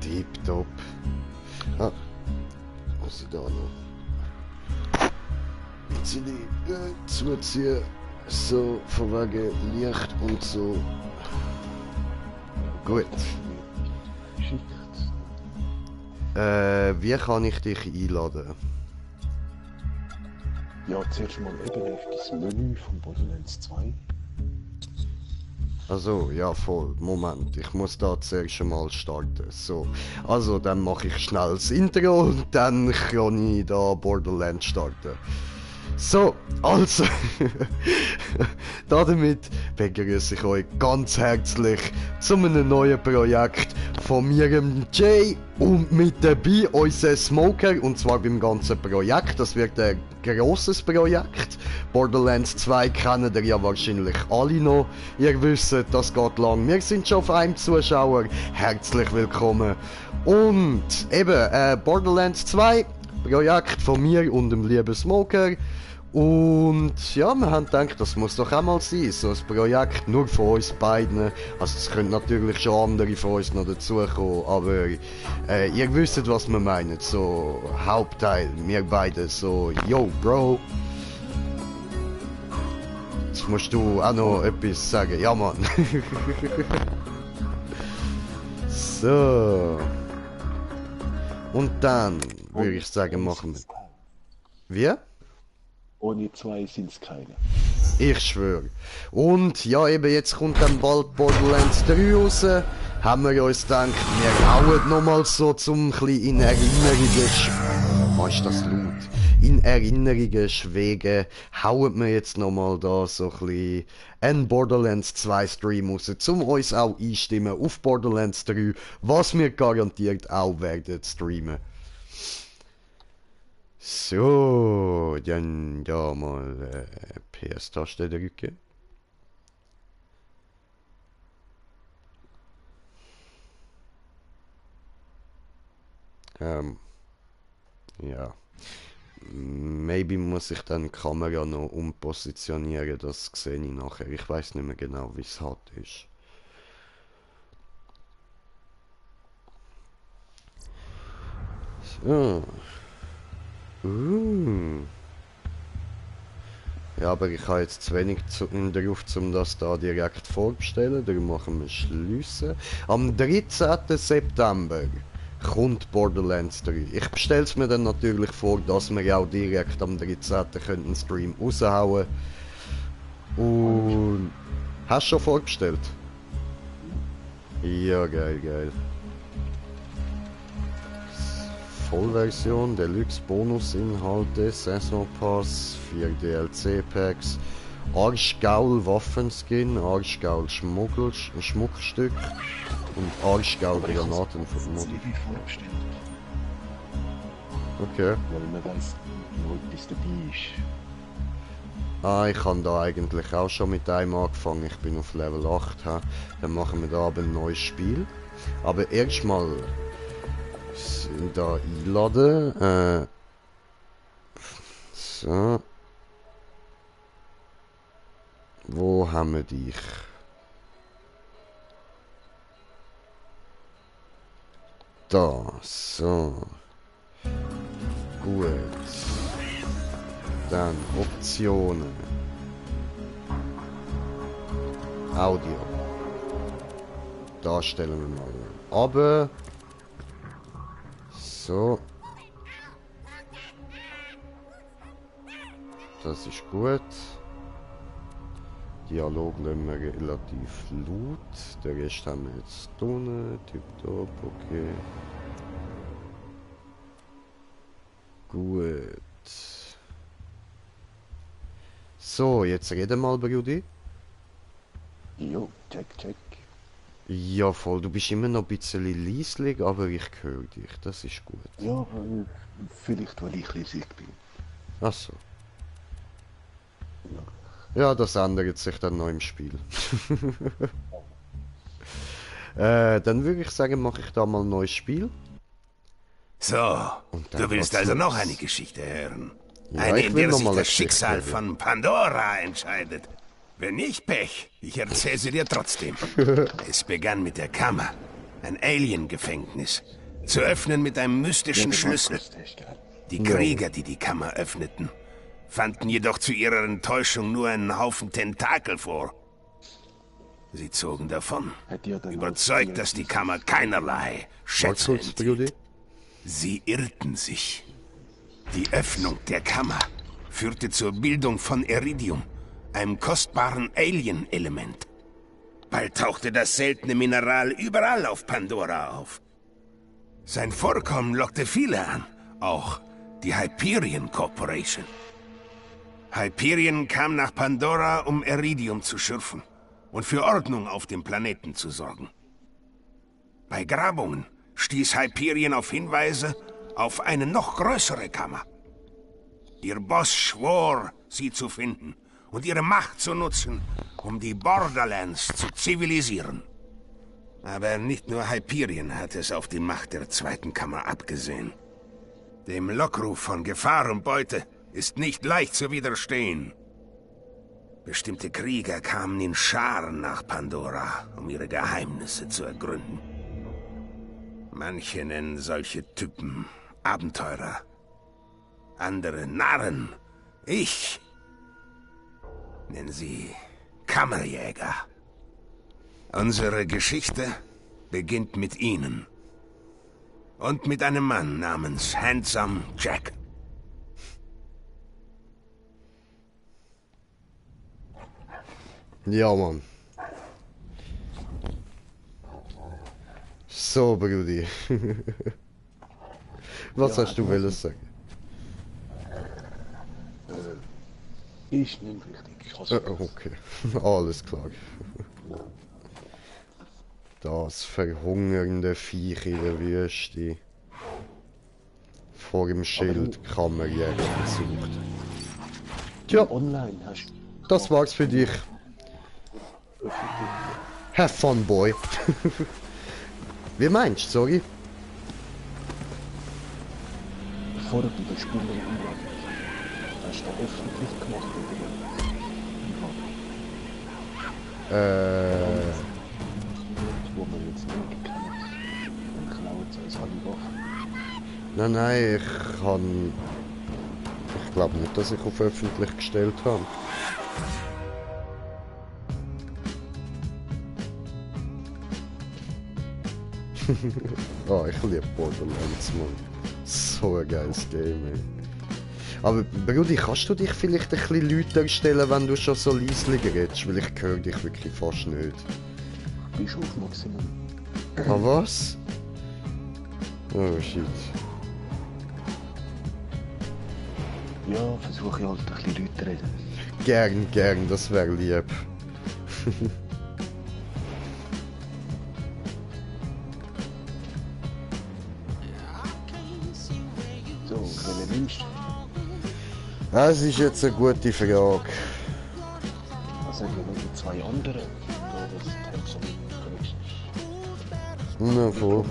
Tipptopp. Ah, muss ich da noch ein bisschen zuziehen. So, von wegen Licht und so. Gut. Wie kann ich dich einladen? Ja, zuerst mal eben auf das Menü von Borderlands 2. Also, ja voll. Moment, ich muss da zuerst mal starten. So, also dann mache ich schnell das Intro und dann kann ich da Borderlands starten. So, also, damit begrüße ich euch ganz herzlich zu einem neuen Projekt von mir, dem Jay, und mit dabei unser Smoker, und zwar beim ganzen Projekt. Das wird ein grosses Projekt. Borderlands 2 kennen ihr ja wahrscheinlich alle noch. Ihr wisst, das geht lang. Wir sind schon auf einem Zuschauer. Herzlich willkommen. Und eben, Borderlands 2, Projekt von mir und dem lieben Smoker. Und ja, wir haben gedacht, das muss doch auch mal sein, so ein Projekt nur von uns beiden. Also es können natürlich schon andere von uns noch dazukommen, aber ihr wisst, was wir meinen. So, Hauptteil, wir beide so, yo Bro. Jetzt musst du auch noch etwas sagen, ja Mann. So. Und dann würde ich sagen, machen wir... Wie? Ohne 2 sind es keine. Ich schwöre. Und ja, eben jetzt kommt dann bald Borderlands 3 raus. Haben wir uns gedacht, wir hauen nochmal so zum bisschen in Erinnerungen... Oh, ist das laut? In Erinnerungen schwegen, hauen wir jetzt nochmal da so ein bisschen einen Borderlands 2 Stream raus, um uns auch einstimmen auf Borderlands 3, was wir garantiert auch werden streamen. So, dann da mal PS-Taste drücken. Ja. Maybe muss ich dann die Kamera noch umpositionieren, das sehe ich nachher. Ich weiß nicht mehr genau, wie es halt ist. So. Ja, aber ich habe jetzt zu wenig drauf, um das da direkt vorzustellen. Darum machen wir Schliessen. Am 13. September kommt Borderlands 3. Ich bestelle es mir dann natürlich vor, dass wir auch direkt am 13. einen Stream raushauen. Und... Hast du schon vorbestellt? Ja, geil, geil. Vollversion, Deluxe Bonusinhalte, Saison Pass, 4 DLC Packs, Arschgaul Waffenskin, Arschgaul Schmuckstück und Arschgaul Granaten von Modi. Okay. Weil man weiß, wo etwas dabei ist. Ah, ich habe da eigentlich auch schon mit einem angefangen, ich bin auf Level 8. He. Dann machen wir da aber ein neues Spiel. Aber erstmal da einladen. So. Wo haben wir dich? Da, so. Gut. Dann Optionen. Audio. Da stellen wir mal. Aber so. Das ist gut. Dialog lassen wir relativ laut. Den Rest haben wir jetzt unten. Tipptopp, okay. Gut. So, jetzt reden mal, Brudi. Jo, check, check. Ja, voll. Du bist immer noch ein bisschen leislich, aber ich höre dich. Das ist gut. Ja, vielleicht, weil ich leisig bin. Ach so. Ja, das ändert sich dann noch im Spiel. Dann würde ich sagen, mache ich da mal ein neues Spiel. So, du willst also noch eine Geschichte hören? Eine, in der sich das Schicksal von Pandora entscheidet. Wenn nicht, Pech. Ich erzähle sie dir trotzdem. Es begann mit der Kammer. Ein Alien-Gefängnis. Zu öffnen mit einem mystischen Schlüssel. Die Krieger, die die Kammer öffneten, fanden jedoch zu ihrer Enttäuschung nur einen Haufen Tentakel vor. Sie zogen davon, überzeugt, dass die Kammer keinerlei Schätze enthielt. Sie irrten sich. Die Öffnung der Kammer führte zur Bildung von Iridium, einem kostbaren Alien-Element. Bald tauchte das seltene Mineral überall auf Pandora auf. Sein Vorkommen lockte viele an, auch die Hyperion Corporation. Hyperion kam nach Pandora, um Iridium zu schürfen und für Ordnung auf dem Planeten zu sorgen. Bei Grabungen stieß Hyperion auf Hinweise auf eine noch größere Kammer. Ihr Boss schwor, sie zu finden und ihre Macht zu nutzen, um die Borderlands zu zivilisieren. Aber nicht nur Hyperion hat es auf die Macht der zweiten Kammer abgesehen. Dem Lockruf von Gefahr und Beute ist nicht leicht zu widerstehen. Bestimmte Krieger kamen in Scharen nach Pandora, um ihre Geheimnisse zu ergründen. Manche nennen solche Typen Abenteurer. Andere Narren. Ich nenne sie Kammerjäger. Unsere Geschichte beginnt mit ihnen. Und mit einem Mann namens Handsome Jack. Ja, Mann. So, Brudi. Was hast du wollen sagen? Ich nehme richtig. Okay, alles klar. Das verhungernde Viech in der Wüste. Vor dem Schild Kammerjäger besucht. Tja, Online hast das war's für dich. Have fun, boy. Wie meinst du, sorry? bevor du die Spiele umladen hast du öffentlich gemacht oder wo man jetzt nicht kann, dann klaut es als alle Waffen. Nein, ich glaube nicht, dass ich auf öffentlich gestellt habe. Oh, ich liebe Borderlands, Mann. So ein geiles Game, ey. Aber Brudi, kannst du dich vielleicht ein bisschen lauter stellen, wenn du schon so leislich redest? Weil ich höre dich wirklich fast nicht. Bist du auf Maximum? Ah, was? Oh, shit. Ja, versuche ich halt ein bisschen lauter zu reden. Gern, das wäre lieb. So, welche nimmst du? Das ist jetzt eine gute Frage. Also ich noch die zwei anderen. Da das Tempo kriegst. Na voll.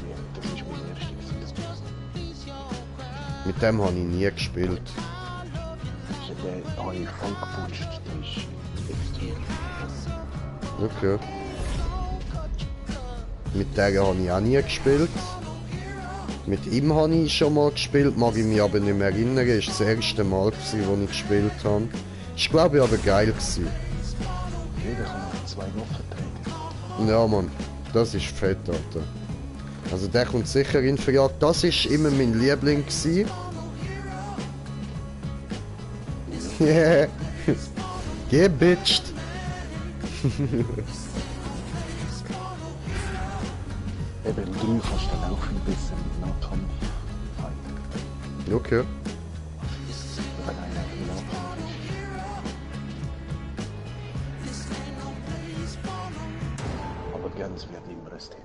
Ja, das ist mein erstes. Mit dem habe ich nie gespielt. Der habe ich voll geputscht. Der ist extrem. Okay. Mit der habe ich auch nie gespielt. Mit ihm habe ich schon mal gespielt, mag ich mich aber nicht mehr erinnern. Das war das erste Mal, als ich gespielt habe. Ich glaube, aber geil gewesen. Jeder kann noch 2 Waffen tragen. Ja, Mann, das ist fett, Alter. Also der kommt sicher in Frage. Das war immer mein Liebling gewesen. Yeah. Gebitcht. Eben im 3 kannst du laufen bis im Nahkampf fighten. Okay. Wenn einer im Nahkampf ist. Aber ganz wird immer ein Thema.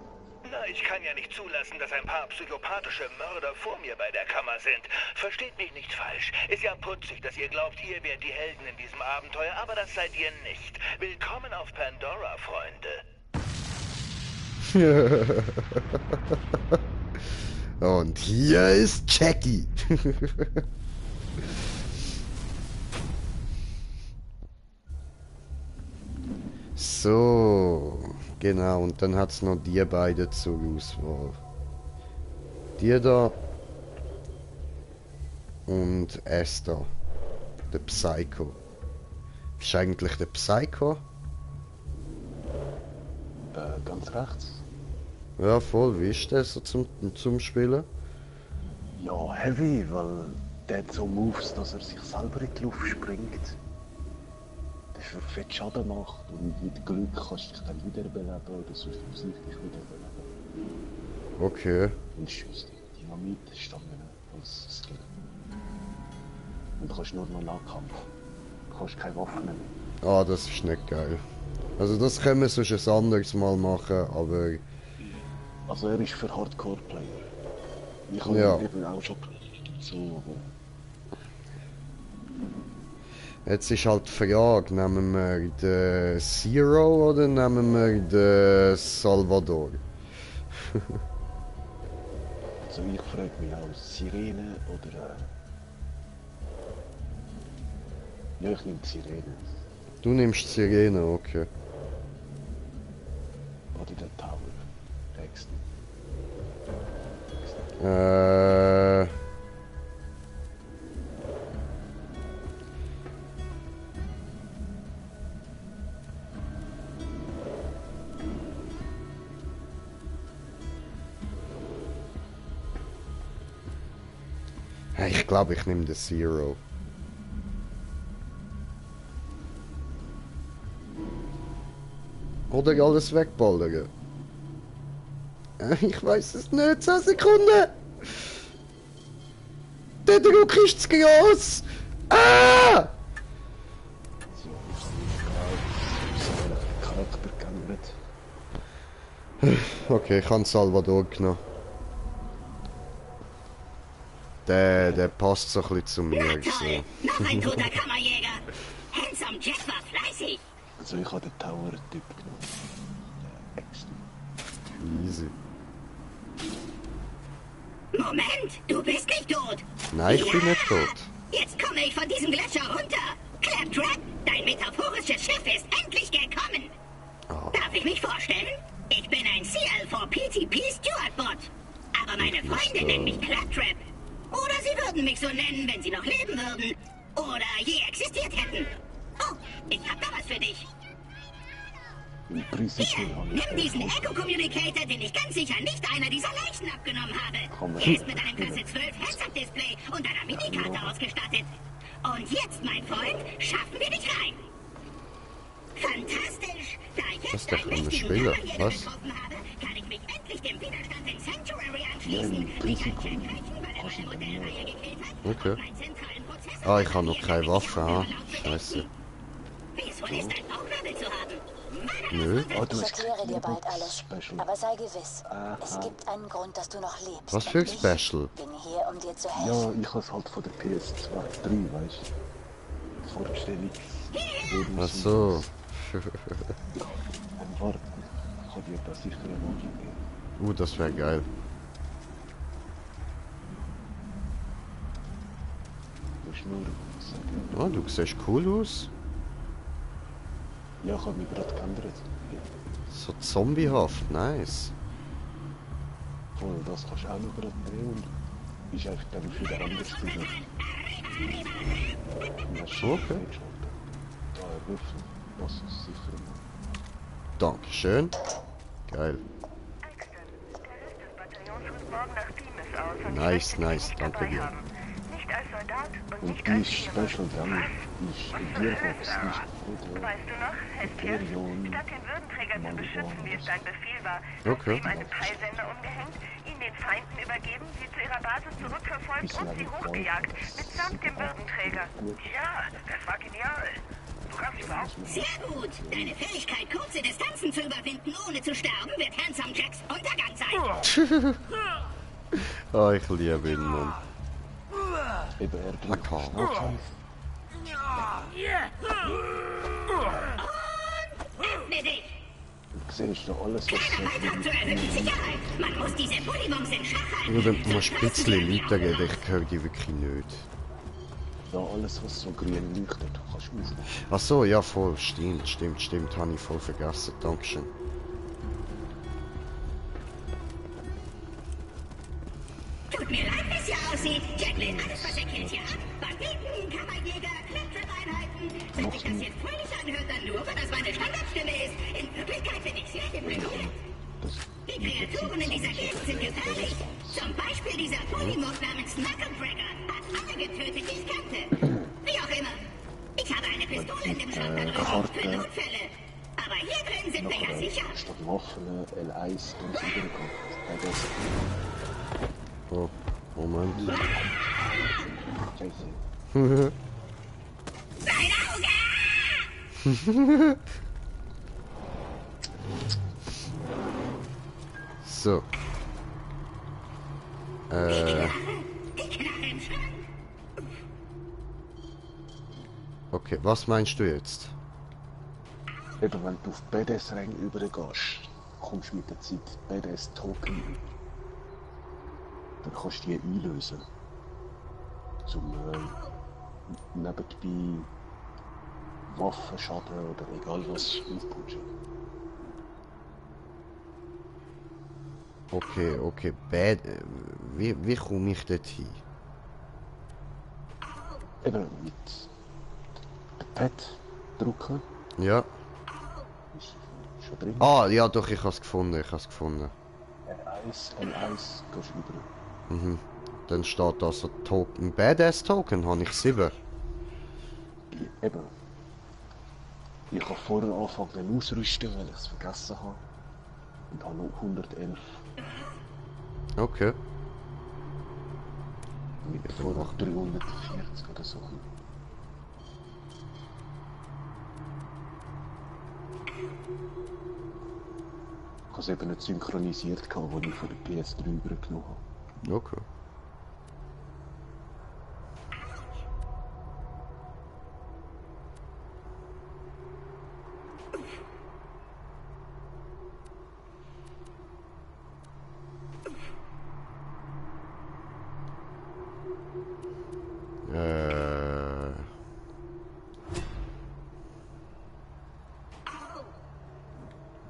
Na, ich kann ja nicht zulassen, dass ein paar psychopathische Mörder vor mir bei der Kammer sind. Versteht mich nicht falsch. Ist ja putzig, dass ihr glaubt, ihr wärt die Helden in diesem Abenteuer, aber das seid ihr nicht. Willkommen auf Pandora, Freunde. Und hier ist Jackie. so. Genau, und dann hat es noch die beiden zur Auswahl. Die da. Und es da. Der Psycho. Ist eigentlich der Psycho? Ganz rechts. Ja, voll. Wie ist der so zum Spielen? Ja, heavy, weil der hat so Moves, dass er sich selber in die Luft springt. Der für fett Schaden macht und mit Glück kannst du dich dann wiederbeleben oder sonst muss ich dich wiederbeleben. Okay. Und schießt Dynamitstangen als Skill. Und du kannst nur noch Nahkampf. Du kannst keine Waffen mehr. Ah, das ist nicht geil. Also das können wir sonst ein anderes Mal machen, aber... Also er ist für Hardcore-Player. Ich habe Ja. ihn eben auch schon so, aber... Jetzt ist halt die Frage, nehmen wir den Zero oder nehmen wir den Salvador? Also ich frage mich auch, Sirene oder... Ja, ich nehme die Sirene. Du nimmst Sirene, okay. Oder den Tower. Nächsten. Ich glaube, ich nehme den Zero. Oder alles wegballern. Ich weiß es nicht, 10 Sekunden! Der Druck ist zu gross! Ah! So, ich habe mich gerade Charakter geändert. Okay, ich habe Salvador genommen. Der passt so ein bisschen zu mir. Na toll, So. noch ein toter Kammerjäger. Handsome Jack war fleißig. Also ich habe den Tower-Typ genommen. Nächsten. Easy. Moment, du bist nicht tot. Nein, ich bin nicht tot. Jetzt komme ich von diesem Gletscher runter. Claptrap, dein metaphorisches Schiff ist endlich gekommen. Ah. Darf ich mich vorstellen? Ich bin ein CL4PTP Steward-Bot. Aber meine Freunde nennen mich Claptrap. Oder sie würden mich so nennen, wenn sie noch leben würden. Oder je existiert hätten. Oh, ich hab da was für dich. Im Prinzip Hier, habe nimm ich diesen Echo-Communicator, den ich ganz sicher nicht einer dieser Leichen abgenommen Komm, habe. Er ist mit einem Klasse 12 Heads-Up-Display und einer Minikarte ausgestattet. Und jetzt, mein Freund, schaffen wir dich rein. Fantastisch! Da ich Was jetzt der einen für ein mächtigen Spieler? Kammerjäger Was? getroffen habe, kann ich mich endlich dem Widerstand in Sanctuary Ja, anschließen, im mich ein Prinzip Jack Rechen bei der meine Modellreihe gekillt hat Okay. und meinen zentralen Prozessor... Ah, ich habe noch keine Waffe, ha? Scheiße. Wie es wohl ist, ein Bauchnabel zu haben. Nö. Oh, du Ich hast erkläre dir bald Box alles. Special. Aber sei gewiss, Aha. es gibt einen Grund, dass du noch lebst. Was für ein Und Special? Ich bin hier, um dir zu helfen. Ja, ich habe es halt von der PS2 3, weißt du. Vorbestellung. Ach so. Warte, ich kann dir das sicher Emoji geben. Das wäre geil. Du musst nur sagen. Oh, du siehst cool aus. Ja, ich habe mich gerade geändert. So zombiehaft, nice. Voll, das kannst du auch noch gerade nehmen und ist einfach dann für den anderen Spieler. Okay. Da erwürfen, das ist sicher. Dankeschön. Geil. Nice, nice, danke dir. Nicht als Soldat und Und nicht die als ist Führer. Special dann ist in Gearbox nicht gut. Weißt du noch, Hestia? Statt den Würdenträger zu beschützen, wie es dein Befehl war, hast du Okay. ihm einen Peilsender umgehängt, ihn den Feinden übergeben, sie zu ihrer Basis zurückverfolgt und sie hochgejagt, mitsamt dem Würdenträger. Ja, das war genial. Du kannst überhaupt Sehr gut. Deine Fähigkeit, kurze Distanzen zu überwinden, ohne zu sterben, wird Handsome Jacks Untergang sein. Ah, ich liebe ihn, Mann. Eben er bringt Lecker. Schnellkampf. Öffne dich. Du siehst doch alles, was Kleiner Beitrag zur erhöhten Sicherheit. Man muss diese Bullymons in Schach halten. Nur wenn du musst ein bisschen Leute reden, ich höre die wirklich nicht. Ja, alles was so grün leuchtet, kannst du aufmachen. Ach so, ja voll, stimmt, habe ich voll vergessen, Dankeschön. Tut mir leid, wie es hier aussieht. Jacqueline, alles was ihr kennt hier ab. Banditen, Kammerjäger, Claptrap-Einheiten. Wenn sich das jetzt fröhlich anhört, dann nur, weil das meine Standardstimme ist. In Wirklichkeit bin ich sehr deprimiert. Die Kreaturen in dieser Gegend sind gefährlich. Zum Beispiel dieser Polymorph namens Knuckledragger hat alle getötet, die ich kannte. Wie auch immer. Ich habe eine Pistole in dem Schrank da drüben für Notfälle. Aber hier drin sind wir ja sicher. Statt Waffen L1 und übergekommen. Oh, Moment. Scheiße. Sein Auge! So. Die Knarre im Schrank. Okay, was meinst du jetzt? Eben, wenn du auf BDS-Rang übergehst, kommst du mit der Zeit BDS-Token über. Dann kannst du die einlösen. Zum nebenbei Waffen, Schaden oder egal was aufputschen. Okay, bad. Wie komme ich dort hin? Eben mit dem Pad drücken. Ja. Ist schon drin. Ah, ja doch, ich habe es gefunden, L1 gehst du über. Mhm. Dann steht da so Token. Badass-Token habe ich 7. Eben. Ich habe vorher angefangen ausrüsten, weil ich es vergessen habe. Und habe noch 111. Okay. Mit vorher 340 oder so. Ich habe es eben nicht synchronisiert, als ich von der PS3 übergenommen habe. Okay.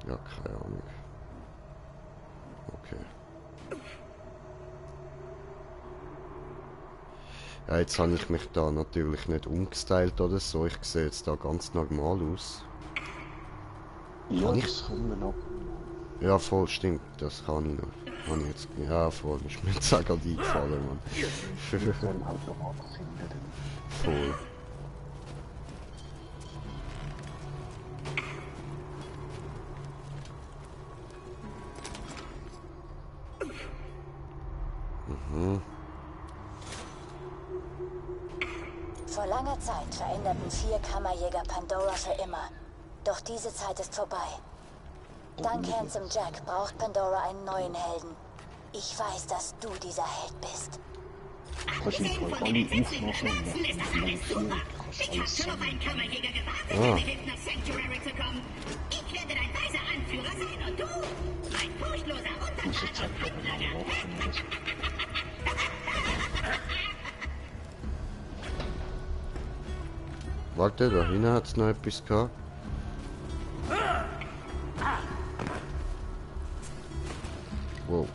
Ja, keine Ahnung. Okay. Ja, jetzt habe ich mich da natürlich nicht umgestylt oder so. Ich sehe jetzt da ganz normal aus. Ja, Kann das können wir noch. Ja, voll, stimmt. Das kann ich noch. Habe ich jetzt... Ja, voll. Ist mir jetzt auch gerade eingefallen, Mann. Wir können halt noch abfinden. Voll. Vor langer Zeit veränderten 4 Kammerjäger Pandora für immer. Doch diese Zeit ist vorbei. Dank Handsome Jack braucht Pandora einen neuen Helden. Ich weiß, dass du dieser Held bist. Abgesehen von den entsetzlichen Schmerzen ist das alles super. Ich hab schon auf einen Kammerjäger gewartet, um mit Hilfe nach Sanctuary zu kommen. Ich werde dein weiser Anführer sein und du, mein furchtloser Untertan und Handlanger. Warte, da hinten hat es noch etwas gehabt. Wow.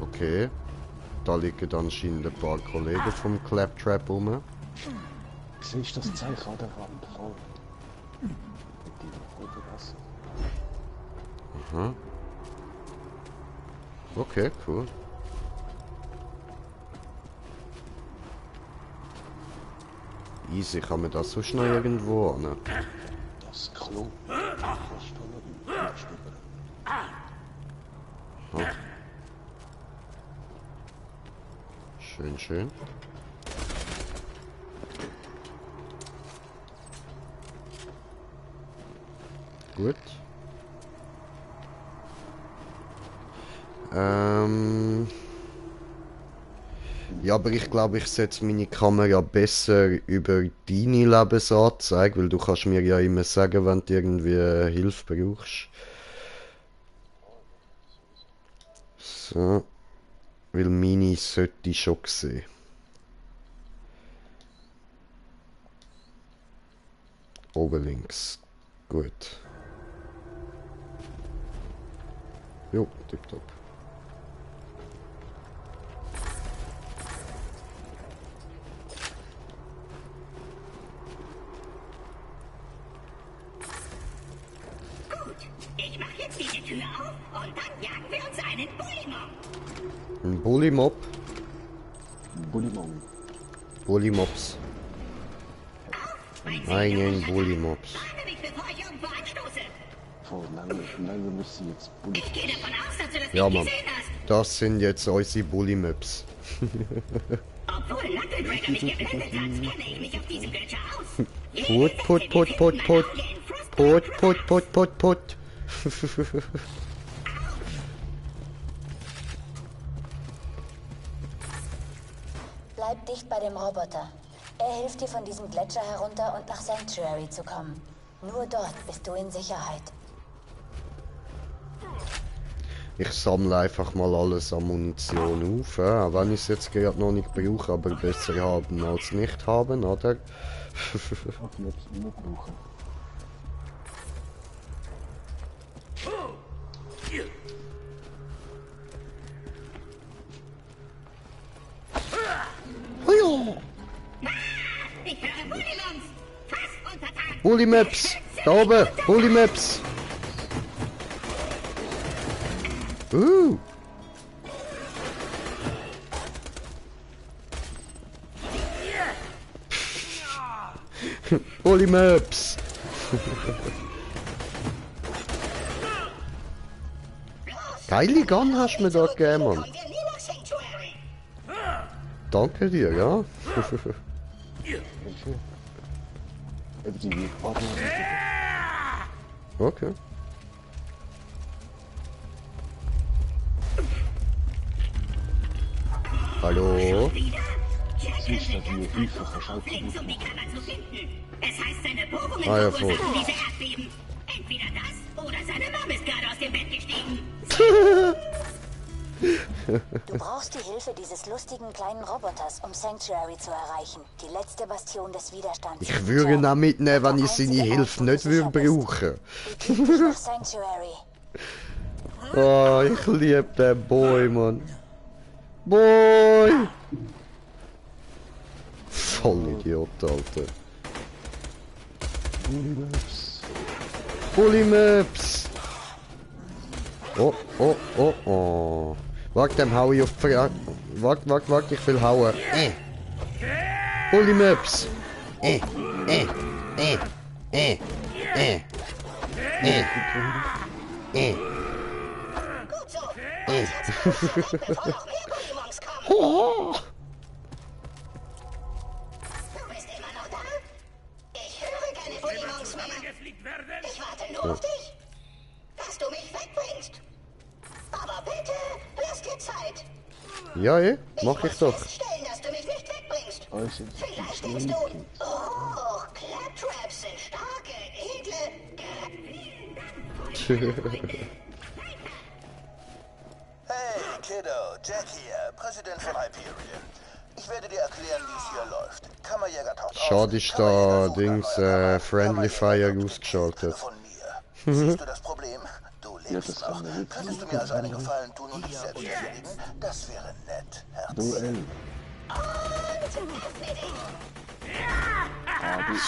Okay. Da liegen anscheinend ein paar Kollegen vom Claptrap rum. Siehst du das Zeichen an der Wand? Voll. Mit dir voll vergessen. Aha. Okay, cool. Easy, kann man das sonst noch irgendwo an? Das Klo. Kannst du noch stöbern. Aha. Schön, schön. Gut. Ja, aber ich glaube, ich setze meine Kamera besser über deine Lebensanzeige, weil du kannst mir ja immer sagen, wenn du irgendwie Hilfe brauchst. So. Weil meine sollte ich schon sehen. Oben links. Gut. Jo, tipptopp. Ich mach jetzt diese Tür auf und dann jagen wir uns einen Bullimob. Ein Bullimob? Bullymong. Bullimops. Einen Bullimops. Warte mich, bevor ich irgendwo anstoße. Vor lange müsste jetzt Bully. Ich gehe davon aus, dass du das Ja, nicht Mann. gesehen hast. Das sind jetzt unsere Bullimops. Obwohl Knuckledragon mich geblendet hat, kenne ich mich auf diesem Gletscher aus. Put, put, put, put, put. Put, put, put, put, put. Bleib dicht bei dem Roboter. Er hilft dir von diesem Gletscher herunter und nach Sanctuary zu kommen. Nur dort bist du in Sicherheit. Ich sammle einfach mal alles an Munition auf, auch wenn ich es jetzt gerade noch nicht brauche, aber besser haben als nicht haben, oder? Ich werde es immer brauchen. Ich höre Bullymobs. Fast untertan. Bullymaps! Da oben! Bullymaps! Bullymaps! Geile Gun hast du mir da gegeben, Mann. Kommen wir nie nach Sanctuary. Danke dir, ja? Welche? Die Partner. Okay. Hallo? Wieder? Jack Siehst du, hat die sich Hilfe ganz verschafft auflegen, um die Kammer zu finden. Es heißt, seine Bohrungen Ah, ja, verursachen diese Erdbeben. Entweder das oder seine Mom ist gerade aus dem Bett gestiegen. Du brauchst die Hilfe dieses lustigen kleinen Roboters, um Sanctuary zu erreichen. Die letzte Bastion des Widerstands. Ich würde ihn auch mitnehmen, wenn ich seine Hilfe nicht würde brauchen. Begib dich nach Sanctuary. Oh, ich liebe den Boy, Mann. Boy! Voll Idiot, Alter. Bullymaps. Bullymaps! Oh, oh, oh, oh. Warte, dem hau ich auf die Frage. Warte, ich will hauen. Bullymaps! Äh. Gut so. Jetzt bevor noch mehr Bullymobs kommen. Du bist immer noch da? Ich höre keine Bullymobs mehr. Ich warte nur auf dich. Dass du mich wegbringst. Aber bitte, lass dir Zeit. Ja, mach ich doch. Feststellen, dass du mich nicht wegbringst. Also, Vielleicht denkst du, oh, Claptraps sind starke, edle... Hey, Kiddo, Jack hier, Präsident von Hyperion. Ich werde dir erklären, wie es hier läuft. Kammerjäger taucht auf. Schade ist da Dings Friendly Fire ausgeschaltet. Von mir. Siehst du das Problem? Du lebst das noch. kann man nicht. Könntest du mir also einen Gefallen tun und dich selbst erledigen? Das wäre nett, Herz. Duell.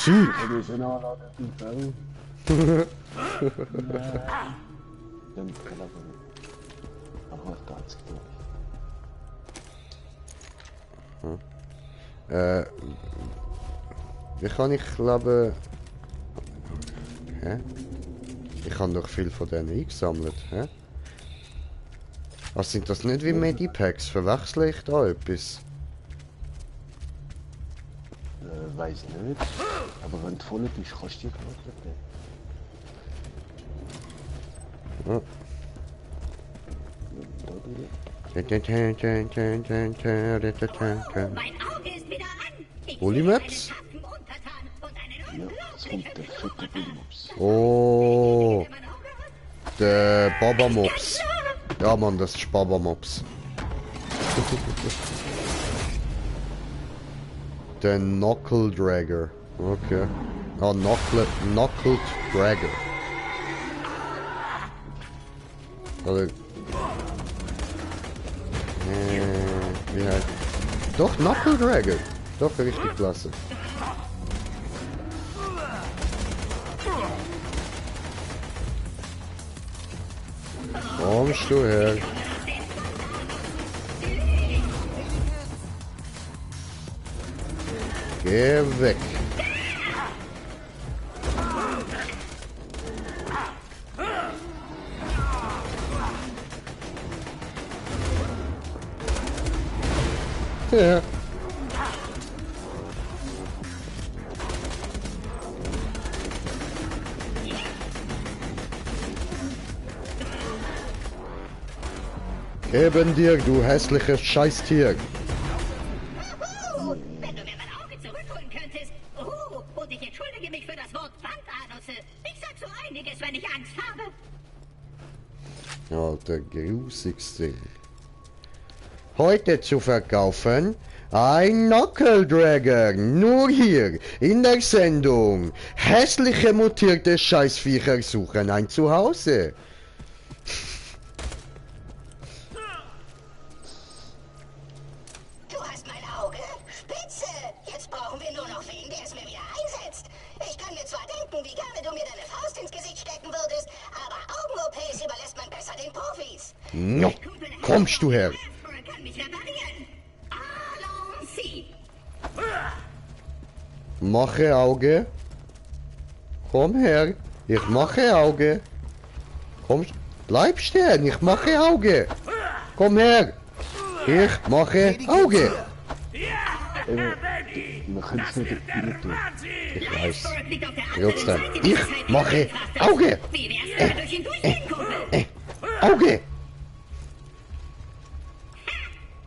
Sie! Wir sind auch noch nicht fertig. Dann kann er nicht. Aber da hat's gedacht. Wie kann ich leben? Hä? Ich habe doch viel von denen eingesammelt, hä? Was sind das nicht wie Medipacks? Verwechsle ich da etwas? Weiß nicht. Aber wenn du voll bist, kannst du dir gerade nicht. Mein Auge ist wieder an. Ich Bullymobs? sehe einen Hafen untertan und einen Ja, neuen das kommt der fette Bullymaps. Oh, in mein Auge. der Baba Mops. Ja, Mann, das ist Baba-Mops. Der Knuckle Dragger. Okay. Ah, Knuckled Dragger. Oder... wie heißt... Doch, Knuckle Dragger. Doch, richtig klasse. Kommst du her? Geh weg. Ja. Eben dir, du hässliches Scheißtier. Wenn du mir mein Auge zurückholen könntest. Und ich entschuldige mich für das Wort Bandanusse. Ich sag so einiges, wenn ich Angst habe. Alter, grusiges Ding. Heute zu verkaufen ein Knuckle Dragger. Nur hier in der Sendung. Hässliche mutierte Scheißviecher suchen ein Zuhause. Du hast mein Auge? Spitze! Jetzt brauchen wir nur noch wen, der es mir wieder einsetzt. Ich kann mir zwar denken, wie gerne du mir deine Faust ins Gesicht stecken würdest, aber Augen-OPs überlässt man besser den Profis. No, kommst du her? Kann mich reparieren. Allons-y. Mache Auge. Komm her. Ich mache Auge. Komm, bleib stehen. Ich mache Auge. Komm her. Ich mache Auge. Wir können es nicht tun. Ich weiß. Trotzdem. Ich mache Auge. Wie wär's, wenn wir durch ihn durchgehen, Kumpel? Auge.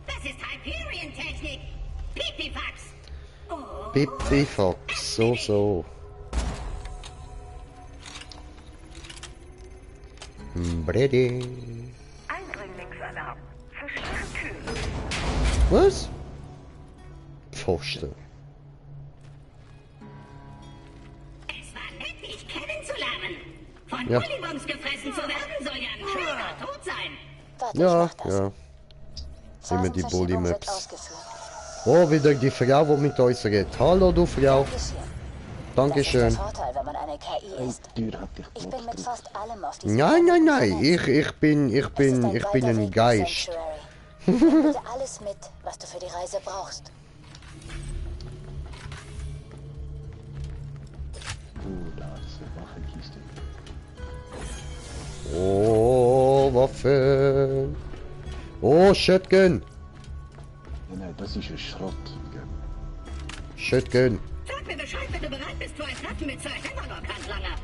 Das ist Hyperion-Technik. Pipifax. Oh. Pipifax. So. Bredi. Eindringlingsalarm. Verschieren Türen. Was? Pfosten. Es war nett, dich kennenzulernen. Von Ja. Bullybons gefressen zu werden, soll ja ein schöner Tod sein. Warte, Ja, ich mach das. ja. Immer die Phasenverschiebung wird Bully-Maps. ausgeführt. Oh, wieder die Frau, die mit uns redet. Hallo, du Frau. Geschehen. Das ist Dankeschön. der Vorteil, wenn man eine KI Hey, ist. die Tür hat dich Ich bin mit geblockt. fast allem auf diesem Nein. Planeten Ich vernetzt. bin Es ist ein weiter ein Weg nach Geist. Sanctuary. Nimm bitte alles mit, was du für die Reise brauchst. Oh, da ist eine Waffenkiste. Oh, Waffen. Oh, Shotgun. Nein, das ist ein Schrott. Shotgun. Sag mir Bescheid, wenn du bereit bist für ein Treffen mit Sir Hammerlock, Handlanger.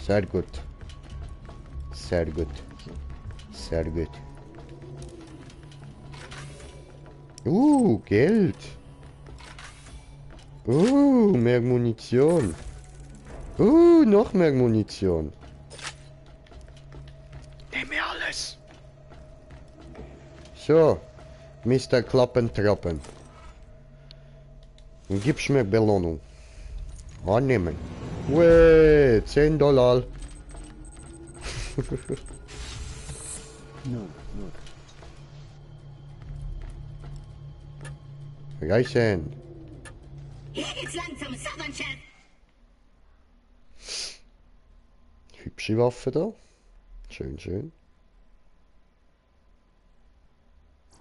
Sehr gut. Sehr gut. Sehr gut. Geld. Mehr Munition. Noch mehr Munition. Nimm mir alles. So, Mr. Klappentrappen. Und gibst mir Belohnung. Annehmen. Weh, $10. Nur. Reichen. Hier geht's lang zum Southern Chef. Hübsche Waffe da. Schön.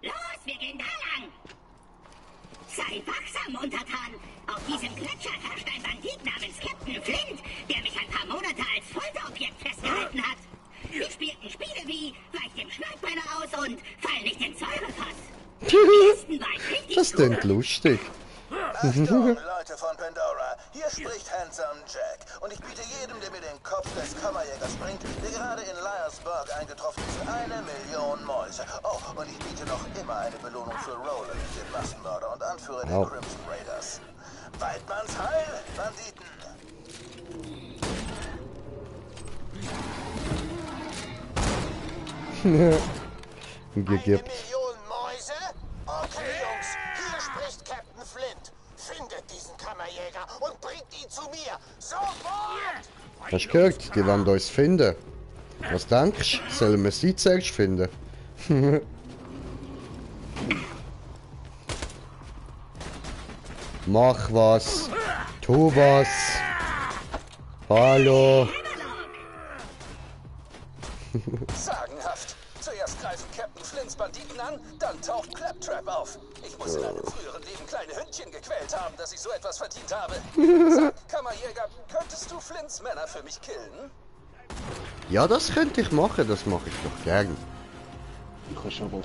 Los, wir gehen da lang. Sei wachsam, Untertan. Auf diesem Gletscher herrscht ein Bandit namens Captain Flint, der mich ein paar Monate als Folterobjekt festgehalten hat. Wir spielten Spiele wie Weich dem Schneidbeiner aus und Fall nicht ins Säurefass. Die ersten war ich richtig Das klingt lustig. Achtung, Leute von Pandora, hier spricht Handsome Jack und ich biete jedem, der mir den Kopf des Kammerjägers bringt, der gerade in Liarsburg eingetroffen ist, 1 Million Mäuse. Oh, und ich biete noch immer eine Belohnung für Roland, den Massenmörder und Anführer der Crimson Raiders. Weidmanns Heil, Banditen! Gegeben. Million Mäuse? Okay, Jungs, hier spricht Captain Flint. Findet diesen Kammerjäger und bringt ihn zu mir. Sofort! Hast du gehört? Die wollen uns finden. Was denkst du? Sollen wir sie zuerst finden? Mach was. Tu was. Hallo. Sagenhaft. Zuerst greifen Captain Flints Banditen an, dann taucht Claptrap auf. Ich muss in einem früheren Leben kleine Hündchen gequält haben, dass ich so etwas verdient habe. Sag, Kammerjäger, könntest du Flints Männer für mich killen? Ja, das könnte ich machen. Das mache ich doch gern. Ich habe schon mal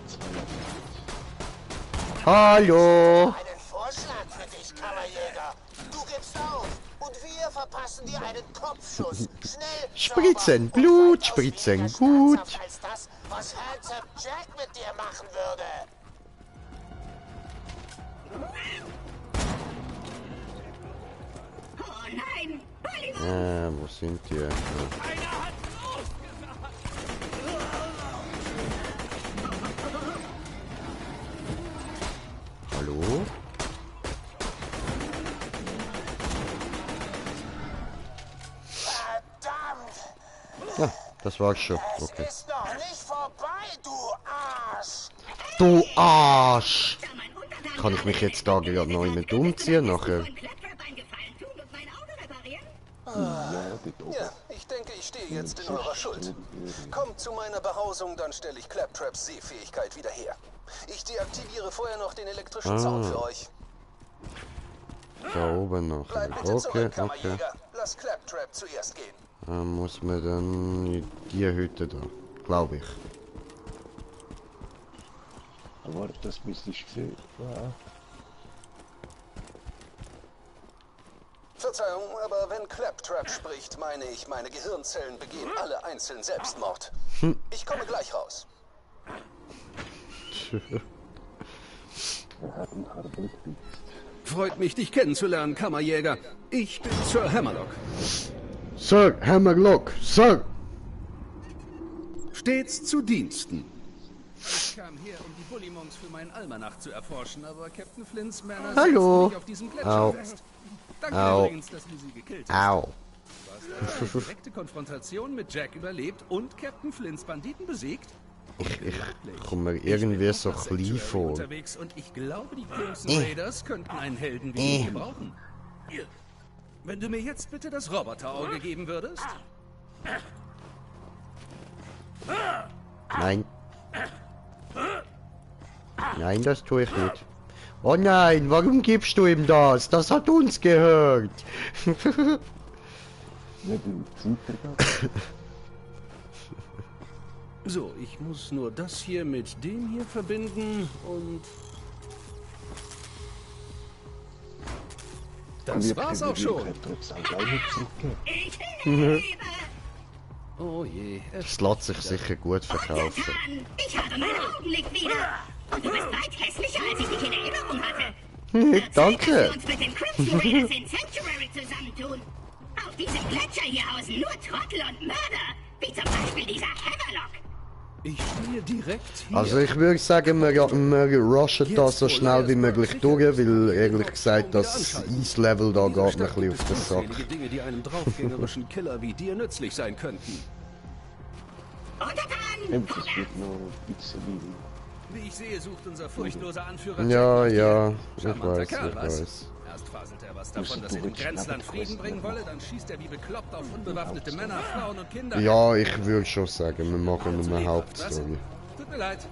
2 Hallo. Einen Vorschlag für dich, Kammerjäger. Du gibst auf und wir verpassen dir einen Kopfschuss. Schnell, Spritzen, sauber Blut, und spritzen, weitaus gut. weniger schmerzhaft als das, was Handsome Jack mit dir machen würde. Oh nein! Polymorph! Wo sind die? Ja. Hallo? Verdammt! Ja, das war's schon. Okay. Es ist noch nicht vorbei, du Arsch! Du Arsch! Kann ich mich jetzt da gerade noch mit umziehen nachher? Ja, ich denke, ich stehe jetzt in eurer Schuld. Kommt zu meiner Behausung, dann stelle ich Claptraps Sehfähigkeit wieder her. Ich deaktiviere vorher noch den elektrischen Zaun für euch. Da oben noch. Bleibt bitte Okay, zurück, okay. Kammerjäger. Lass Claptrap zuerst gehen. Dann muss man dann in die Hütte da. Glaube ich. Aber das müsste ich sehen. Ja. Verzeihung, aber wenn Claptrap spricht, meine ich, meine Gehirnzellen begehen alle einzeln Selbstmord. Ich komme gleich raus. Er hat einen harten Biest. Freut mich, dich kennenzulernen, Kammerjäger. Ich bin Sir Hammerlock. Sir Hammerlock, Sir! Stets zu Diensten. Ich kam her, um die Bullymonks für meinen Almanach zu erforschen, aber Captain Flints Männer Hallo. setzten mich auf diesem Gletscher fest. Danke übrigens, dass du sie gekillt hast. Au. Du hast eine direkte Konfrontation mit Jack überlebt und Captain Flints Banditen besiegt? Ich komme mir irgendwie so klein vor. Unterwegs und ich glaube, die Crimson Raiders könnten einen Helden wie dich gebrauchen. Wenn du mir jetzt bitte das Roboterauge geben würdest? Nein. Nein, das tue ich nicht. Oh nein, warum gibst du ihm das? Das hat uns gehört. So, ich muss nur das hier mit dem hier verbinden und... Das war's auch schon. Ich lebe! Oh je, Das lässt sich sicher gut verkaufen. Mann, ich habe mein Augenlicht wieder! Und du bist weit hässlicher, als ich dich in Erinnerung hatte. Danke. Dass wir uns mit den Crimson Raiders in Sanctuary zusammentun. Auf diesem Gletscher hier hausen nur Trottel und Mörder. Wie zum Beispiel dieser Hammerlock. ich stehe direkt hier. Also ich würde sagen, wir rushen da so schnell wie möglich durch, weil ehrlich gesagt das Ease-Level da geht mir ein bisschen auf den Sack. Unzählige Dinge, die einem draufgängerischen Killer wie dir nützlich sein könnten. Untertan! Das wird noch ein bisschen Wie ich sehe, sucht unser furchtloser Anführer Ja, Jack ja, nach dir. ich Charmanter weiß, Kerl, ich was? weiß. Erst faselt er was davon, dass er im Grenzland Frieden bringen wolle, dann schießt er wie bekloppt auf unbewaffnete Männer, Frauen und Kinder. Ja, ich würde schon sagen, wir machen nur eine Hauptstory. Tut mir leid.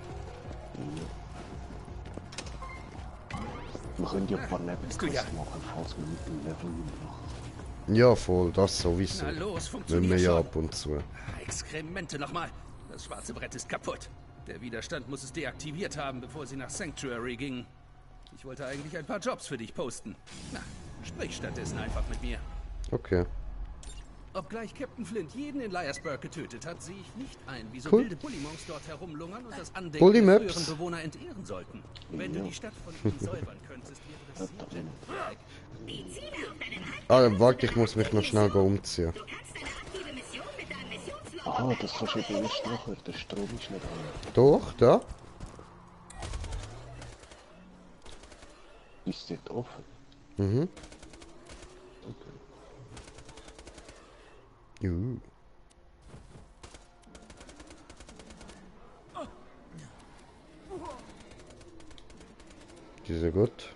Wir können ja ein paar du ja. Nebenquests machen, falls wir mit dem Level machen. Ja, voll, das sowieso. Na los, Wenn funktioniert wir ja schon. ab und zu. Exkremente nochmal. Das schwarze Brett ist kaputt. Der Widerstand muss es deaktiviert haben, bevor sie nach Sanctuary gingen. Ich wollte eigentlich ein paar Jobs für dich posten. Na, sprich stattdessen einfach mit mir. Okay. Obgleich Captain Flint jeden in Liarsburg getötet hat, sehe ich nicht ein, wieso Cool. wilde Bullymonks dort herumlungern und das Andenken Bully der Maps. früheren Bewohner entehren sollten. Wenn du die Stadt von ihnen säubern könntest, wäre das sehr genügend. Die Ziele auf deinem Halbmond. Ah, warte, ich muss mich noch schnell umziehen. Du kannst deine aktive Mission mit deinem Missionslogo Aha, das kannst du eben erst nachher, der Strom ist nicht an. Doch, da. Ist dort offen? Mhm. Okay. Die ist ja gut.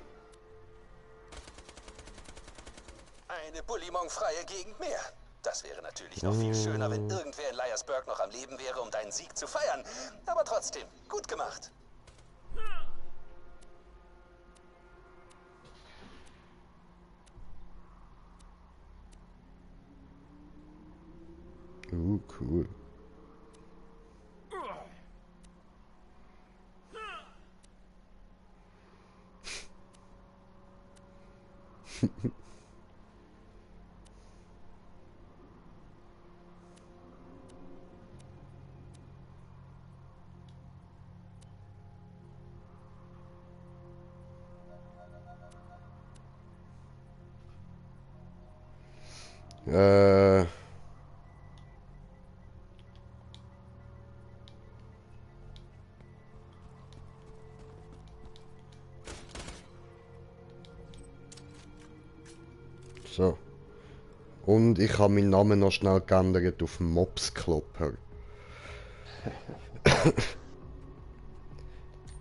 Eine Bullymong-freie Gegend mehr. Das wäre natürlich noch viel schöner, wenn irgendwer in Liarsburg noch am Leben wäre, um deinen Sieg zu feiern. Aber trotzdem, gut gemacht. Cool. So. Und ich habe meinen Namen noch schnell geändert auf Mopsklopper.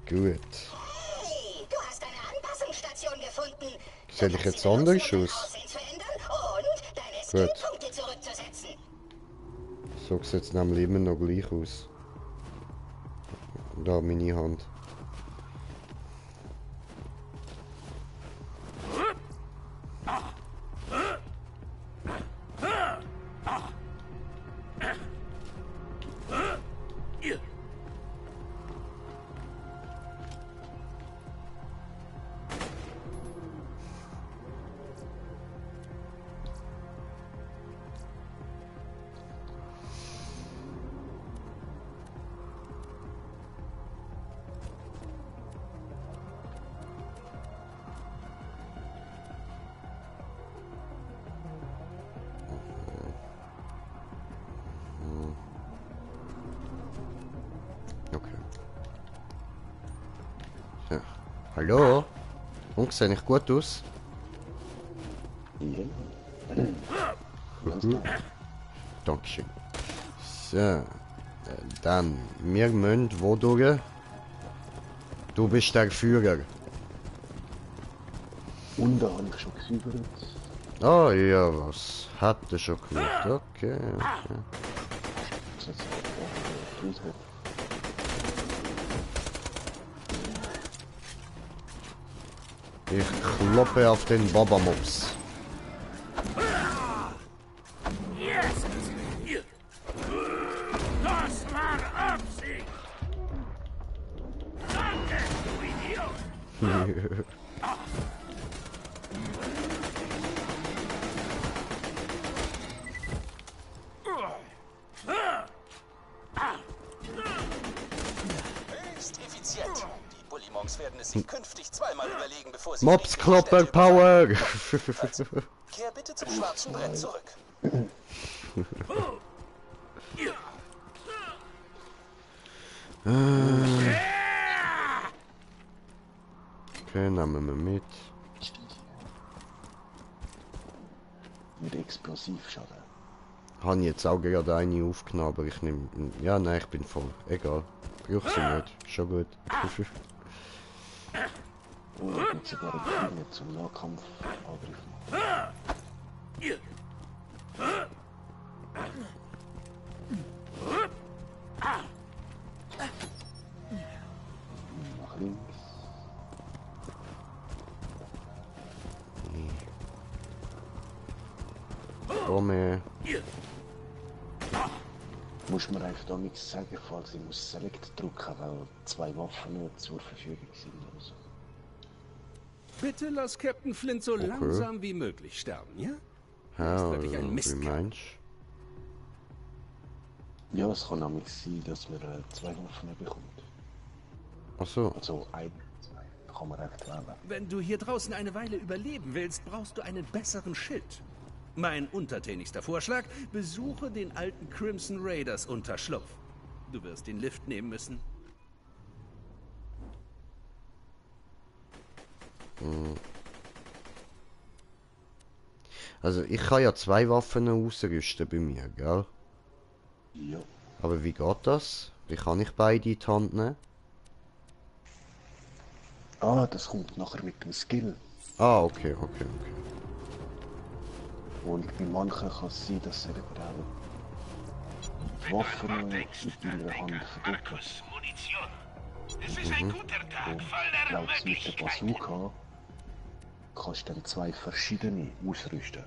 Gut. Hey, du hast eine Anpassungsstation gefunden. Soll ich jetzt anders aus? Und deine Gut. Skillpunkte zurückzusetzen. So sieht es nämlich immer noch gleich aus. Da meine Hand. Ja. Hallo? Jungs, sehe ich gut aus? Ja. Dankeschön. So. Dann, wir müssen wo durch? Du bist der Führer. Und da habe ich schon gesäubert. Ah ja, was hat er schon gemacht? Okay. Das ist jetzt auch Ich kloppe auf den Babamops. Das war Absicht! Danke, du Idiot! Höchst effizient. Die Bullymongs werden es sich künftig zweimal überlegen, bevor sie... Mopsklopper Power! Kehr bitte zum schwarzen Brett zurück. Okay, nehmen wir mit. mit Explosivschaden. Habe ich jetzt auch gerade eine aufgenommen, aber ich nehme... Ja, nein, ich bin voll. Egal. Brauch sie nicht. Schon gut. Oh, ich bin sogar ein zum Nahkampfangriff. Nach links. Komme. Muss mir einfach da nichts sagen, falls ich muss Select drücken, weil 2 Waffen nur zur Verfügung sind oder so. Bitte lass Captain Flint so langsam wie möglich sterben, ja? Ja, wirklich ein wie Mistkerl. meinst Ja, es kann nämlich sein, dass man 2 Waffen bekommt. Ach so. Also 1, 2 kann man einfach wählen. Wenn du hier draußen eine Weile überleben willst, brauchst du einen besseren Schild. Mein untertänigster Vorschlag, besuche den alten Crimson Raiders Unterschlupf. Du wirst den Lift nehmen müssen. Also ich kann ja 2 Waffen ausrüsten bei mir, gell? Ja. Aber wie geht das? Wie kann ich beide in die Hand nehmen? Ah, das kommt nachher mit dem Skill. Ah, okay. Und bei manchen kann es sein, dass er eben auch die Waffen in deiner Hand verdeckt. Munition. Es ist ein guter Tag, voller Laut mit der Möglichkeiten. Bazooka kannst du dann 2 verschiedene ausrüsten,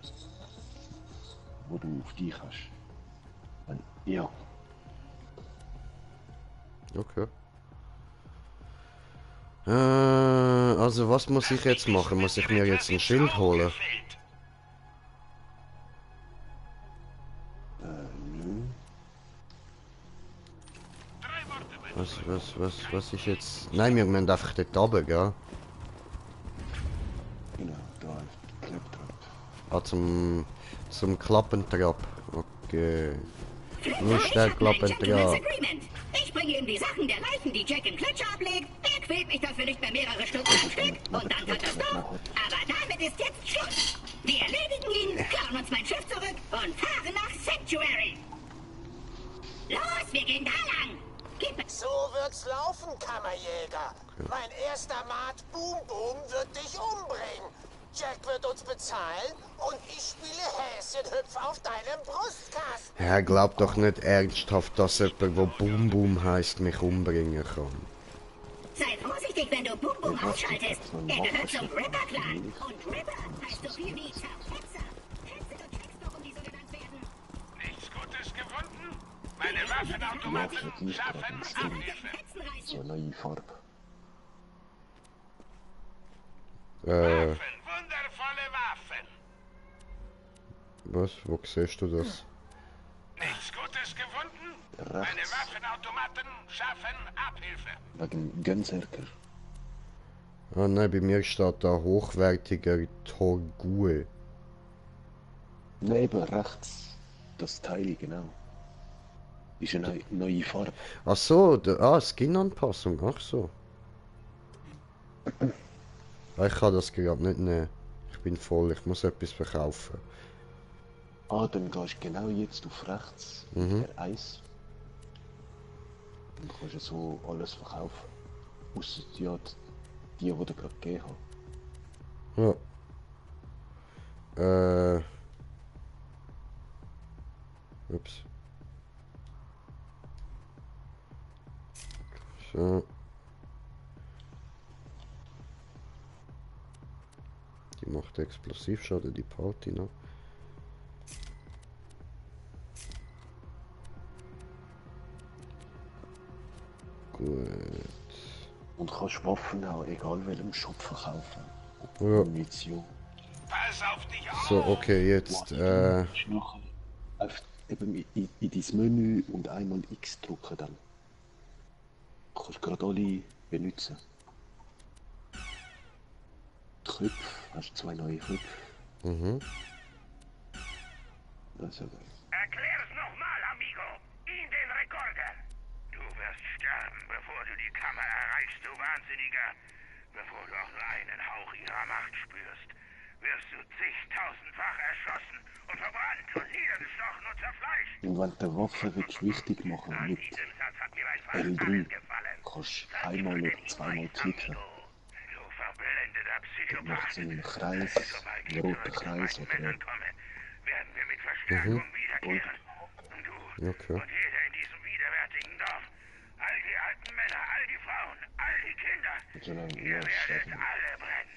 wo du auf dich hast. Und ja, Okay. Also was muss ich jetzt machen? Muss ich mir jetzt ein Schild holen? nö. Was ist jetzt... Nein, wir müssen einfach dort runter, gell? Genau, da auf die Klapptrappe. Ah, zum Klappentrap. Okay. Nicht der Klappentrap. Ich bringe ihm die Sachen der Leichen, die Jack im Gletscher ablegt. Er quält mich dafür nicht mehr mehrere Stunden am Stück. Und dann hat er's doch. Aber damit ist jetzt Schluss. Wir erledigen ihn, klauen uns mein Schiff zurück und fahren nach Sanctuary. Los, wir gehen da lang. So wird's laufen, Kammerjäger. Mein erster Mat Boom Boom wird dich umbringen. Jack wird uns bezahlen und ich spiele Häschenhüpf auf deinem Brustkasten. Er glaubt doch nicht ernsthaft, dass jemand, wo Boom Boom heisst, mich umbringen kann. Sei vorsichtig, wenn du Boom Boom ausschaltest. Er gehört zum Ripper-Clan. Und Ripper heißt so viel wie Zerfetzer. Kennst du Tricks noch, um die so genannt werden? Nichts Gutes gefunden? Meine Waffenautomaten schaffen Abhilfe. So eine neue Farbe. Waffen, wundervolle Waffen. Was? Wo siehst du das? Nichts Gutes gefunden? Rechts. Meine Waffenautomaten schaffen Abhilfe. Wegen Gönserker. Ah nein, bei mir steht da hochwertiger Torgue. Neben rechts. Das Teil, genau. Ist eine neue Farbe. Ach so, Skin-Anpassung, ach so. Ich kann das gerade nicht nehmen. Ich bin voll, ich muss etwas verkaufen. Ah, dann gehst du genau jetzt auf rechts, der Eis. Dann kannst du so alles verkaufen. Ausser ja, die du gerade gegeben hast. Ja. Ups. So. Die macht Explosivschaden, die Party noch. Gut. Und kannst Waffen auch egal welchem Shop verkaufen. Ja. Munition. Pass auf dich auf. So, okay, jetzt, Nachher auf, eben in dein Menü und einmal X drücken dann. Du kannst gerade alle benutzen. Köpfe, hast 2 neue Köpfe. Also, Erklär's nochmal, amigo. In den Rekorder. Du wirst sterben, bevor du die Kammer erreichst, du Wahnsinniger. Bevor du auch nur einen Hauch ihrer Macht spürst, wirst du zigtausendfach erschossen und verbrannt und niedergestochen und zerfleischt. und wenn du die Waffe willst wichtig machen mit Diesem Satz hat mir ein L3, gefallen. kannst du einmal oder zweimal klicken. Du verblendeter Dann macht Psychopath. es einen Kreis, einen roten Kreis oder Werden wir mit Verstärkung wiederkehren. Du okay. und jeder in diesem widerwärtigen Dorf. All die alten Männer, all die Frauen, all die Kinder. so einen Ihr werdet Steffen. alle brennen.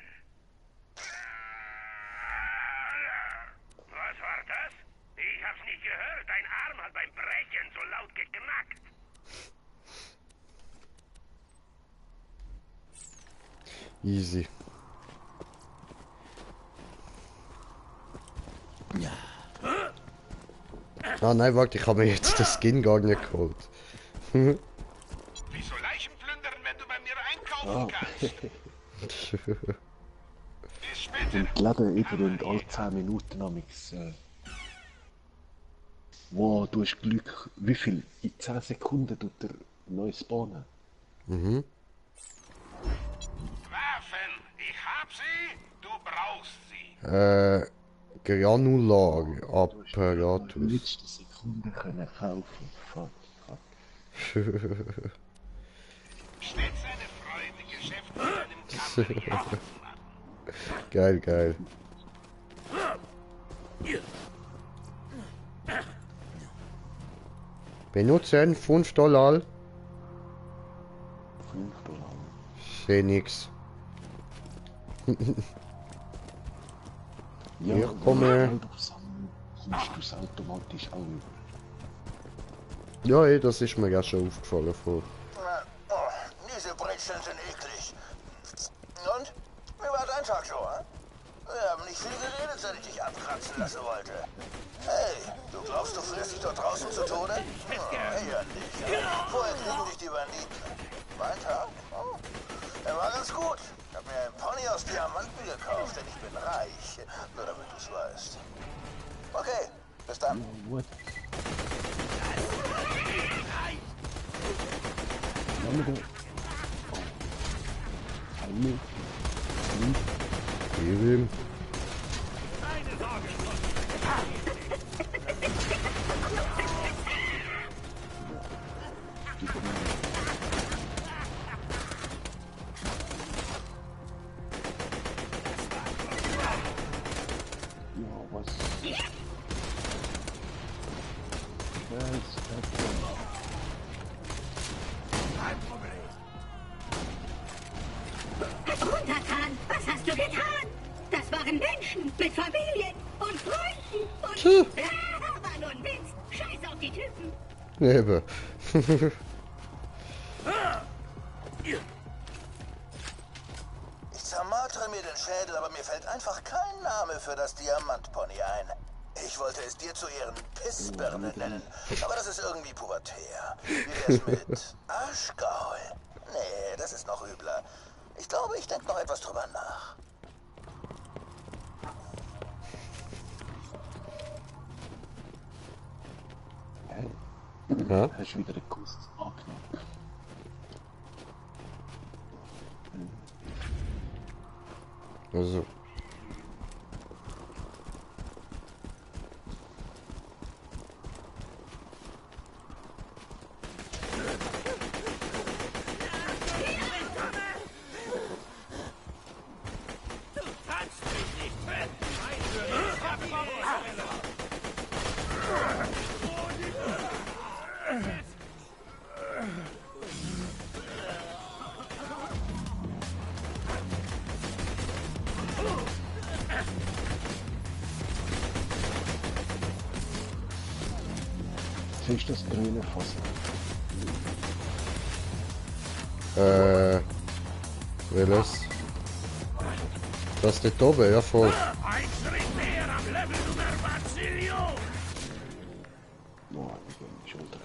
Was war das? Ich hab's nicht gehört. Dein Arm hat beim Brechen so laut geknackt. Easy. Ah nein, warte, ich habe mir jetzt den Skin gar nicht geholt. Wieso Leichen plündern, wenn du bei mir einkaufen kannst? Ist Und die Läden eben alle 10 Minuten amix. Wow, du hast Glück. Wie viel? In 10 Sekunden tut er neu spawnen. Mhm. Waffen, ich hab sie, du brauchst sie. Granularapparatus. In letzter Sekunde können kaufen. Fuck. Steht seine Freunde Geschäft mit einem Kampf. Geil. Benutzen $5. $5. Seh nix. Ja, Ich komme. Kommst du es automatisch auch über? Ja, das ist mir ja schon aufgefallen vor. Diese Brezeln sind eklig. Und? Wie war dein Tag so, hä? Wir haben nicht viel geredet, seit ich dich abkratzen lassen wollte. Hey, du glaubst, du frierst dich dort draußen zu Tode? Eher nicht. Vorher kriegen dich die Banditen. Mein Tag? Oh, der war ganz gut. Ich hab mir einen Pony aus Diamanten gekauft, denn ich bin reich. Nur damit du es weißt. Okay, bis dann. What? Gib ihm. Untertan, was hast du getan? Das waren Menschen mit Familien und Freunden und... war nur ein Witz. Scheiß auf die Typen. Eben. Ich zermartere mir den Schädel, aber mir fällt einfach kein Name für das Diamantpony ein. Ich wollte es dir zu Ehren Pissbirne nennen, aber das ist irgendwie pubertär. Wie wär's mit Arschgaul? Nee, das ist noch übler. Ich glaube, ich denke noch etwas drüber nach. Ja? Hast du wieder einen Kuss angenommen? Also. Siehst du das grüne Fass? Welches? Das dort oben, ja voll. Ein Schritt näher am Level Nummer Basilio. Boah, ich bin die Schulter.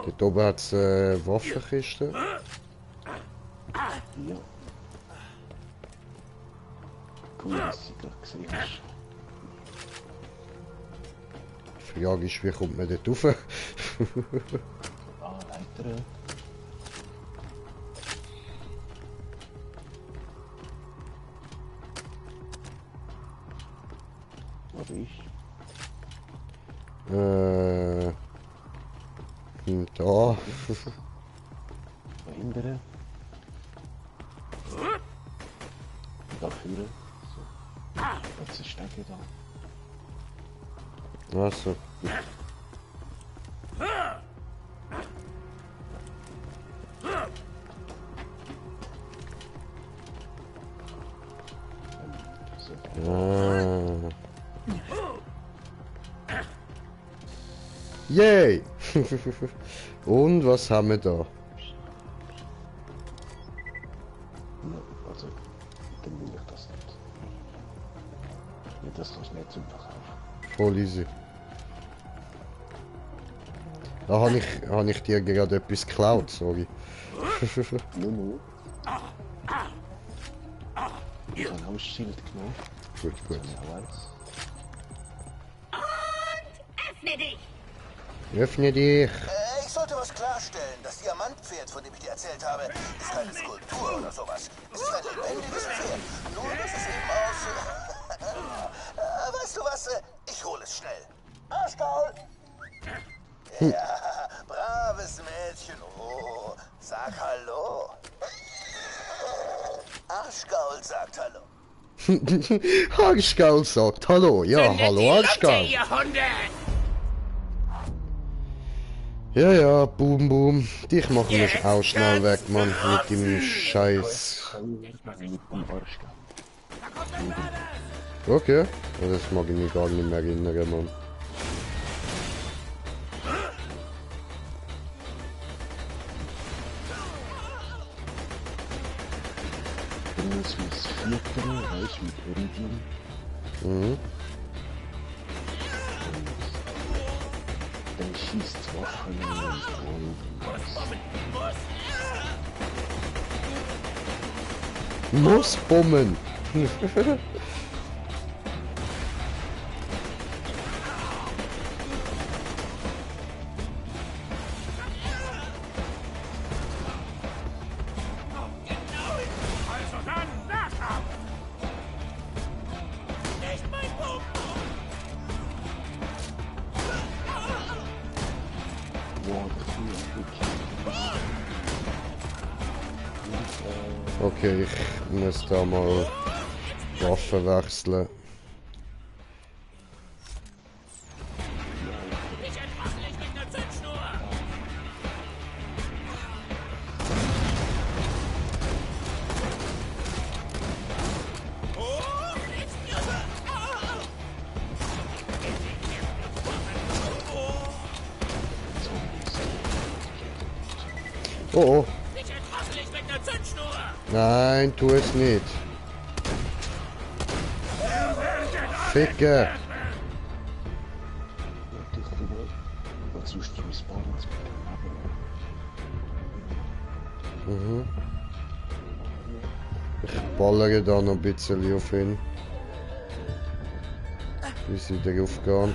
Dort oben hat es Waffenkiste. Ja. Cool, dass du das gesehen hast. Die Frage ist, wie kommt man dort rauf? Ah, Leiter. Wo bin ich? Da. Verhindern. Da führen. So. Jetzt ist Stecke da. Also. Ah. Yay! Und was haben wir da? Ja, also, dann will ich das nicht. Nicht, dass das nicht zum Verkaufen. Voll easy. Da habe ich dir gerade etwas geklaut, sorry. No. Ich habe auch ein Schild genommen. Gut. Und öffne dich! Öffne dich! Ich sollte was klarstellen. Das Diamantpferd, von dem ich dir erzählt habe, ist keine Skulptur oder sowas. Es ist ein lebendiges Pferd. Nur, dass es eben aus... weißt du was? Ich hole es schnell. Arschgaul! Ja, braves Mädchen. Oh, sag Hallo. Arschgaul sagt Hallo. Arschgaul sagt Hallo. Ja, hallo Arschgaul. Ja, Boom. Dich machen wir auch schnell weg, Mann, mit dem Scheiß. Okay, das mag ich mich gar nicht mehr erinnern, Mann. Das ist 4. Reich mit Iridium. Mhm. Dann schießt Waffen und Muss bomben! Okay, ich muss da mal Waffen wechseln. Oh. Nein, tu es nicht. Ficke. Mhm. Ich ballere da noch ein bisschen auf ihn. Bis sie wieder aufgehen.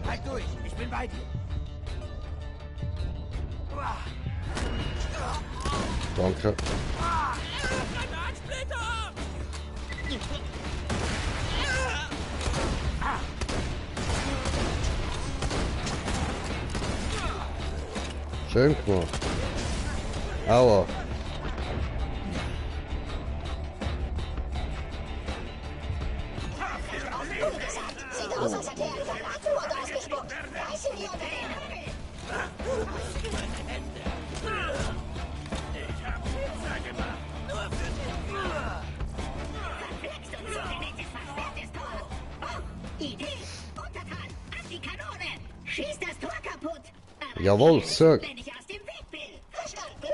Halt durch, ich bin bei dir. Danke. Schön gemacht. Aua. Sieht aus, als hätte er einen Verlatenmord ausgespuckt. Reiß ihn hier unter den Nacken. Verflixt und so ein nächstes versperrtes Tor. Oh, Idee. Untertan, ab die Kanone. Schieß das Tor kaputt. Aber Jawohl, Sir. wenn ich aus dem Weg bin. Verstanden?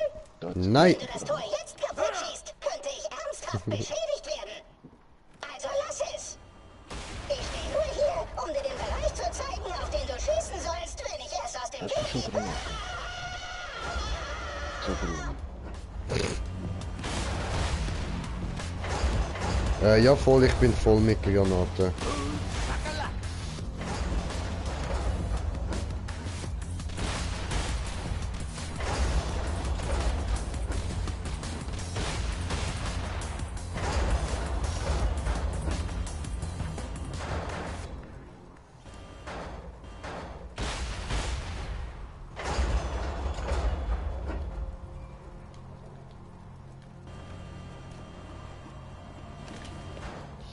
Nein. Wenn du das Tor jetzt kaputt schießt, könnte ich ernsthaft beschädigt werden. Also lass es. Ich stehe nur hier, um dir den Bereich zu zeigen, auf den du schießen sollst, wenn ich erst aus dem Weg bin. Ja voll, ich bin voll mit Granaten.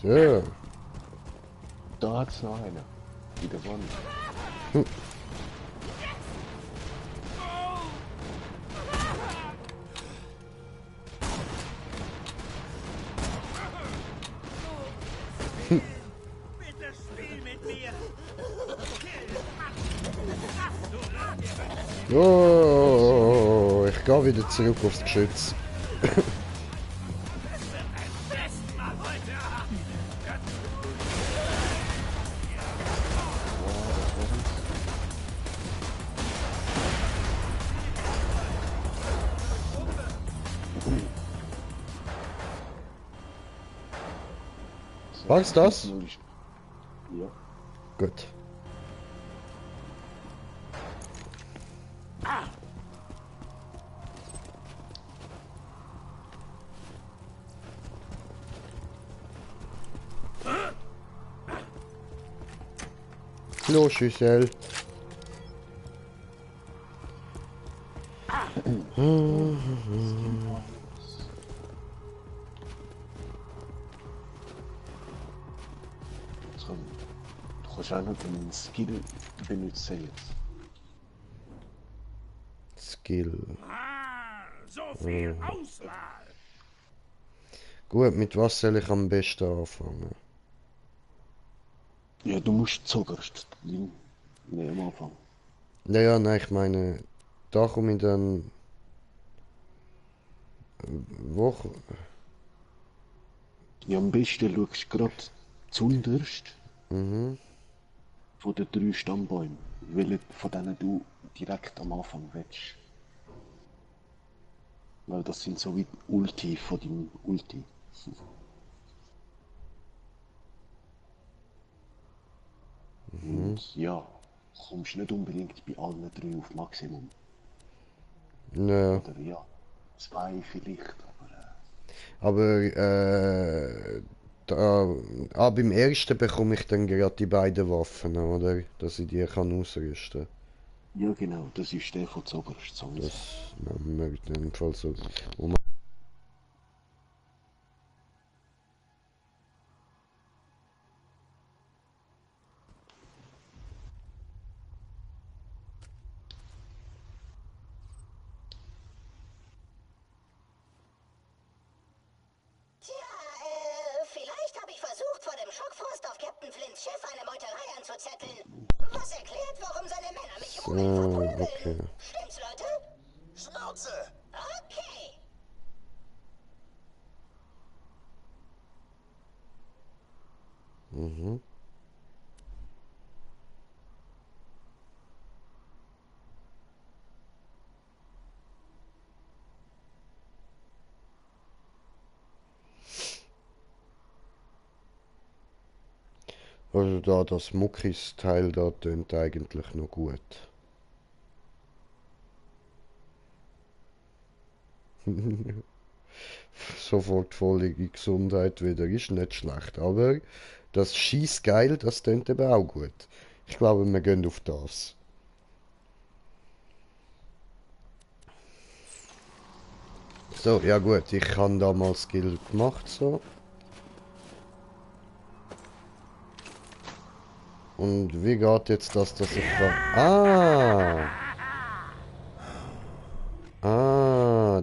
So. Da hat's noch einer. Wie der Wand. Bitte spiel mit mir. Oh, ich gehe wieder zurück aufs Geschütz. War's das? Ja. Gut. Kloschüssel. Du kannst auch noch den Skill benutzen jetzt. Skill. So viel Auswahl. Gut, mit was soll ich am besten anfangen? Ja, du musst zuerst am Anfang. Naja, nein, ich meine, da komme ich dann... Wo... Ja, am besten schaust du gerade zuunterst Mhm. von den 3 Stammbäumen, welchen von denen du direkt am Anfang willst. Weil das sind so wie die Ulti von deinem Ulti. Und ja, kommst nicht unbedingt bei allen 3 auf Maximum. Ja. Oder ja, 2 vielleicht, Aber beim ersten bekomme ich dann gerade die beiden Waffen, oder? Dass ich die kann ausrüsten. Ja genau, das ist der von zuoberst sonst. Das nehmen wir in dem Fall so. Vielleicht habe ich versucht, vor dem Schockfrost auf Captain Flints Schiff eine Meuterei anzuzetteln. Was erklärt, warum seine Männer mich verprügeln. Okay. Stimmt's, Leute? Schnauze! Okay. Mhm. Also da das Muckis-Teil da tönt eigentlich noch gut. Sofort völlige Gesundheit wieder, ist nicht schlecht. Aber das Schießgeil, das tönt eben auch gut. Ich glaube, wir gehen auf das. So, ja gut, ich habe da mal Skill gemacht, so. Und wie geht jetzt das, dass ich kann...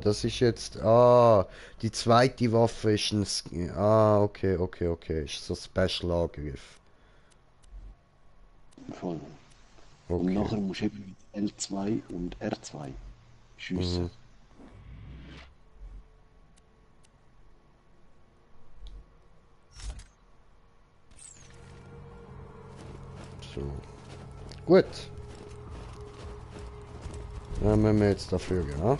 das ist jetzt... die zweite Waffe ist ein... okay, ist so Special-Angriff. Voll. Okay. Und nachher musst du eben mit L2 und R2 schiessen. Mhm. So. Gut. Dann müssen wir jetzt dafür gehen, ja?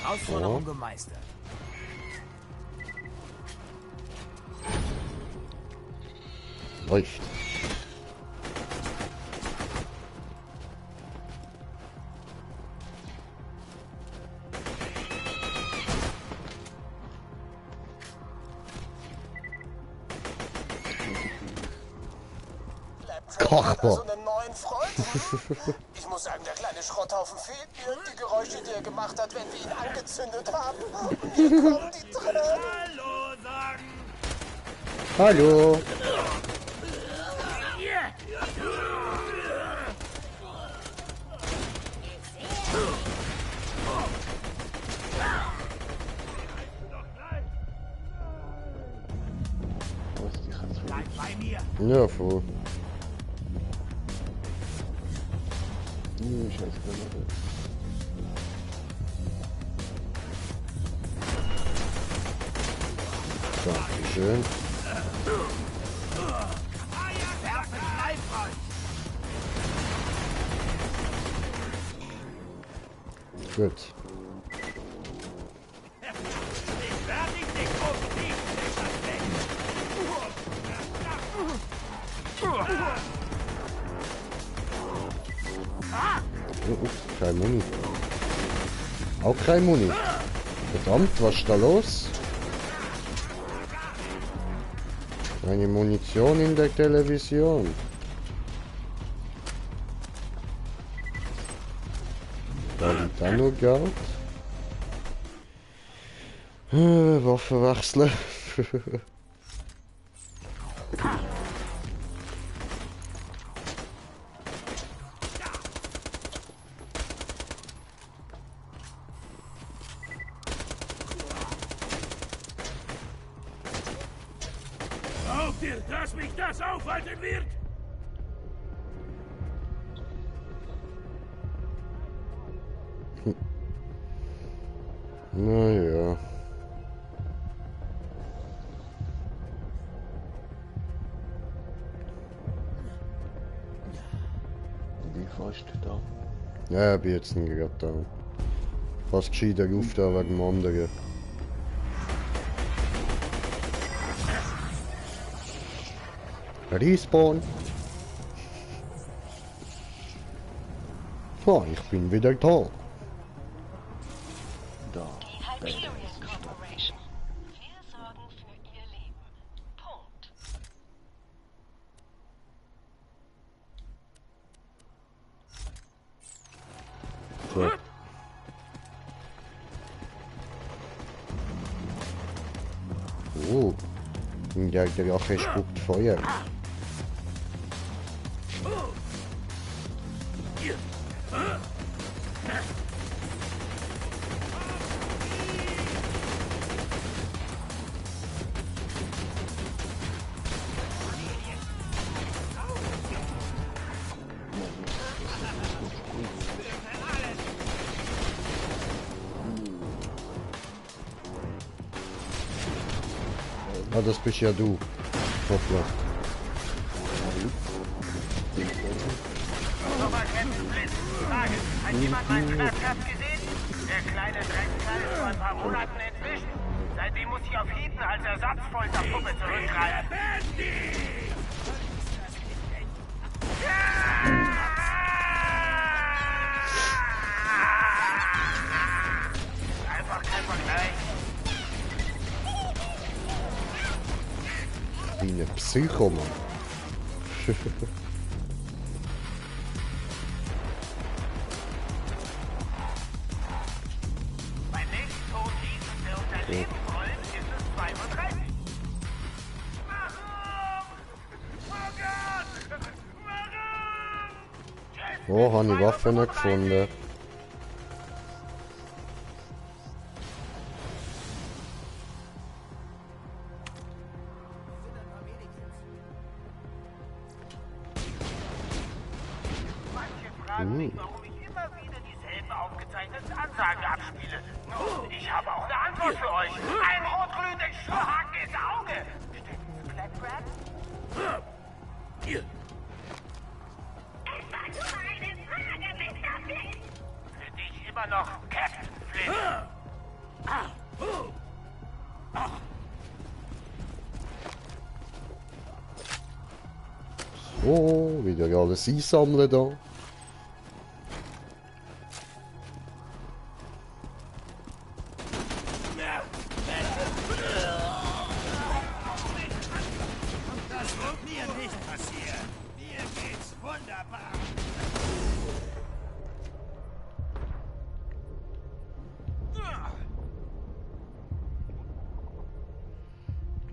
Herausforderung gemeistert. Läuft. Kochbar. So einen neuen Freund? Ich muss sagen, der kleine Schrotthaufen fehlt mir. Die Geräusche, die er gemacht hat, wenn wir ihn angezündet haben. Und hier kommen die Tränen. Hallo sagen. Hallo. Bleib bei mir. Ja, voll. schön. Gut. Oh, kein Muni. Auch kein Muni. Verdammt, was ist da los? Eine Munition in der Television. Da liegt auch nur Geld. Waffe wechseln. Auf dir, dass mich das aufhalten wird! Naja. Wie fast da? Ja, ich bin jetzt nicht gerade da. Fast gescheiter auf da wegen dem anderen. Respawn. Oh, ich bin wieder da. Da. Die Hyperion Corporation. Wir sorgen für ihr Leben. Punkt. So. Oh. Der Drache spuckt Feuer. Ah, das bist ja du. Hoppla. Nochmal Captain Blitz. Frage. Hat jemand meinen Schmerzkraft gesehen? Der kleine Dreckskall ist vor ein paar Monaten entwischt. Seitdem muss ich auf Heaton als Ersatzfolterpuppe zurückgreifen. Einfach kein Vergleich. Wie ein Psychomann. Beim nächsten Ton hießen wir unter Lebensrollen ist es 35. Warum? Oh, habe ich Waffen nicht gefunden. Warum ich immer wieder dieselben aufgezeichneten Ansagen abspiele. Nun, ich habe auch eine Antwort für euch. Ein rotglühender Schuhhaken ins Auge. Stimmt's, Claptrap? Es war nur eine Frage, Mr. Flint. Für dich immer noch Captain Flint. So, wieder alles einsammeln da. Das wird mir nicht passieren. Mir geht's wunderbar.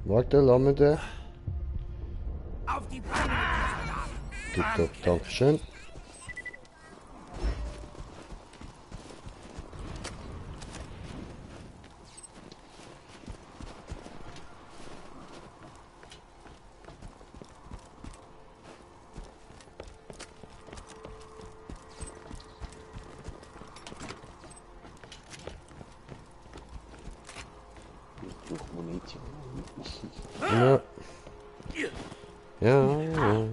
Warte, lass mir den. Auf die Beine! Tipptopp, Dankeschön. Durch Munition. Ja. Ja, ja.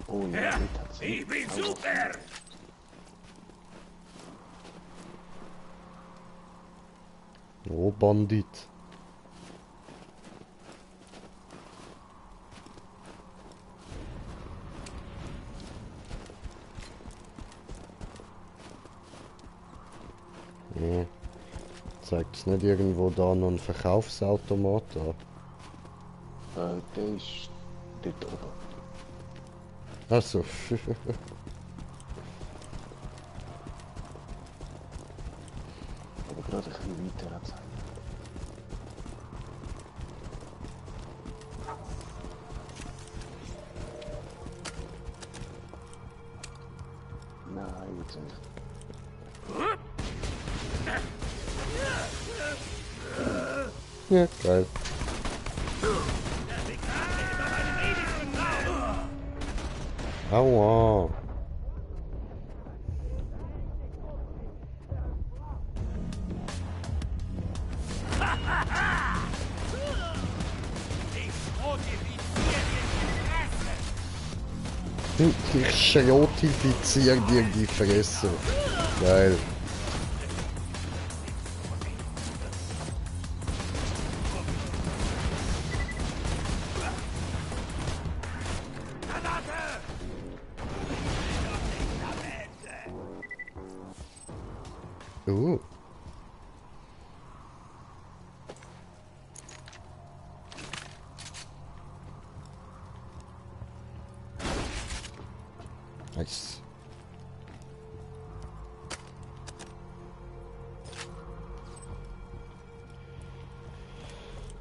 Oh ja, Ich bin super! Oh, Bandit. Ja. Zeigt es nicht irgendwo da noch ein Verkaufsautomat an? Der ist dort oben. Achso. Aber gerade ein bisschen weiter hat es. Nein, jetzt nicht. Ja, geil. Aua. Ich schrotifiziere dir die Fresse. Geil. Nice.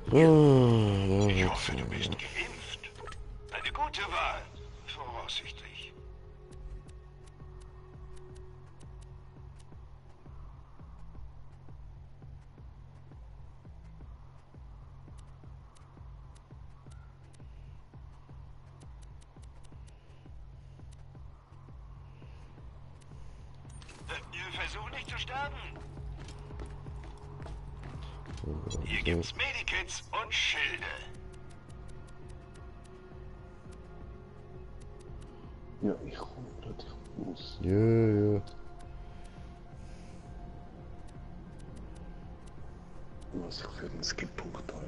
Ich hoffe, du bist geimpft. Eine gute Wahl, voraussichtlich. Versuch nicht zu sterben. Hier gibt's Medikits und Schilde. Ja, ich komme gerade raus. Ja. Was ich für einen Skip-Punkt heute.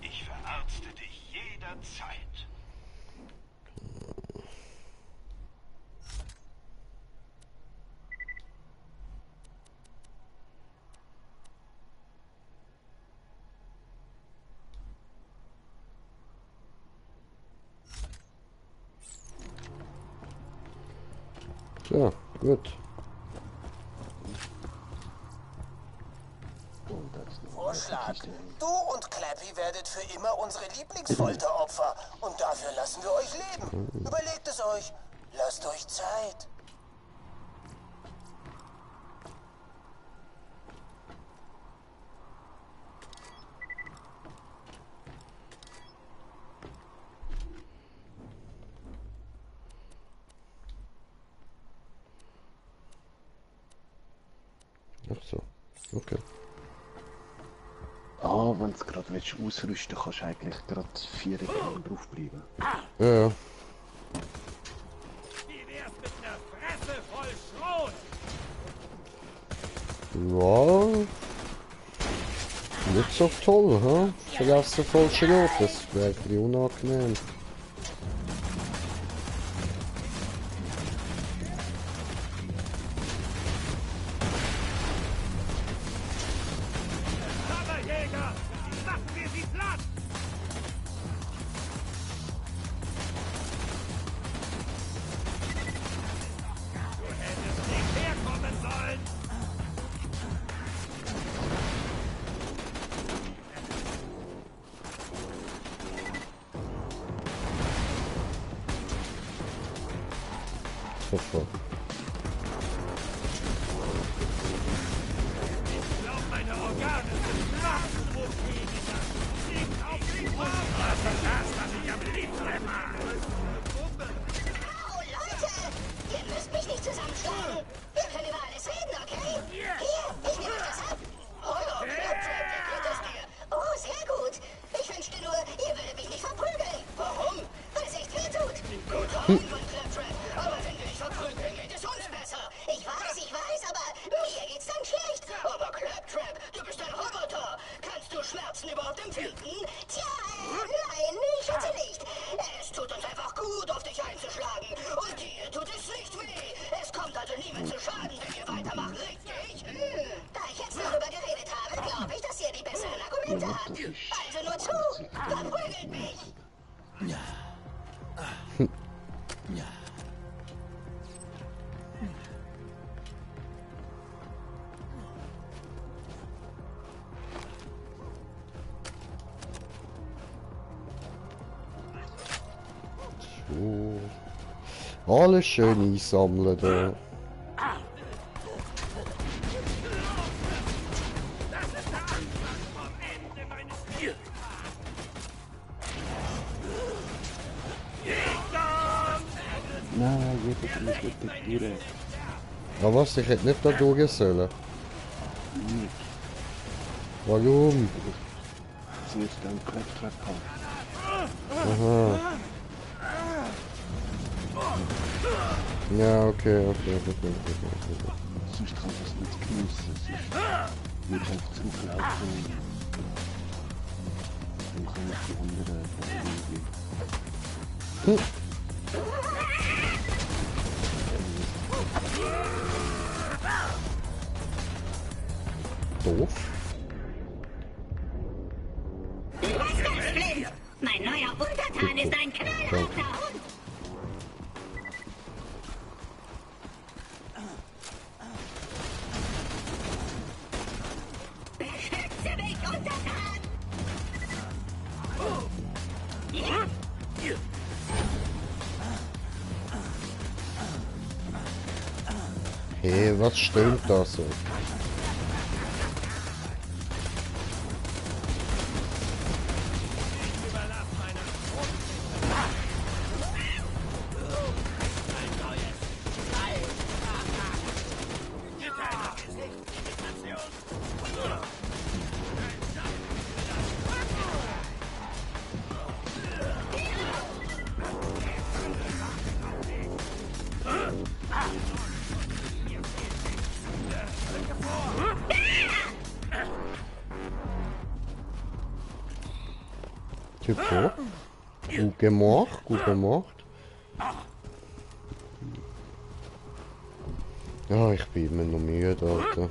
Ich verarzte dich jederzeit. Ja, gut. Vorschlag. Du und Clappy werdet für immer unsere Lieblingsfolteropfer. Und dafür lassen wir euch leben. Überlegt es euch. Lasst euch Zeit. Ach so. Okay. Ah, wenn du gerade ausrüsten willst, kannst du eigentlich gerade 4 Ecken draufbleiben. Ja. Wie wär's mit einer Fresse voll Schrot? Ja. Nicht so toll, ha? Verlassen voll Schrot, das wäre ein bisschen unangenehm. Kammerjäger! Machen wir sie platt! Du hättest nicht herkommen sollen! for fuck? So. Alles schön einsammeln da. Nein, jeder muss nicht durch. Aber was, ich hätte nicht da durch sollen? Nicht. Warum? Zuerst einen Claptrap haben. Aha. Ja, okay. Sonst kannst du es nicht geniessen. Sonst wird halt zurücklaufen. Dann kann ich die anderen irgendwie. Doof. Mein neuer Untertan ist ein knallharter Hund. Beschütze mich, Untertan! Hey, was stimmt da so? Typ hoch. Gut gemacht, gut gemacht. Ja, ich bin immer noch müde, Alter.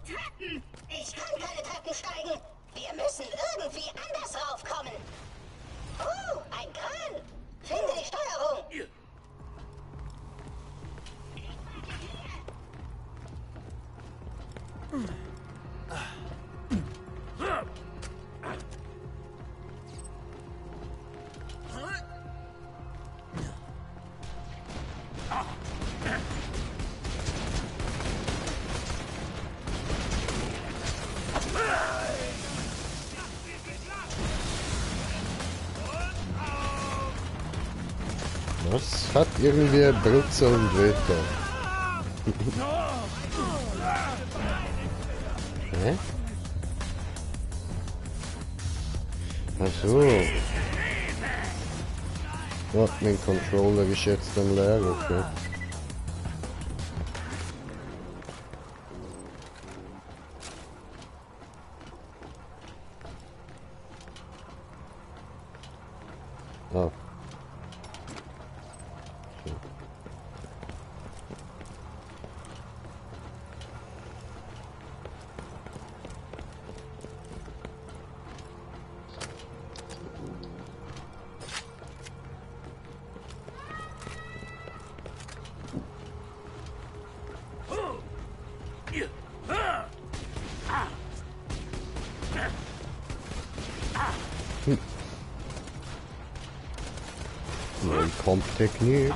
Treppen! Ich kann keine Treppen steigen! Wir müssen irgendwie anders raufkommen! Oh, ein Kran! Finde die Steuerung! Das hat irgendwie Brutze und Wetter. Hä? Ach so. Ja, mein Controller ist jetzt dann leer, okay. Ah. Kampftechnik. Ja.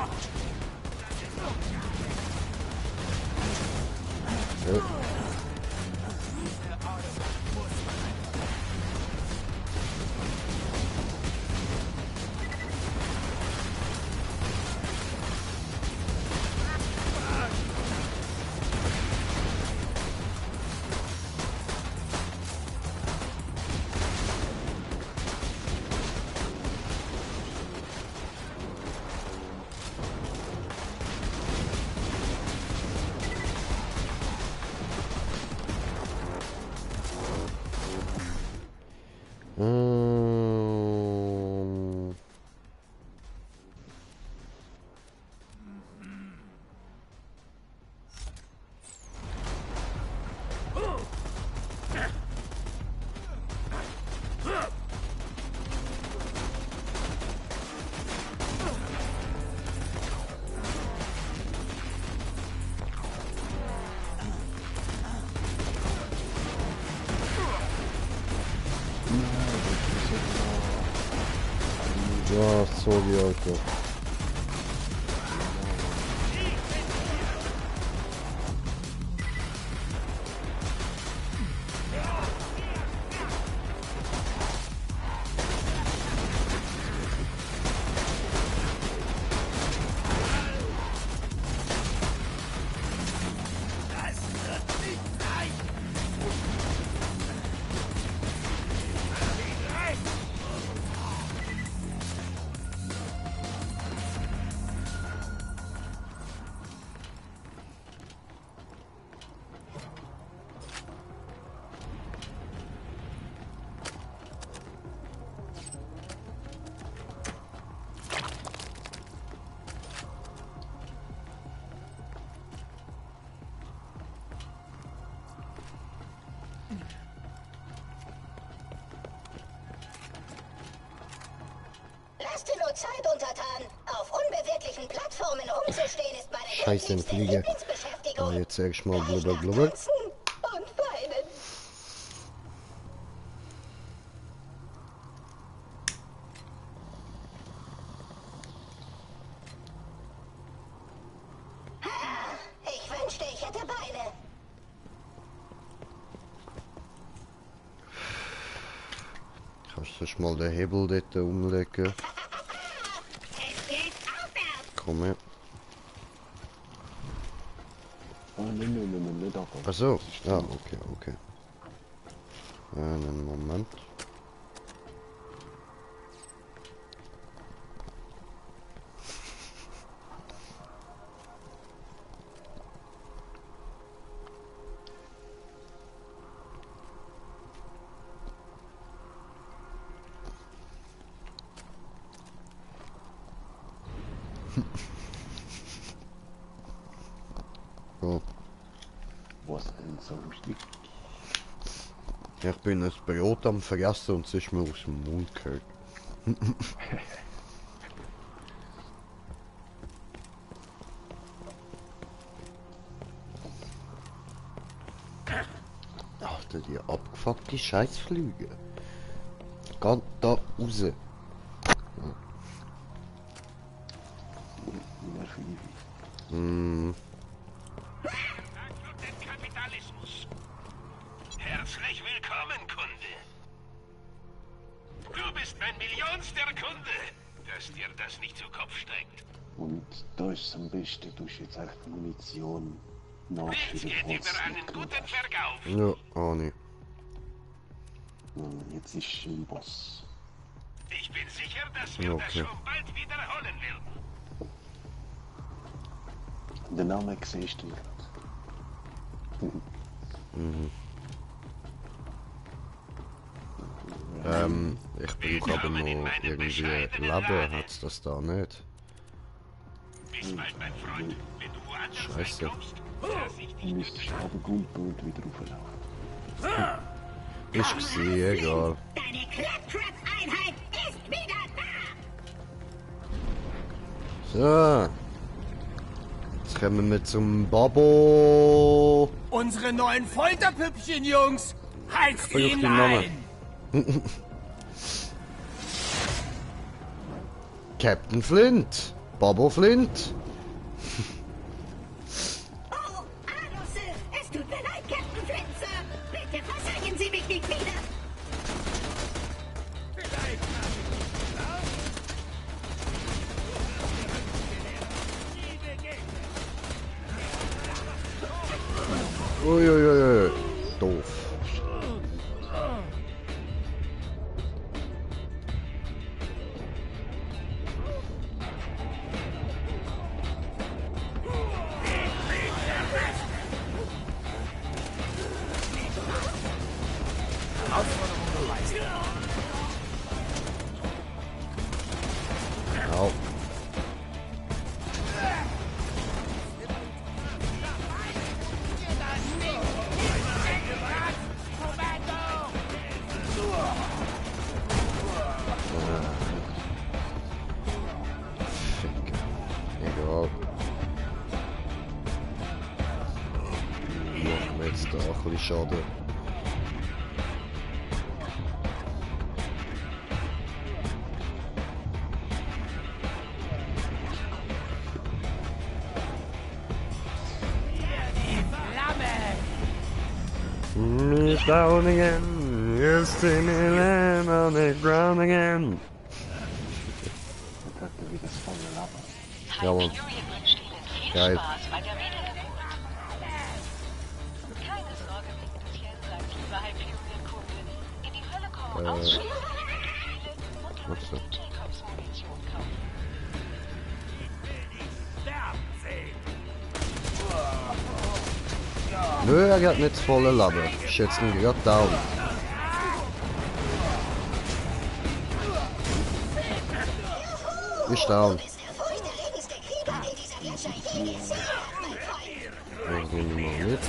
Ja, sorry, Alter. Lasst die Zeit untertan. Auf unbeweglichen Plattformen rumzustehen ist meine Scheiße, ein Flieger. Lieblingsbeschäftigung. Ja, jetzt sag ich mal blubber blubber. Und weinen. Ich wünschte, ich hätte Beine. Kannst du mal den Hebel dort umlegen? Komm her. Oh, nein, nicht anfangen. Ach so. Ja, okay. Einen Moment. So. Was denn so lustig? Ich bin ein Brot am Fressen und es ist mir aus dem Mund gehört. Alter, die abgefuckte Scheißflüge. Geht da raus. Herzlich willkommen, Kunde. Du bist mein millionster Kunde, dass dir das nicht zu Kopf steigt. Und da ist es am besten, du hast jetzt echt Munition nach Nichts für den geht über Holz einen mitgenommen. guten Verkauf. Ja, auch nicht. Jetzt ist ein Boss. Ich bin sicher, dass wir das schon bald wiederholen werden. Den Namen siehst du nicht. Ich brauche aber noch irgendwie Leben, hat's das da nicht? Bis bald, mein Freund. Wenn du woanders Scheiße. reinkommst, Du müsstest aber gut und wieder rauflaufen. Ist gesehen, egal. Deine Claptrap-Einheit ist wieder da! So. Jetzt kommen wir zum Babo. Unsere neuen Folterpüppchen, Jungs! Heizt ihn ein! Captain Flint. Bobo Flint. Oh, Alusse! Es tut mir leid, Captain Flint, Sir. Bitte versäumen Sie mich nicht wieder. Uiuiui. Doof. Au. Egal. Machen wir jetzt da ein bisschen Schaden. Me down again, you're still land on the ground again. Jawohl. Geil. Keine Sorge wegen des Jenseits, lieber Hyperion-Kunde. In die Hölle kommen ausschließlich viele und die Jacobs-Munition kaufen. Nö, er geht nicht volle Labe. Ich schätze ihn gerade down. Ist down. Das nehmen wir mal mit.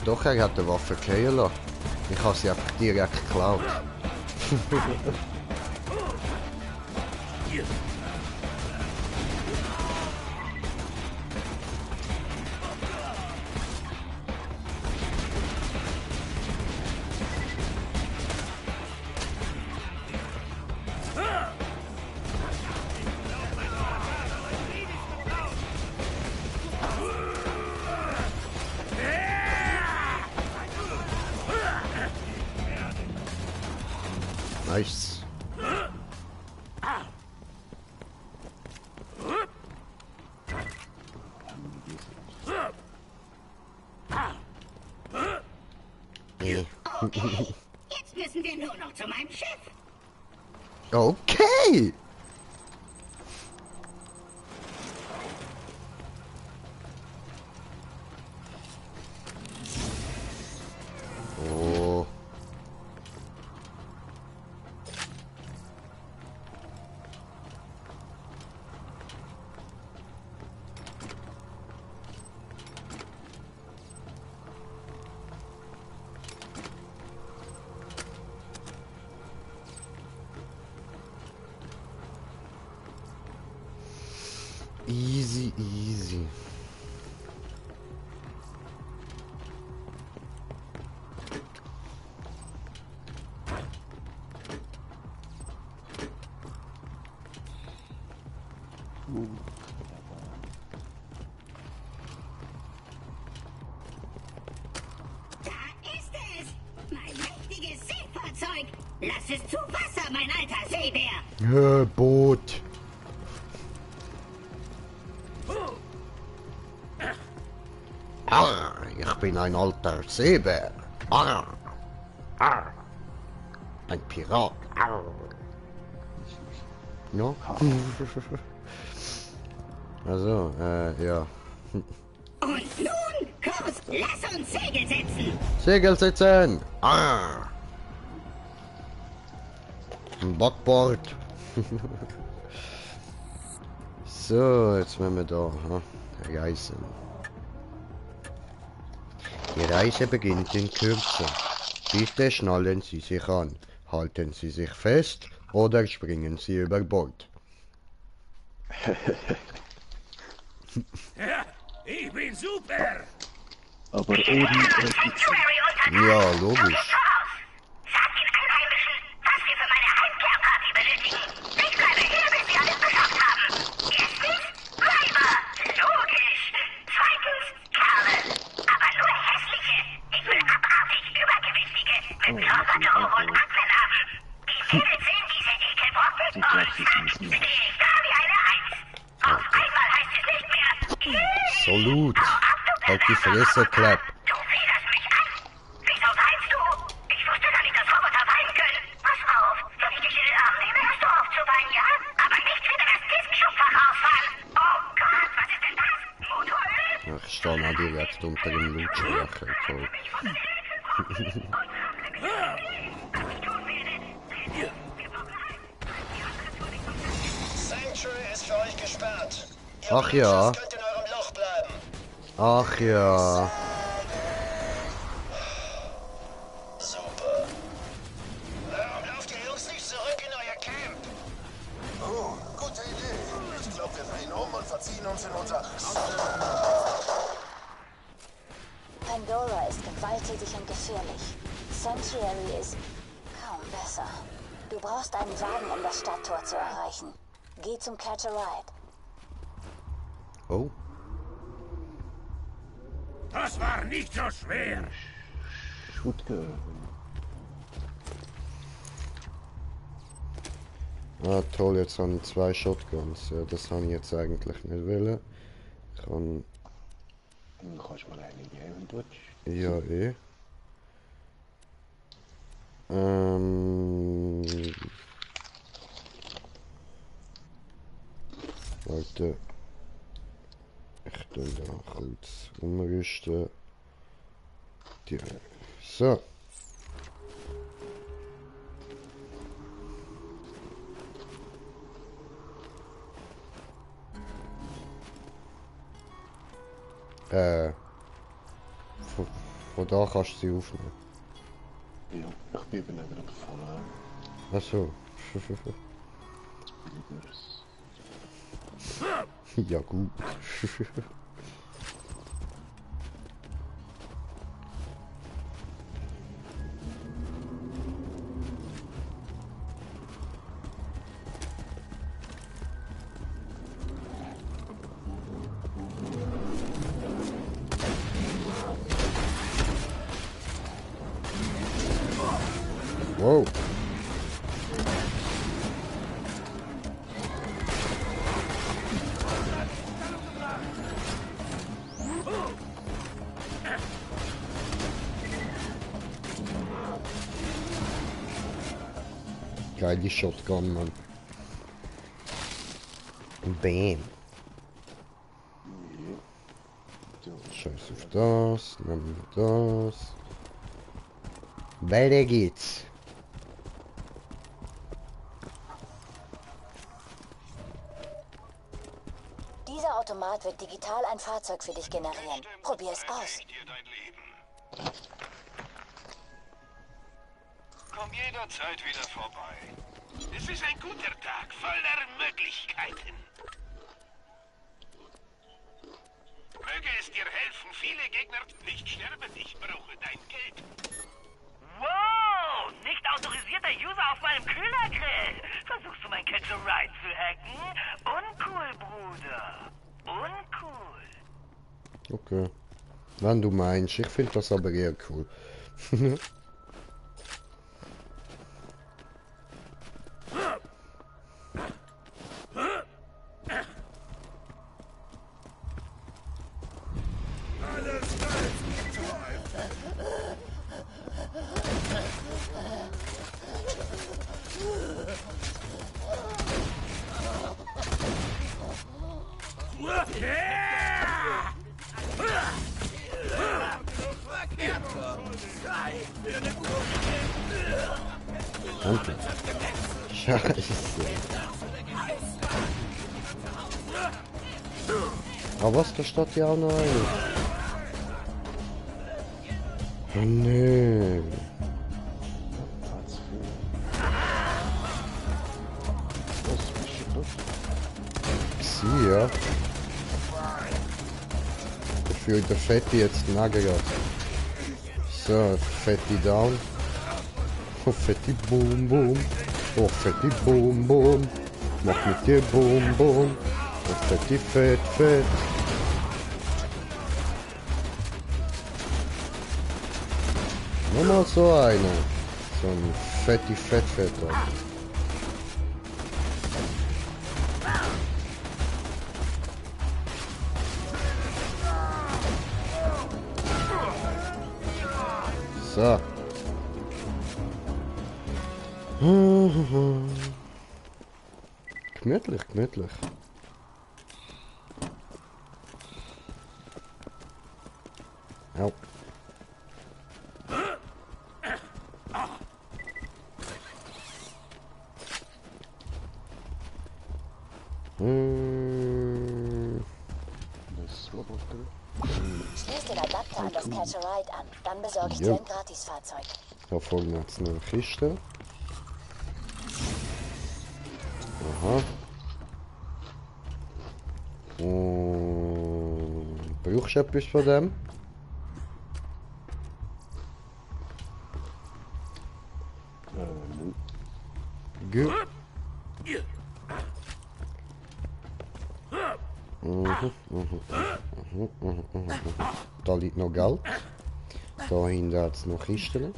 Doch, er hat eine Waffe fallen lassen. Ich habe sie einfach direkt geklaut. Nice. Okay, jetzt müssen wir nur noch zu meinem Chef. Okay. Oh. Easy, easy. Da ist es! Mein mächtiges Seefahrzeug! Lass es zu Wasser, mein alter Seebär! Boot. Arr, ich bin ein alter Seebär. Arr, arr. Ein Pirat. Arr. No? Also, ja. Und nun, Kurs, lass uns Segel setzen! Segel setzen! Arr. Ein Backbord. So, jetzt werden wir da reisen. Die Reise beginnt in Kürze. Bitte schnallen Sie sich an, halten Sie sich fest oder springen Sie über Bord. Ja, ich bin super! Aber ohne... Ja, logisch. Sag den Einheimischen, was wir für meine Heimkehrparty benötigen. Ich bleibe hier, bis wir alles geschafft haben. Erstens, Weiber. Logisch. Zweitens, Kerle. Aber nur hässliche. Ich will abartig Übergewichtige mit Körpergeruch und Aknen haben. Die Mädels sehen diese Ekelbrocken und zack, stehe ich da wie eine Eins. Auf einmal heißt es nicht mehr... Salut. Halt die Fresse, Klapp. Du federst mich an. Wieso weinst du? Ich wusste gar nicht, dass Roboter weinen können. Pass auf, wenn ich dich in den Arm nehme, hörst du auf zu weinen, ja? Aber nicht wieder das Diskschubfach ausfahren. Oh Gott, was ist denn das? Motoröl? Ich stehe auch direkt unter dem Lautsprecher. Toll. Sanctuary ist für euch gesperrt. Ach ja. Könnt in eurem Loch bleiben. Ach ja. Super. Warum lauft ihr Jungs nicht zurück in euer Camp? Oh, gute Idee. Ich glaube, wir drehen um und verziehen uns in unser... Pandora ist gewalttätig und gefährlich. Sanctuary ist kaum besser. Du brauchst einen Wagen, um das Stadttor zu erreichen. Geh zum Catch a Ride. Oh. Das war nicht so schwer. Shotgun. Ah toll, jetzt habe ich 2 Shotguns. Ja, das habe ich jetzt eigentlich nicht wollen. Ich kann... Dann kannst du mal eine geben, wenn du willst. Ja, eh. Warte. Ich tue da kurz umrüsten. So. Von da kannst du sie aufnehmen. Ja, ich bin eben nicht davon. Ach so. Ja gut. Wow. Geile Shotgun, Mann. Bam. Scheiß auf das, nehmen wir das. Weiter geht's. Dieser Automat wird digital ein Fahrzeug für dich generieren. Probier es aus. Komm jederzeit wieder vorbei. Es ist ein guter Tag, voller Möglichkeiten. Möge es dir helfen, viele Gegner nicht sterben. Ich brauche dein Geld. Wow! Nicht autorisierter User auf meinem Kühlergrill! Versuchst du mein Catch a Ride zu hacken? Uncool, Bruder. Uncool. Okay. Wenn du meinst, ich finde das aber eher cool. Danke. Scheiße. Aber was, da steht ja auch noch ein. Oh nee. ja. Dafür der Fetti jetzt nagerat. So, Fetti down. Oh, Fetti boom boom. Oh, Fetti boom boom. Mach mit dir boom boom. Oh, Fetti fett fett. Nochmal so einer. So ein Fetti fett fett. So. Gemütlich, gemütlich. Au. Schließ den Adapter an das Catch-A-Ride an. Dann besorge ich dir ein Gratisfahrzeug. Da vorne hat es eine Kiste. Aha. Und brauchst du etwas von dem? Gut. Da liegt noch Geld. Da hinten hat es noch Kisten.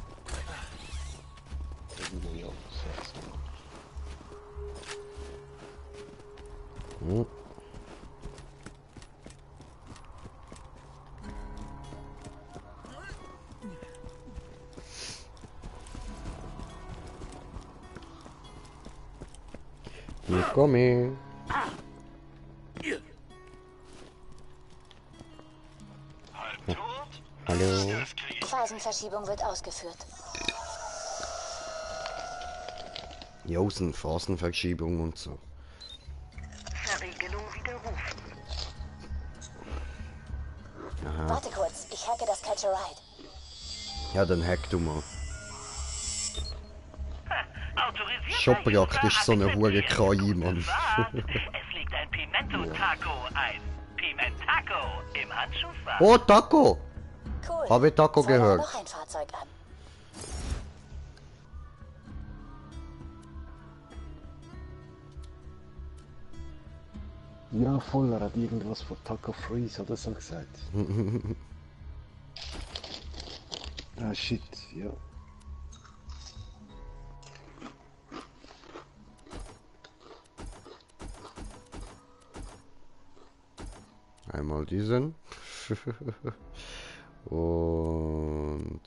Willkommen. Hallo. Phasenverschiebung wird ausgeführt. Josen, Phasenverschiebung und so. Verriegelung widerrufen. Aha. Warte kurz, ich hacke das Catch-A-Ride. Ja, dann hack du mal. Autorisiert Schon praktisch so eine hure KI, Mann. Es liegt ein Pimento-Taco, ein Pimentaco im Handschuhfach. Oh, Taco! Cool. Habe ich Taco Feuer gehört? noch ein Fahrzeug an. Ja, voll, er hat irgendwas von Taco Freeze oder so gesagt. Ah, shit, ja. Einmal diesen. Und...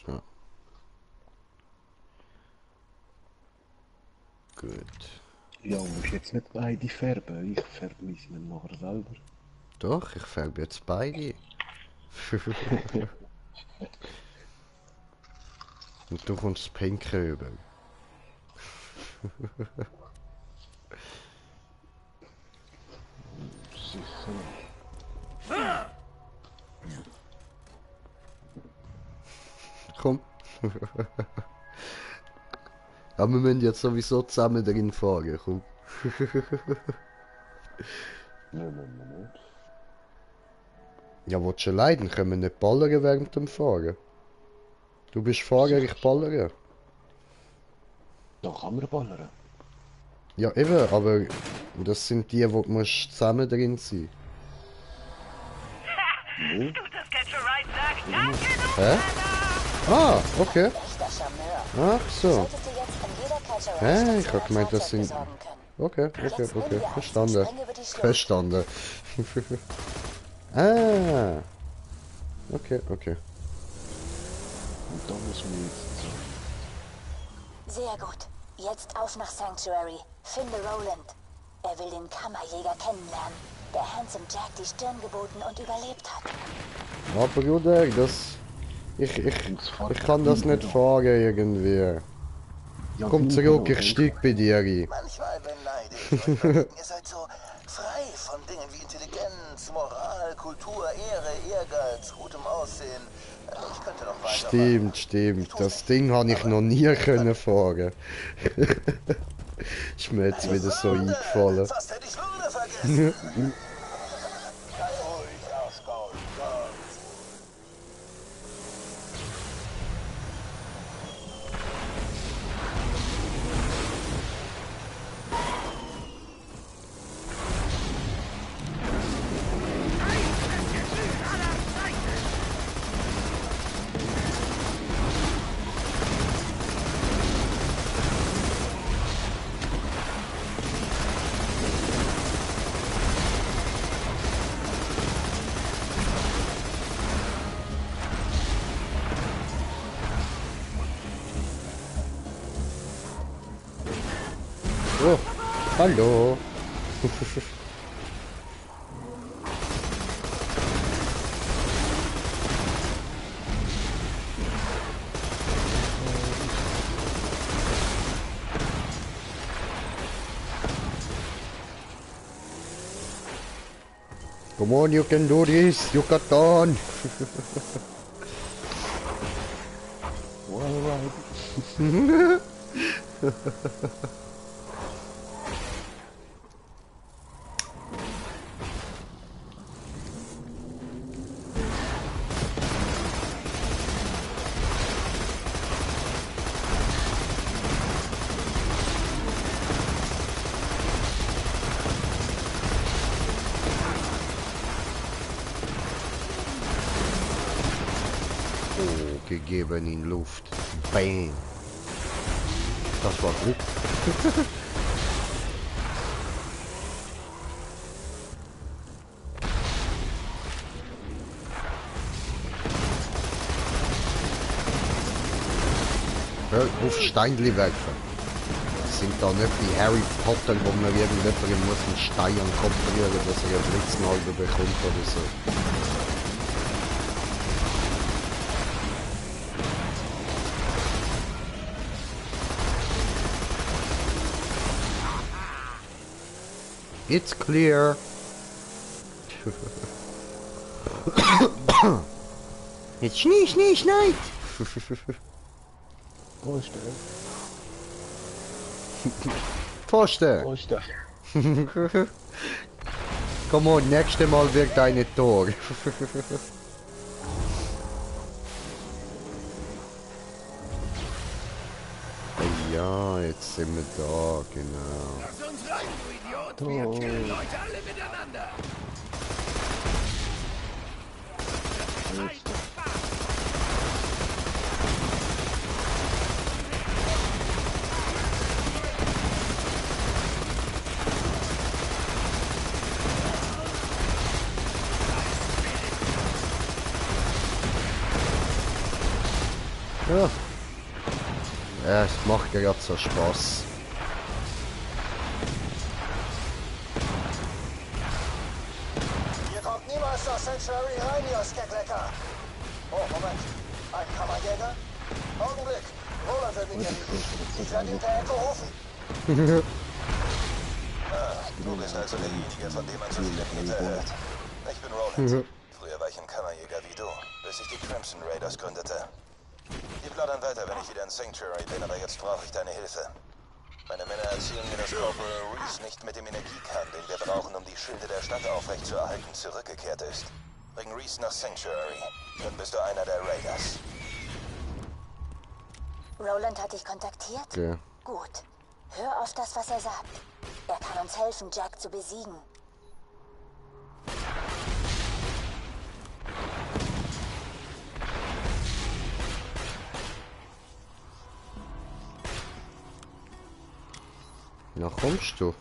So. Gut. Ja, musst jetzt nicht beide färben. Ich färbe mich nachher selber. Doch, ich färbe jetzt beide. Und du kommst pink rüber. Sicher. Komm. Aber wir müssen jetzt sowieso zusammen drin fahren, komm. Nein. Ja, willst du leiden? Können wir nicht ballern während dem Fahren? Du bist Fahrer, ich ballere. Da kann man ballern. Ja, eben, aber das sind die, wo du zusammen drin sein. Tut das Catch-A-Ride sagt, danke, du Hä? Ah, okay. Echter Charmeur. Ach so. Solltest du jetzt an jeder Catch-A-Ride Hä, ich hab gemeint, das sind... Okay, verstanden. Verstanden. Ah. Okay. Und da muss man jetzt so. Sehr gut. Jetzt auf nach Sanctuary. Finde Roland. Er will den Kammerjäger kennenlernen, der Handsome Jack die Stirn geboten und überlebt hat. Aber Bruder, das... Ich kann das nicht fahren irgendwie. Ja, Komm zurück, ich steig bei dir ein. Manchmal beneide ich euch. Ihr seid so frei von Dingen wie Intelligenz, Moral, Kultur, Ehre, Ehrgeiz, gutem Aussehen. Ich könnte noch weiter. Stimmt. Das Ding habe ich noch nie können fahren. Ist mir jetzt wieder so eingefallen. Fast hätte ich Würde vergessen. Sei ruhig, Ausgaul. Oh, hallo. Come on, you can do this. You got on. Well, right. Gegeben in Luft. Bang. Das war Glück. Hör auf Steinli werfen. Das sind da nicht wie Harry Potter, wo man irgendjemandem muss einen Stein an den Kopf rühren, dass er einen Blitznagel bekommt oder so. It's clear. Jetzt schneit. Poste. Komm on, nächstes Mal wirkt eine Tor. Ja, jetzt sind wir da, genau. Lass uns rein, du Idiot! Wir killen Leute alle miteinander! Ja. Ja, es macht ja gerade so Spaß. Hier kommt niemals nach Sanctuary rein, ihr Skeklecker. Oh, Moment. Ein Kammerjäger? Augenblick. Roland wird mich erledigen. Ich werde ihn per Echo rufen. Du bist also derjenige, von dem man so viele Meter hört. Ich bin Roland. Früher war ich ein Kammerjäger wie du, bis ich die Crimson Raiders gründete. Die plaudern weiter, wenn ich wieder in Sanctuary bin, aber jetzt brauche ich deine Hilfe. Meine Männer erzählen mir, dass Corporal Reese nicht mit dem Energiekern, den wir brauchen, um die Schilde der Stadt aufrechtzuerhalten, zurückgekehrt ist. Bring Reese nach Sanctuary, dann bist du einer der Raiders. Roland hat dich kontaktiert? Ja. Gut. Hör auf das, was er sagt. Er kann uns helfen, Jack zu besiegen. Na kommst du?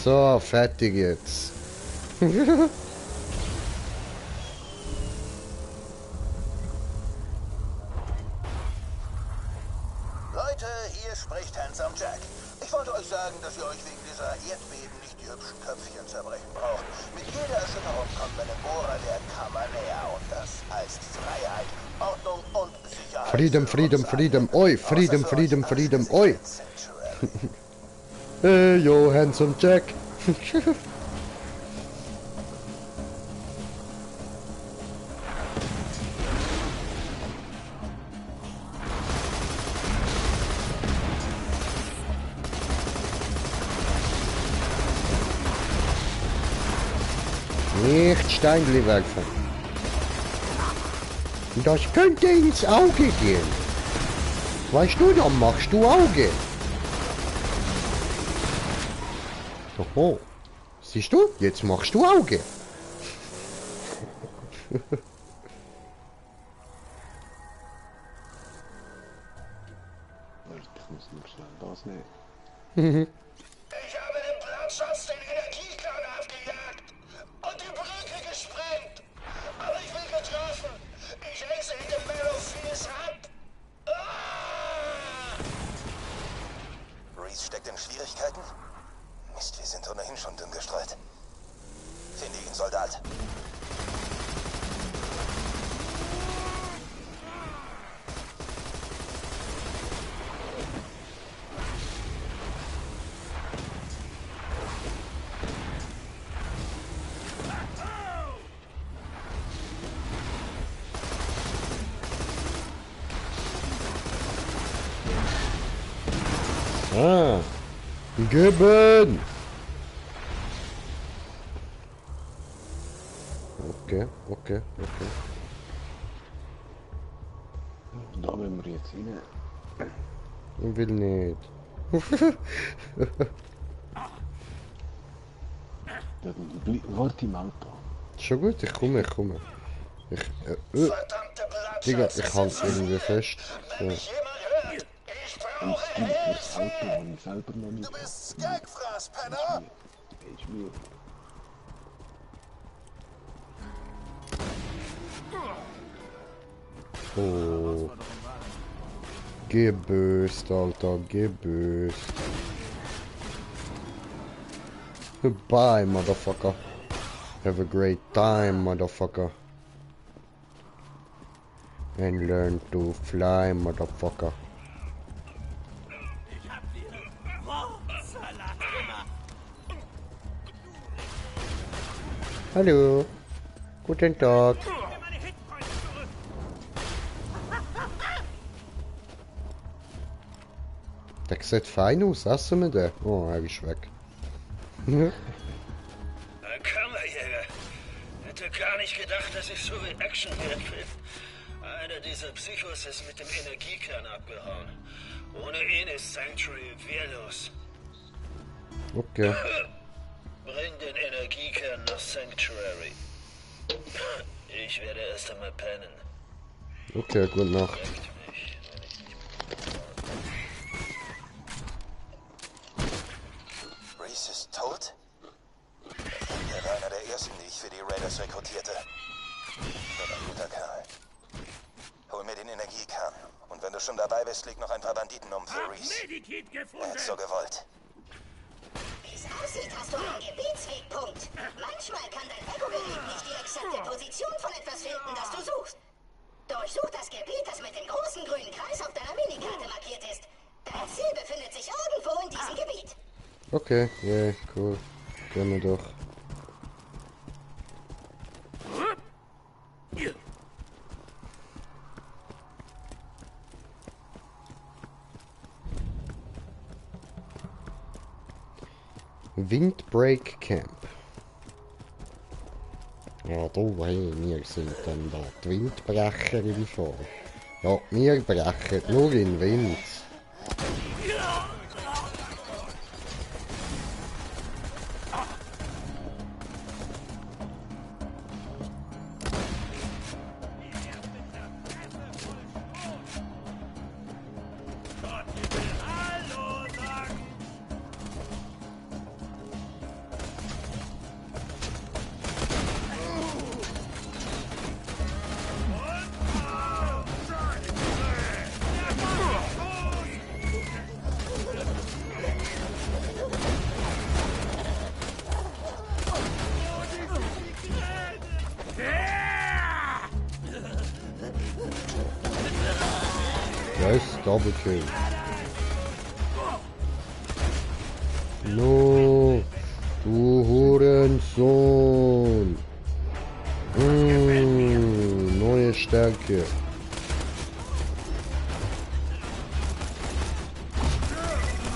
So, fertig jetzt. Leute, hier spricht Handsome Jack. Ich wollte euch sagen, dass ihr euch wegen dieser Erdbeben nicht die hübschen Köpfchen zerbrechen braucht. Mit jeder Erschütterung kommen wir dem Bohrer der Kammer näher. Und das heißt Freiheit, Ordnung und Sicherheit. Freedom, Freedom, Freedom, oi, Freedom, Freedom, Freedom, oi. Hey, yo, handsome Jack. Nicht Steinli werfen. Das könnte ins Auge gehen. Weißt du, dann machst du Auge. Oho. Siehst du? Jetzt machst du Auge. Ich muss nur schnell das nehmen. Ich habe den Platzschatz den Energiekern abgejagt und die Brücke gesprengt. Aber ich bin getroffen. Ich esse in den Mellowfields ab. Reese steckt in Schwierigkeiten? Mist, wir sind ohnehin schon dünn gestreut. Finde ihn, Soldat. Ah, Gibbon. Okay, okay, okay. Da wollen wir jetzt rein. Ich will nicht. Warte im Auto. Schon gut, ich komme. Digga, ich halte irgendwie fest. So. Und das Auto habe ich selber noch nicht. Du bist Skagfraß, Penner! Ich mir. Oh. Geböst, Alter, geböst. Bye, motherfucker. Have a great time, motherfucker. And learn to fly, motherfucker. Hallo. Guten Tag. Der sieht fein aus, essen wir den? Oh, er ist weg. Ein Kammerjäger. Hätte gar nicht gedacht, dass ich so viel Actionwert bin. Einer dieser Psychos ist mit dem Energiekern abgehauen. Ohne ihn ist Sanctuary wehrlos. Okay. Bring den Energiekern nach Sanctuary. Ich werde erst einmal pennen. Okay, gute Nacht. Reese ist tot? Er war einer der ersten, die ich für die Raiders rekrutierte. Wird ein guter Kerl. Hol mir den Energiekern. Und wenn du schon dabei bist, leg noch ein paar Banditen um für Reese. Er hat so gewollt. Wie es aussieht, hast du einen Gebietswegpunkt. Manchmal kann dein Ego-Gerät nicht die exakte Position von etwas finden, das du suchst. Durchsuch das Gebiet, das mit dem großen grünen Kreis auf deiner Minikarte markiert ist. Dein Ziel befindet sich irgendwo in diesem Gebiet. Okay, yeah, cool. Gehen wir doch. Windbreak Camp. Ja, da, hey, wir sind dann da die Windbrecher im Fall. Ja, wir brechen nur in Wind. Double Kill. No, du Hurensohn. Neue Stärke.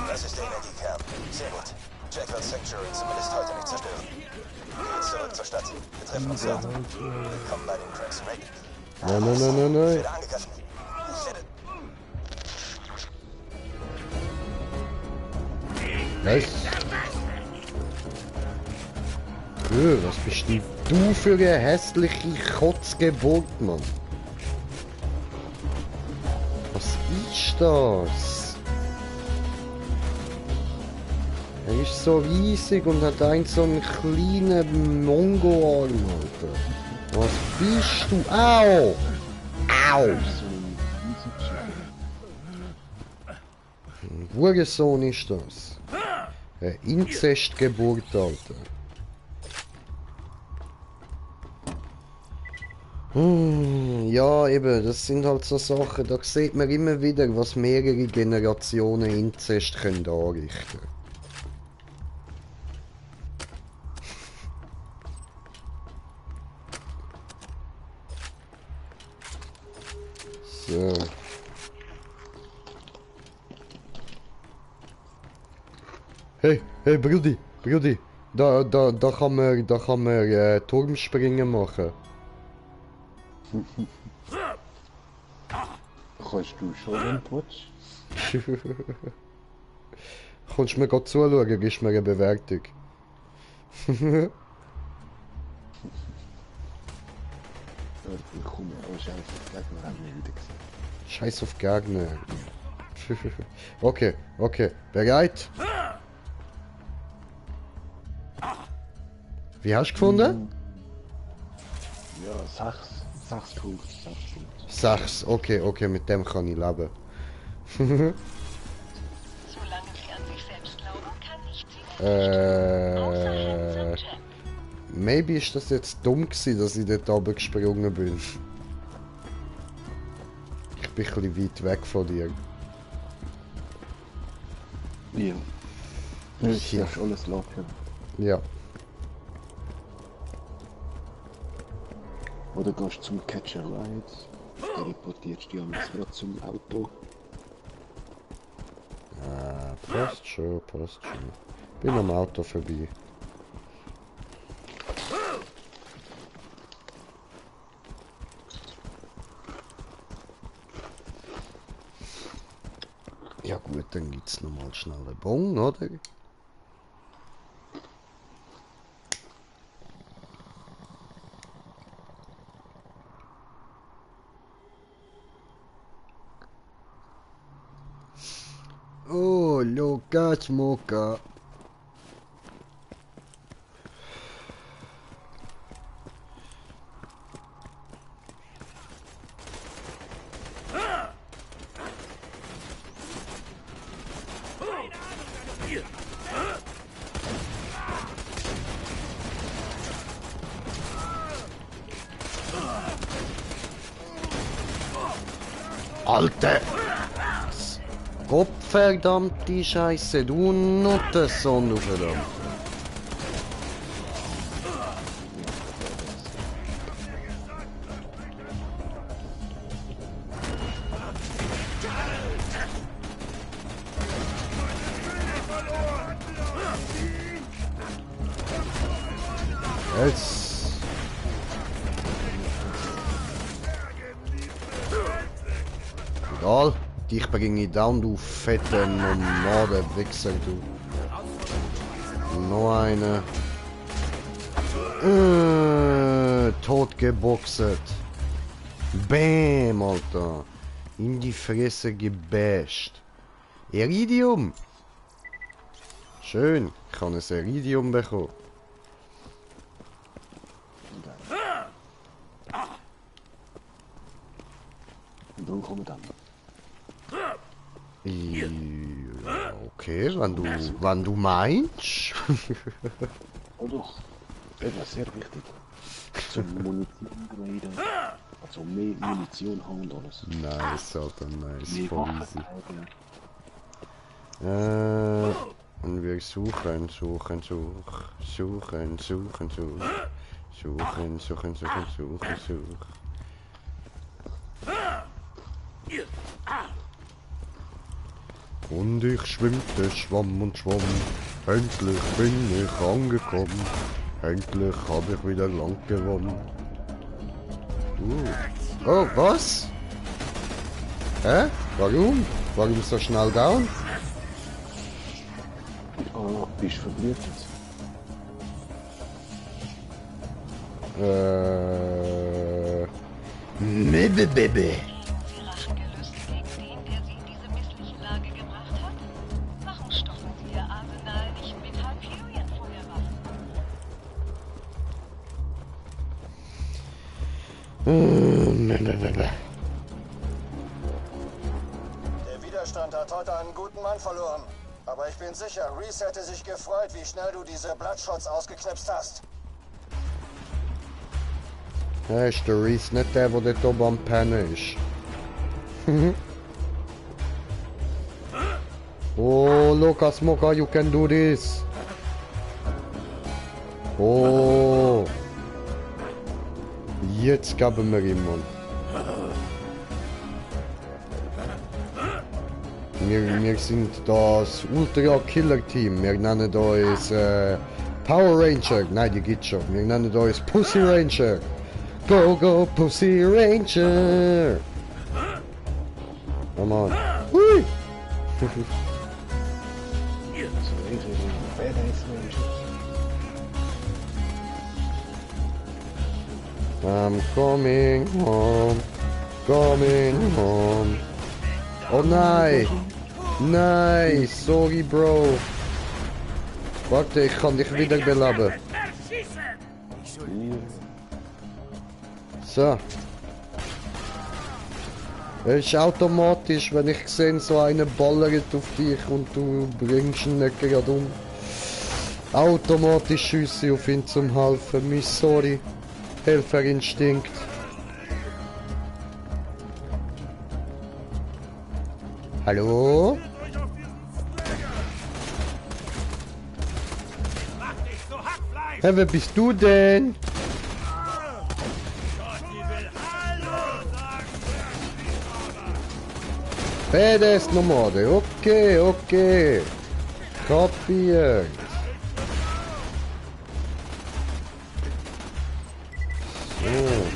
Das ist der Energiekern. Sehr gut. Jack wird Sanctuary zumindest heute nicht zerstören. Wir gehen zurück zur Stadt. Wir treffen uns dort. Willkommen bei den Cracks, Rick. Nein. Ich werde angegriffen. Was bist denn du für eine hässliche Kotzgeburt, Mann? Was ist das? Er ist so riesig und hat eigentlich so einen kleinen Mongo-Arm, Alter. Was bist du? Au! Au! Ein Hurensohn ist das. Eine Inzestgeburt, Alter. Ja, eben, das sind halt so Sachen, da sieht man immer wieder, was mehrere Generationen Inzest können anrichten. So. Hey, Brudi, da kann man Turmspringen machen. Kannst du schon, wenn du willst? Kommst du mir gerade zuschauen, gibst mir eine Bewertung. Ich komme, aber Scheiß auf Gegner haben wir wieder gesehen. Scheiß auf Gegner. Okay, bereit? Wie hast du gefunden? Ja, 6 Punkte. 6, okay, mit dem kann ich leben. Solange sie an sich selbst glauben, kann nicht sie Maybe ist das jetzt dumm gewesen, dass ich dort oben gesprungen bin. Ich bin ein bisschen weit weg von dir. Ja. Du darfst alles locker. Ja. Oder gehst zum Catch a Ride, teleportierst dich gerade zum Auto. Passt schon. Bin am Auto vorbei. Ja gut, dann gibt's noch mal schnell einen Bon, oder? Oh, Lukas Moka. Alter! Gottverdammte Scheiße, du Nuttensohn, du verdammt! Jetzt! Egal, dich bringe ich down, du fette Nomaden-Wichser, du. Noch eine. Totgeboxet. Bäm, Alter. In die Fresse gebasht. Iridium. Schön, ich kann ein Iridium bekommen. Und dann kommen wir dann. Ja, okay, wenn du meinst. Oh doch, das wäre sehr wichtig. Zum Munition graden. Also mehr Munition haben und alles. Nice, Alter, nice. Voll easy. Und wir suchen. Und ich schwimmte, schwamm und schwamm. Endlich bin ich angekommen. Endlich habe ich wieder Land gewonnen. Oh, was? Hä? Warum? Warum so schnell down? Oh, bist verblüht. Baby. Der Widerstand hat heute einen guten Mann verloren. Aber ich bin sicher, Reese hätte sich gefreut, wie schnell du diese Bloodshots ausgeknipst hast. Ja, ist der Reese nicht der dort oben am Pennen ist? Oh, look, Smoker, you can do this. Oh. Jetzt gaben wir ihm, Mann. Wir sind das Ultra-Killer-Team. Wir nennen uns Power Ranger. Nein, die gibt's schon. Wir nennen uns Pussy Ranger. Go, go, Pussy Ranger. Come on. Hui. I'm coming home. Coming home. Oh nein! Nein! Sorry, Bro! Warte, ich kann dich wieder beleben. So. Es ist automatisch, wenn ich sehe, so eine ballert auf dich und du bringst ihn nicht gerade um. Automatisch schüsse auf ihn zum Helfen. Miss sorry. Helferinstinkt. Hallo? Hey, wer bist du denn? Badass Nomade, okay, okay. Kapiert. So.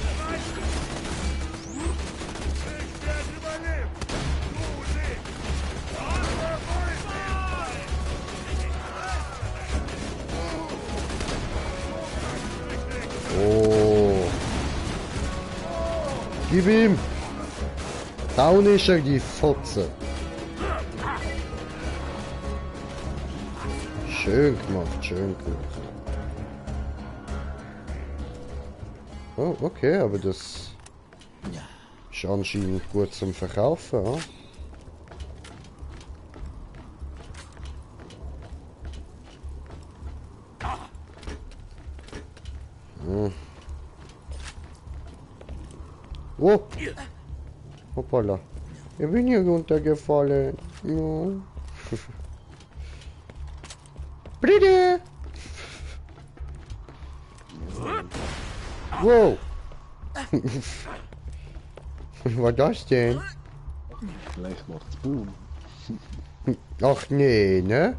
Oh. Gib ihm! Down ist er, die Fotze. Schön gemacht, schön gemacht. Oh, okay, aber das ist anscheinend gut zum Verkaufen, ja? Oh! Hoppala. Ich bin hier runtergefallen. Ja. Bitte! Wow! Was war das denn? Vielleicht macht's Boom. Ach nee, ne?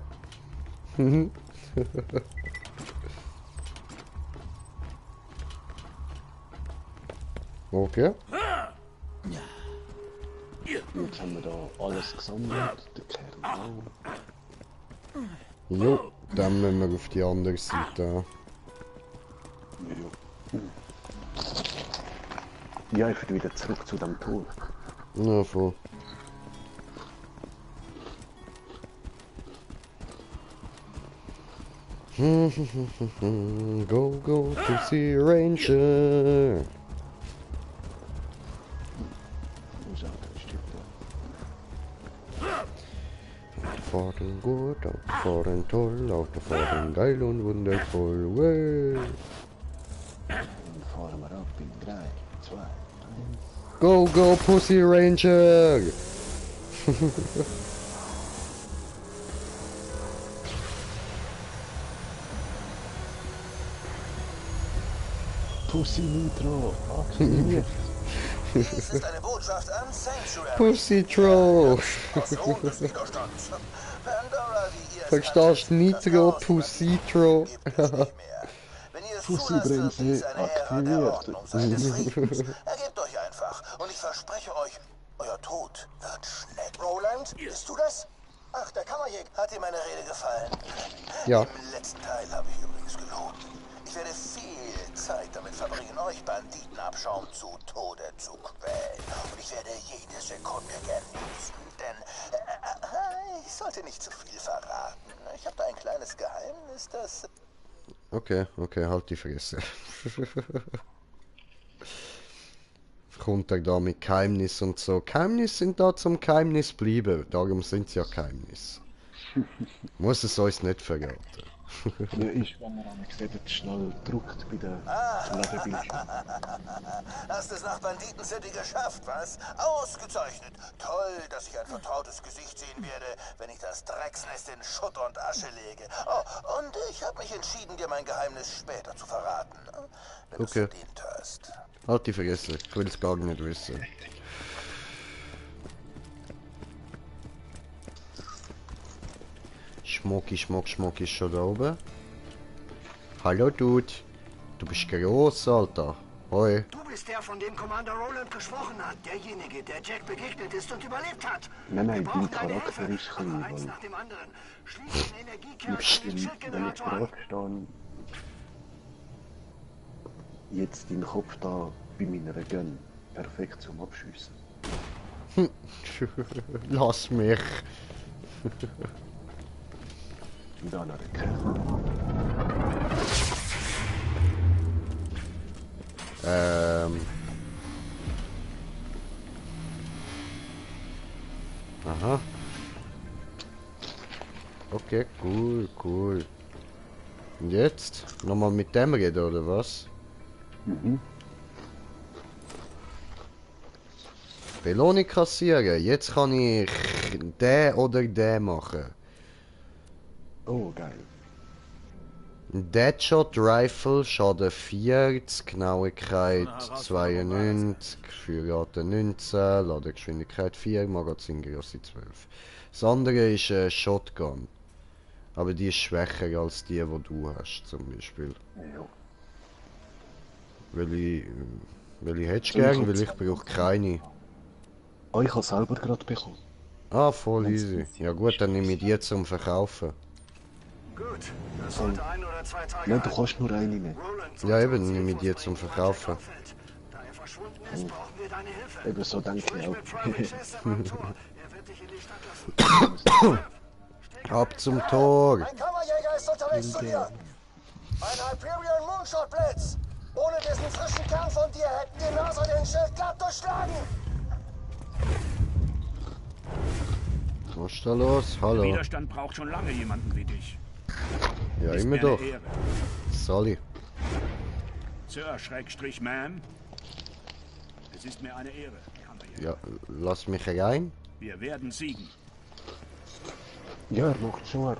Okay. Jetzt haben wir da alles gesammelt, der Kern auch. Jo, dann müssen wir auf die andere Seite. Ja, ich will wieder zurück zu dem Tor. Ja, voll. Go, go to see Ranger. Fahren gut, Autofahren toll, Autofahren geil und wundervoll. Way. Dann fahren wir ab in 3, 2, Go, go, Pussy Ranger! Pussy Nitro, aktiviert. Dies ist eine Botschaft an Sanctuary. Pussy Troll! Aus des Widerstands. Pandora, die ihr Verstehst du Nitro, Pussy Troll? Wenn ihr es zulasst, wird dies eine Ära der Ordnung sein, des Friedens. Ergebt euch einfach und ich verspreche euch, euer Tod wird schnell. Roland, bist du das? Ach, der Kammerjäger. Hat dir meine Rede gefallen? Ja. Im letzten Teil habe ich übrigens gelogen. Ich werde viel Zeit damit verbringen, euch Banditenabschaum zu Tode zu quälen. Und ich werde jede Sekunde genießen, denn ich sollte nicht zu viel verraten. Ich habe da ein kleines Geheimnis, das... Okay, halt die Fresse. Kommt er da mit Geheimnis und so. Geheimnisse sind da zum Geheimnis bleiben. Darum sind sie ja Geheimnis. Muss es uns nicht verraten. Ja, ist, wenn man einmal sieht, schnell druckt bei der Ladebildschirm. Hast es nach Banditen City geschafft, was? Ausgezeichnet. Toll, dass ich ein vertrautes Gesicht sehen werde, wenn ich das Drecksnest in Schutt und Asche lege. Oh, und ich habe mich entschieden, dir mein Geheimnis später zu verraten. Wenn du es verdient hast. Halt die Fresse, ich will es gar nicht wissen. Schmuck ist schon da oben. Hallo Dude. Du bist groß, Alter. Hoi. Du bist der, von dem Commander Roland gesprochen hat. Derjenige, der Jack begegnet ist und überlebt hat. Nein, dein Charakter ist klein, eins nach dem anderen. Schließ den Energiekern an den wenn ich Schildgenerator drauf an. stehe, jetzt dein Kopf da bei meiner Gun. Perfekt zum Abschiessen. Lass mich. Und dann eine Kette. Aha. Okay, cool. Und jetzt? Nochmal mit dem reden, oder was? Mhm. Belohnung kassieren. Jetzt kann ich den oder den machen. Oh, geil. Deadshot Rifle, Schaden 40, Genauigkeit 92, Feuerrate 19, Ladegeschwindigkeit 4, Magazingröße 12. Das andere ist eine Shotgun. Aber die ist schwächer als die du hast, zum Beispiel. Ja. Welche hättest du gern? Weil ich brauche keine. Oh, ich habe selber gerade bekommen. Ah, voll easy. Ja gut, dann nehme ich die zum Verkaufen. Gut, das sollte 1 oder 2 Tage. Nein, du kannst nur eine nehmen. Ja eben, nehme ich die zum Verkaufen. Da er verschwunden ist, brauchen wir deine Hilfe. Eben so denke ich auch. Er wird dich in die Stadt lassen. Ab zum Tor! Ein Kammerjäger ist unterwegs zu dir. Ein Hyperion Moonshot Blitz. Ohne diesen frischen Kern von dir hätten die Mörser den Schild glatt durchschlagen. Was ist da los? Hallo. Der Widerstand braucht schon lange jemanden wie dich. Ja, Ist immer mir doch. eine Ehre. Sally. Sir, Schrägstrich, Ma'am. Es ist mir eine Ehre, Kammerjäger. Ja, lass mich rein. Wir werden siegen. Ja, er macht schon.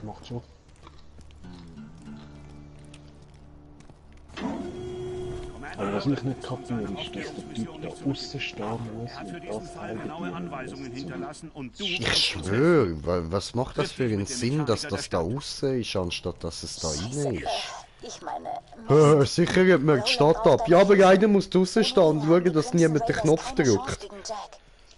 Aber was ich nicht kapiere, ist, dass der Typ da aussen stehen muss Er hat für und diesen das Fall genaue Anweisungen hinterlassen und du... Ich schwöre, was macht das für einen Sinn, dass das da außen ist, anstatt dass es da innen ist? Ich meine... Sichert mir die Stadt ab. Ja, aber einer muss draußen stehen und schauen, dass niemand den Knopf drückt.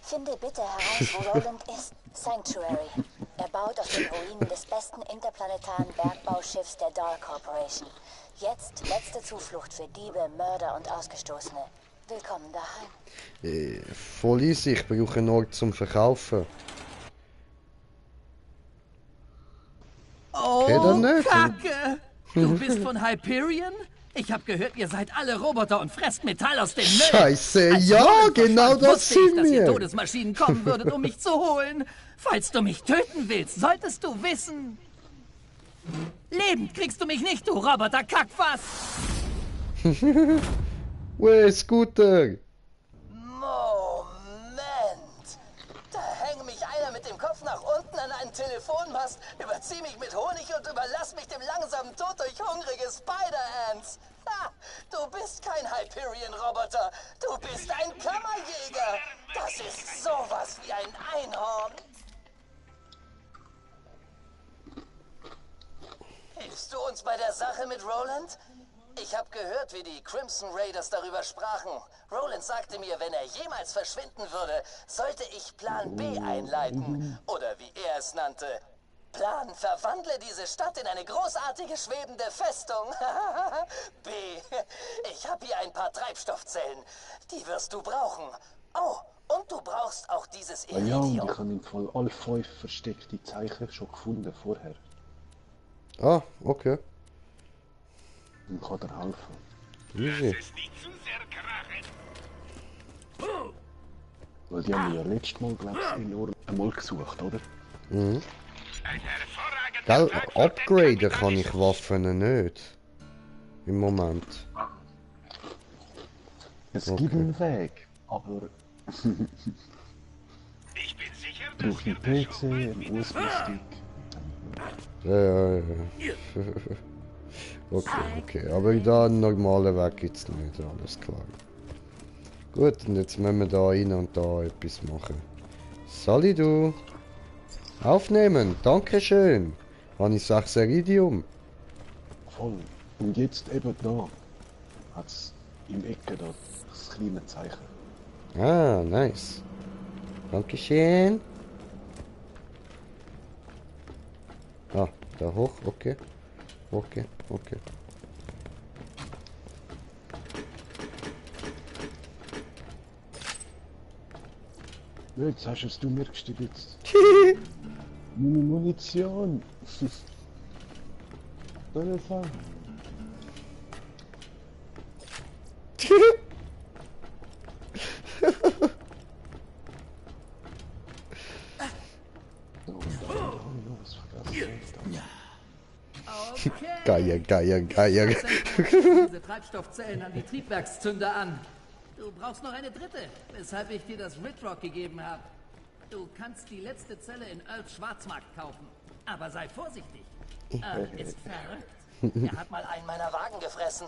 Finde bitte heraus, wo Roland ist. Sanctuary. Er baut auf den Ruinen des besten interplanetaren Bergbauschiffs der Dahl Corporation. Jetzt letzte Zuflucht für Diebe, Mörder und Ausgestoßene. Willkommen daheim. Voll easy, ich brauche einen Ort zum Verkaufen. Oh, Geht dann nicht? Kacke! Du bist von Hyperion? Ich hab gehört, ihr seid alle Roboter und fresst Metall aus dem Müll. Scheiße, Als ja, Roland genau verschwand, das wusste ich, sind dass ihr wir. Todesmaschinen kommen würdet, um mich zu holen. Falls du mich töten willst, solltest du wissen... Lebend kriegst du mich nicht, du Roboter-Kackfass! Wey, Scooter! hast, überzieh mich mit Honig und überlass mich dem langsamen Tod durch hungrige Spider-Ants. Ha, du bist kein Hyperion-Roboter, du bist ein Kammerjäger. Das ist sowas wie ein Einhorn. Hilfst du uns bei der Sache mit Roland? Ich habe gehört, wie die Crimson Raiders darüber sprachen. Roland sagte mir, wenn er jemals verschwinden würde, sollte ich Plan B einleiten. Oder wie er es nannte, Plan, verwandle diese Stadt in eine großartige schwebende Festung. B, ich habe hier ein paar Treibstoffzellen. Die wirst du brauchen. Oh, und du brauchst auch dieses Ja, und Iridium. ich habe im Fall alle 5 versteckte Zeichen schon gefunden vorher. Ah, okay. Und kann dir helfen. Easy. Weil die haben wir ja letztes Mal, glaube ich, enorm einmal gesucht, oder? Mhm. Gell, upgraden kann ich Waffen nicht. Im Moment. Es gibt einen Weg, aber... Du brauchst einen PC, einen USB-Stick. Ja. Okay. Aber da einen normalen Weg gibt es nicht, alles klar. Gut, und jetzt müssen wir da rein und da etwas machen. Sali du! Aufnehmen, dankeschön! Habe ich 6 Iridium? Voll. Und jetzt eben da hat es im Ecke da das kleine Zeichen. Ah, nice. Dankeschön. Ah, da hoch, okay. Okay. Jetzt hast du es, du merkst dich jetzt. Meine Munition. Soll ich sagen? Geil. Diese Treibstoffzellen an die Triebwerkszünder an. Du brauchst noch eine dritte, weshalb ich dir das Ridrock gegeben habe. Du kannst die letzte Zelle in Earls Schwarzmarkt kaufen. Aber sei vorsichtig. Earl ist verrückt. Er hat mal einen meiner Wagen gefressen.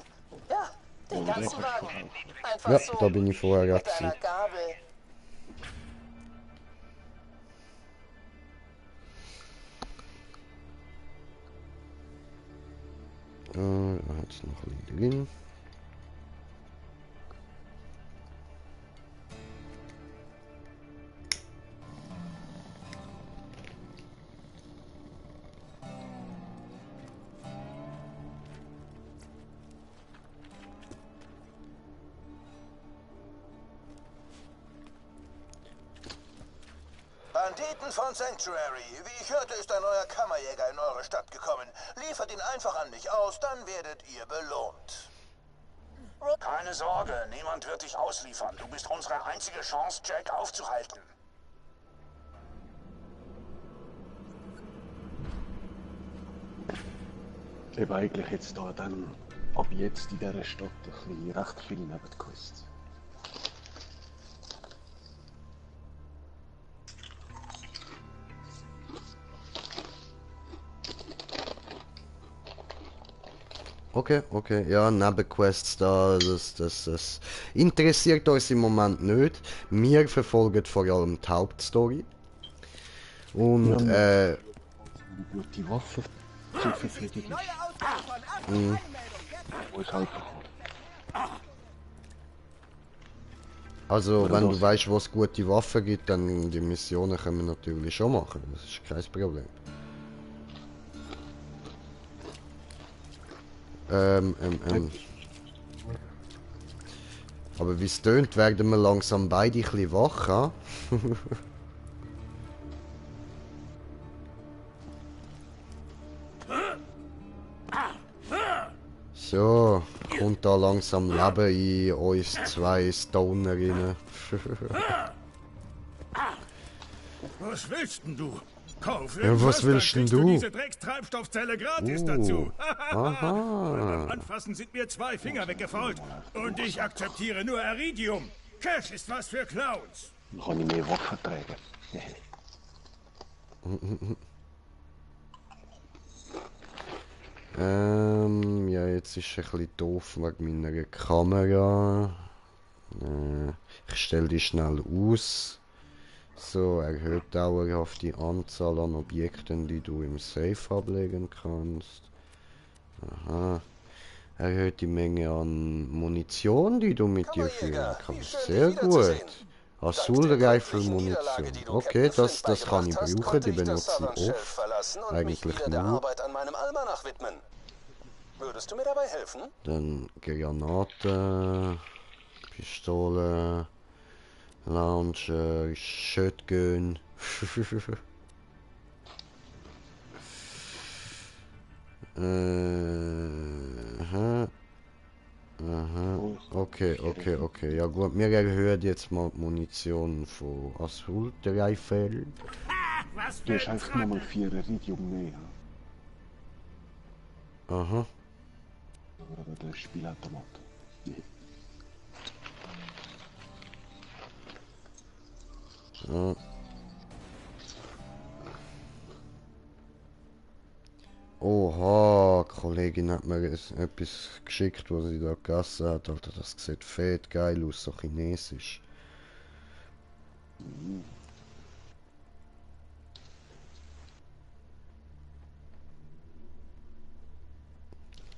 Ja, den ganzen Wagen. Einfach Ja, so. da bin ich vorher Mit gewesen. einer Gabel. Jetzt noch ein bisschen drin. Banditen von Sanctuary. Wie ich hörte, ist ein neuer Kammerjäger in eure Stadt gekommen. Liefert ihn einfach an mich aus, dann werdet ihr belohnt. Keine Sorge, niemand wird dich ausliefern. Du bist unsere einzige Chance, Jack aufzuhalten. Eben eigentlich jetzt da dann ab jetzt in dieser Stadt ein bisschen recht viel Nebenquests. Okay, ja, Nebenquests da, das interessiert uns im Moment nicht. Wir verfolgen vor allem die Hauptstory. Und, gute Waffe zur Verfügung ist. Wo ich halt also, wenn du weißt, wo es gute Waffen gibt, dann die Missionen können wir natürlich schon machen. Das ist kein Problem. Aber wie es tönt, werden wir langsam beide ein bisschen wach, ha? So, kommt da langsam Leben in uns zwei Stonerinnen. Was willst denn du? Kauf Ja, was willst denn du? Diese Dreckstreibstoffzelle gratis dazu. Aha. Beim Anfassen sind mir 2 Finger weggefault. Und ich akzeptiere nur Iridium. Cash ist was für Clowns. Dann kann ich mehr Waffen tragen. Ja, jetzt ist es ein bisschen doof wegen meiner Kamera. Ich stelle die schnell aus. So, erhöht dauerhaft die Anzahl an Objekten, die du im Safe ablegen kannst. Aha. Erhöht die Menge an Munition, die du mit dir führen kannst. Sehr gut. Azul-Rifle-Munition. Okay, das kann ich brauchen, die benutze ich oft. Eigentlich nur. Würdest du mir dabei helfen? Dann Granaten, Pistole, Launcher, Shotgun. Aha. Okay. Ja gut, wir erhöhen jetzt mal die Munition von Assault-Rifle. Du hast einfach nochmal 4 Iridium mehr. Aha. Aber der Spielautomat. Ja. Oha, die Kollegin hat mir etwas geschickt, was sie da gegessen hat. Alter, das sieht fett geil aus, so chinesisch.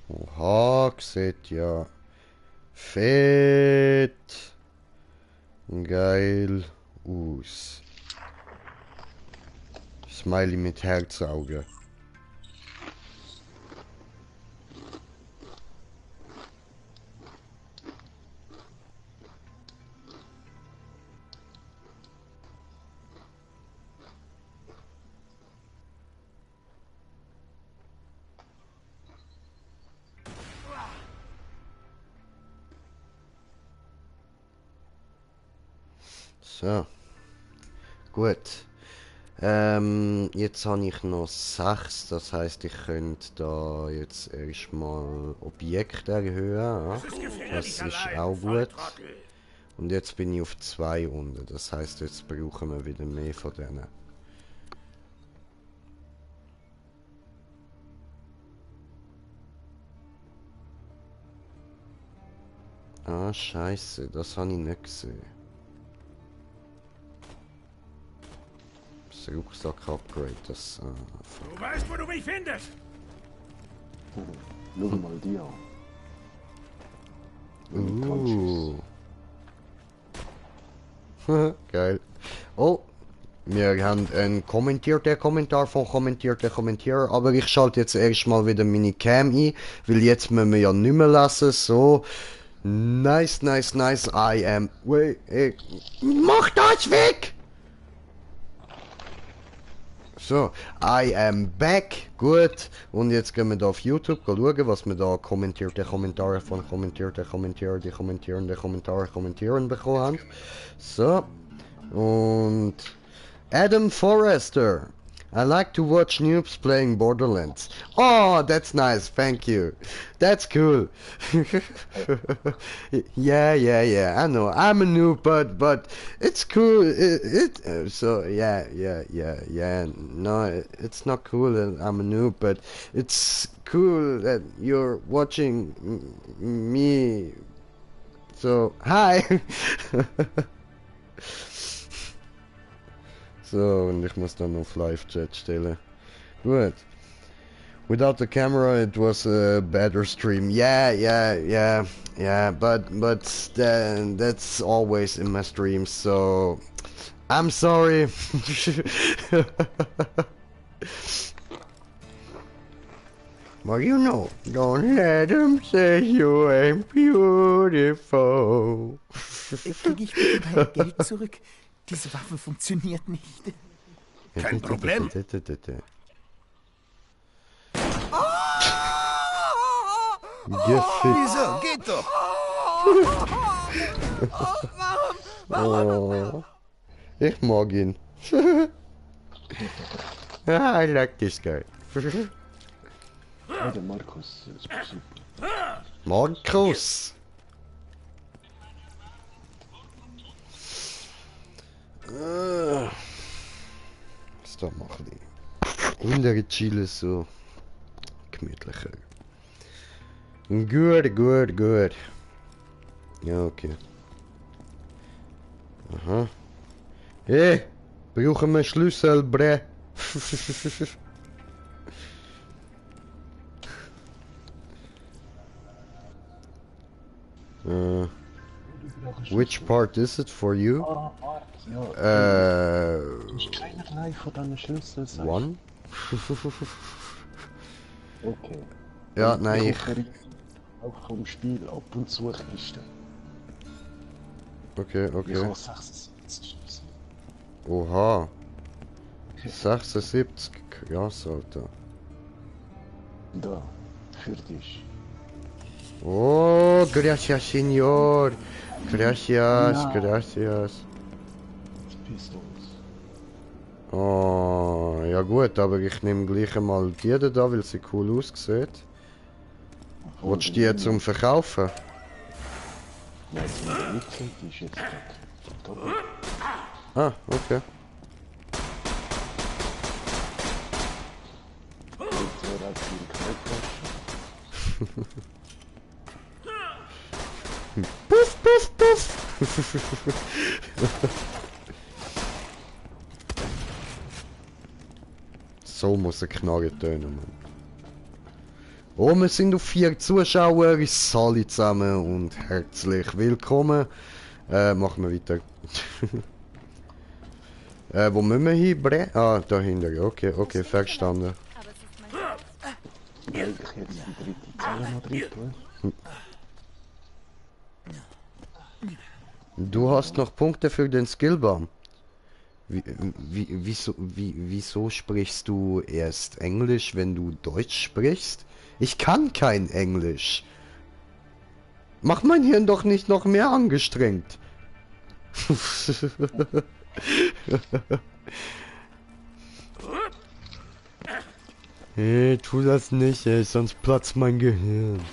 Oha, sieht ja fett geil aus. Smiley mit Herzauge. So. Gut. Jetzt habe ich noch 6, das heißt, ich könnte da jetzt erstmal Objekte erhöhen. Das ist auch gut. Und jetzt bin ich auf 2 unten, das heißt, jetzt brauchen wir wieder mehr von denen. Ah, scheiße, das habe ich nicht gesehen. Das Rucksack-Upgrade, das... Du weißt, wo du mich findest! Schau mal die an. Geil. Oh, wir haben einen Kommentar von Kommentierer, aber ich schalte jetzt erstmal wieder meine Cam ein, weil jetzt müssen wir ja nicht mehr lassen, so... Nice, I am... Wait, mach das weg! So, I am back, gut, und jetzt gehen wir da auf YouTube schauen, was wir da kommentierte Kommentare von die kommentierende Kommentare kommentieren bekommen haben. So, und Adam Forrester. I like to watch noobs playing Borderlands. Oh, that's nice, thank you. That's cool. yeah, I know. I'm a noob, but it's cool. So, yeah. No, it's not cool that I'm a noob, but it's cool that you're watching me. So, hi. So, und ich muss dann auf Live-Chat stellen. Gut. Without the camera, it was a better stream. Yeah, but that's always in my streams, so... I'm sorry. Well, you know, don't let them say you ain't beautiful. Krieg ich bitte mein Geld zurück? Diese Waffe funktioniert nicht. Kein Problem. Wieso? Geht doch. Oh, ich mag ihn. I like this guy. Der Markus ist super. Markus! Was da machen die? Untere Chile so gemütlicher. Gut, gut, gut. Ja, okay. Aha. Hey, brauchen wir Schlüssel, bre. Which part is it for you? Ist keinerlei von diesen Schlüsseln. One? Okay. Ja, nein, ich... Auch vom Spiel ab und zu Kisten. Okay, Ich okay. habe 76 Schlüssel. Oha. 76, krass, Alter. Da, für dich. Oh, gracias, señor. Gracias, Ja. gracias. Pistols. Oh, ja gut, aber ich nehme gleich einmal die da, weil sie cool aussieht. Willst du die zum Verkaufen? Nein, die nicht sind, die ist jetzt gerade. Ah, okay. Puff, puff, puff! So muss eine Knarre tönen, Mann. Oh, wir sind auf 4 Zuschauer, alle zusammen und herzlich willkommen. Machen wir weiter. Wo müssen wir hin, bre? Ah, dahinter. Okay, okay, verstanden. Ja, ich jetzt die dritte Zelle noch drin tun. Du hast noch Punkte für den Skillbaum. Wieso sprichst du erst Englisch, wenn du Deutsch sprichst? Ich kann kein Englisch. Mach mein Hirn doch nicht noch mehr angestrengt. Hey, tu das nicht, ey, sonst platzt mein Gehirn.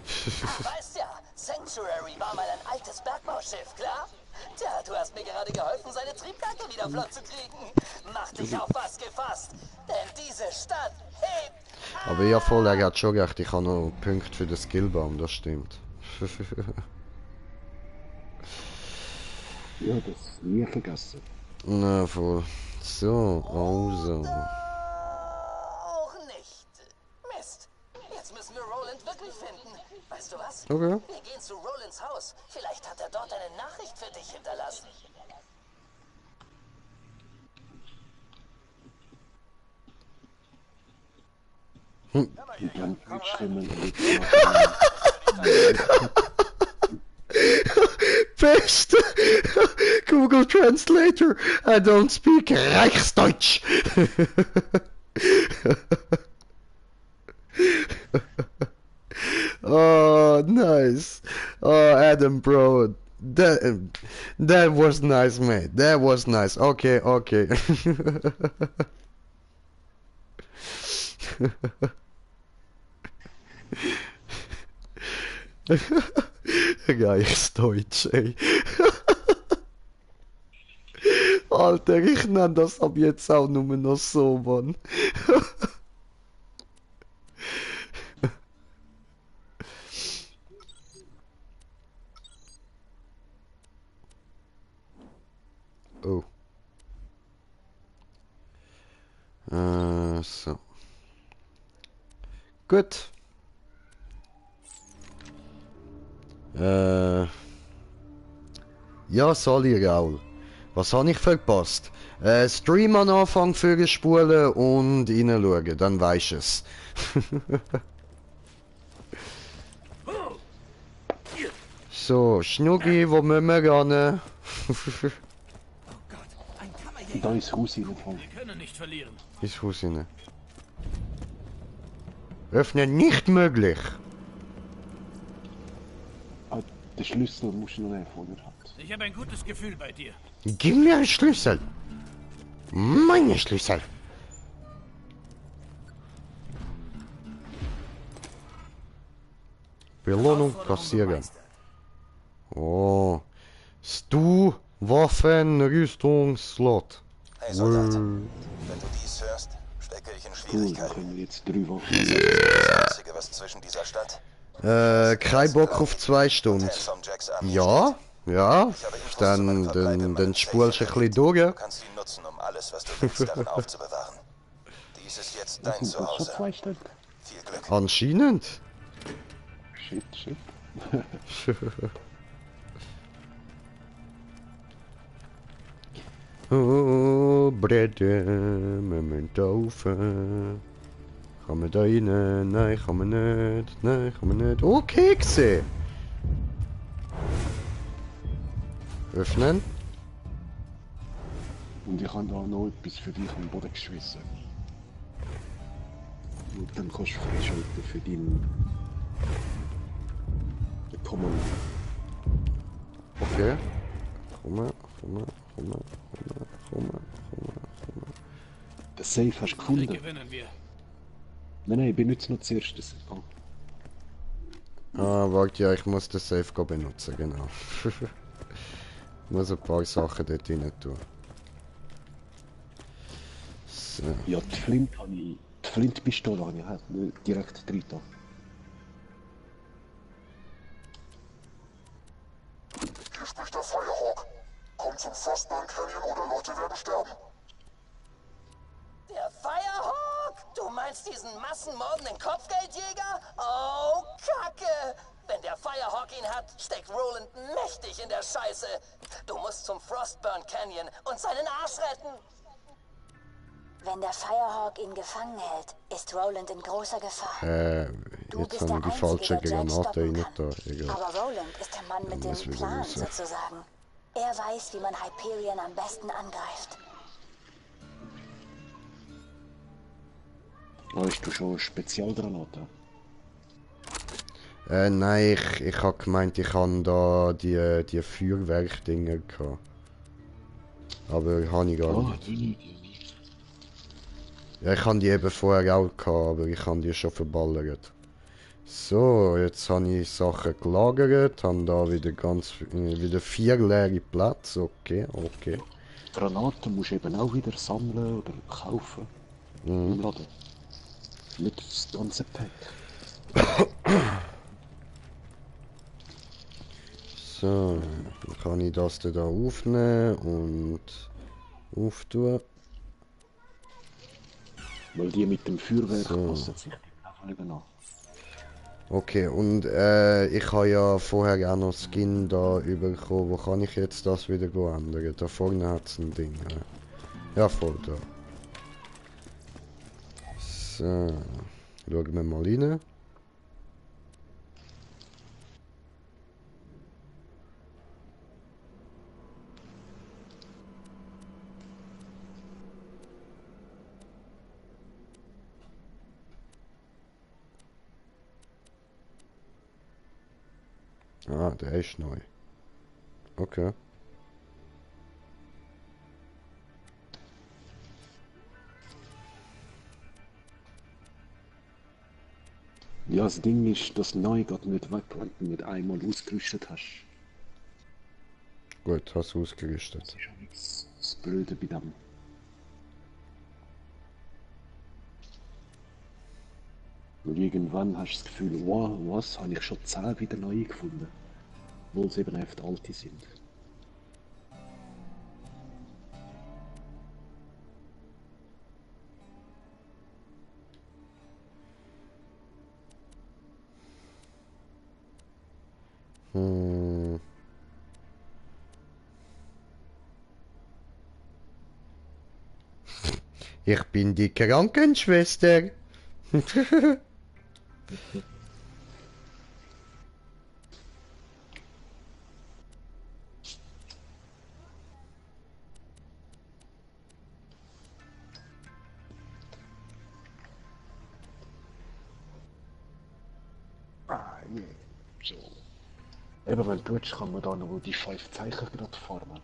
Weißt ja, Sanctuary war mal ein altes Bergbauschiff, klar? Tja, du hast mir gerade geholfen, seine Triebwerke wieder flott zu kriegen. Mach dich auf was gefasst, denn diese Stadt hebt. Aber ja, voll, er hat schon recht, ich habe noch Punkte für den Skillbaum, das stimmt. Ja, das nie vergessen. Na, voll. So, also. Auch nicht. Mist. Jetzt müssen wir Roland wirklich finden. Weißt du was? Okay. Wir gehen zu Rolands Haus. Vielleicht hat er dort eine Nachricht für dich hinterlassen. Die ganzen Stimmen. Best Google Translator. I don't speak Reichsdeutsch. Oh, nice. Oh, Adam, bro. That was nice, mate. That was nice. Okay, okay. Reichsdeutsch, ey. Alter, ich nenne das ab jetzt auch nur noch so, Mann. Oh. So. Gut. Ja, Sali Raul. Was habe ich verpasst? Stream am Anfang für spulen und reinschauen, dann weisst es. So, Schnuggi, wo müssen wir ran? Da ist Haus reingekommen. Wir können nicht verlieren. Ist Haus rein. Öffnen nicht möglich. Ah, den Schlüssel musst du noch nehmen von der Hand. Ich habe ein gutes Gefühl bei dir. Gib mir einen Schlüssel. Meine Schlüssel. Belohnung kassieren. Oh. Stu, Waffen, Rüstung, Slot. Hey Soldat, wenn du dies hörst, stecke ich in Schwierigkeiten. Cool, können wir jetzt 3 Wochen. Das ist das Einzige, was zwischen dieser Stadt Kein Bock auf 2 Stunden. Ja, ja, dann spulst du ein bisschen durch. Du kannst ihn nutzen, um alles, was du willst, darin aufzubewahren. Dies ist jetzt dein Zuhause. Viel Glück. Anscheinend. Shit. Oh, Brette, Moment auf. Kann man da rein? Nein, kann man nicht. Nein, kann man nicht. Oh, Kekse! Öffnen. Und ich habe da noch etwas für dich am Boden geschmissen. Und dann kannst du freischalten für deinen Kommando. Okay. Komm. Den Safe hast du gefunden? Gewinnen wir. Nein, ich benutze noch zuerst das. Oh. Ah, warte, ja, ich muss den Safe benutzen, genau. Ich muss ein paar Sachen dort rein tun. So. Ja, die Flint habe ich. Die Flint-Pistole habe ich halt direkt drin. Hier spricht der Firehawk. Komm zum Frostburn Canyon oder Leute werden sterben. Der Firehawk? Du meinst diesen massenmordenden Kopfgeldjäger? Oh, Kacke! Wenn der Firehawk ihn hat, steckt Roland mächtig in der Scheiße. Du musst zum Frostburn Canyon und seinen Arsch retten. Wenn der Firehawk ihn gefangen hält, ist Roland in großer Gefahr. Jetzt habe ich die falsche Granate rein da. Egal. Aber Roland ist der Mann mit dem Plan, sozusagen. Er weiß, wie man Hyperion am besten angreift. Hast du schon Spezialgranate? Nein, ich habe gemeint, ich habe da die Feuerwerk-Dinger gehabt. Aber habe ich gar nicht. Ja, ich habe die eben vorher auch gehabt, aber ich habe die schon verballert. So, jetzt habe ich Sachen gelagert, habe da wieder 4 leere Plätze. Okay. Granaten musst du eben auch wieder sammeln oder kaufen. Im Laden. Nicht das ganze Pack. So, dann kann ich das da aufnehmen und auftun. Weil die mit dem Feuerwerk passen sich eben an. Okay, und ich habe ja vorher auch noch Skin da bekommen. Wo kann ich jetzt das wieder ändern? Da vorne hat es ein Ding. Ja, voll da. So, schauen wir mal rein. Ah, der ist neu. Okay. Ja, das Ding ist, das neu geht nicht weg, wenn du nicht einmal ausgerüstet hast. Gut, hast du ausgerüstet. Das ist auch nichts das Blöde bei dem. Und irgendwann hast du das Gefühl, wow, was, habe ich schon 10 wieder neu gefunden. Obwohl es eben echt alte sind. Ich bin die Krankenschwester. So. Eben, wenn du willst, kann man da noch die 5 Zeichen gerade farmen.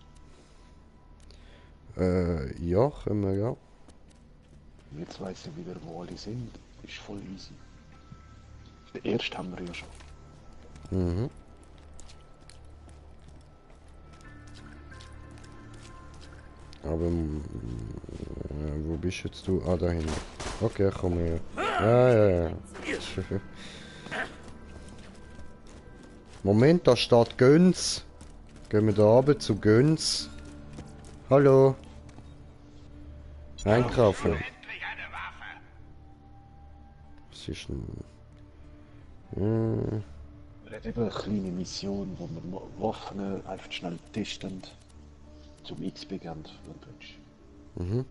Ja, können wir ja. Jetzt weiss ich wieder, wo alle sind. Ist voll easy. Den ersten haben wir ja schon. Mhm. Aber wo bist jetzt du? Ah, da hinten. Okay, komm her. Ja. Moment, da steht Göns. Gehen wir da runter zu Göns. Hallo. Einkaufen. Was ist denn... Er hat eben eine kleine Mission, wo wir Waffen einfach schnell testen. Zum XP geben, wenn du willst. Mhm.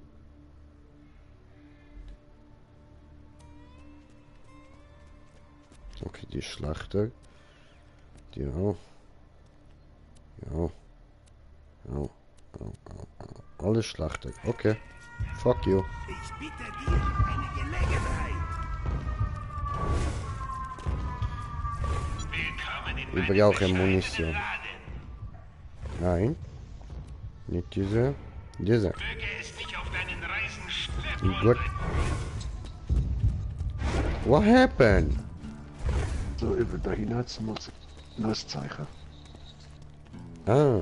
Okay, die ist schlechter. Die auch. Ja. Ja. Alles schlechter. Okay. Fuck you. Ich biete dir eine Gelegenheit. Ich brauche Munition. Nein. Nicht diese. Diese. Gut. What happened? So, über dahin hat es noch ein Zeichen. Ah.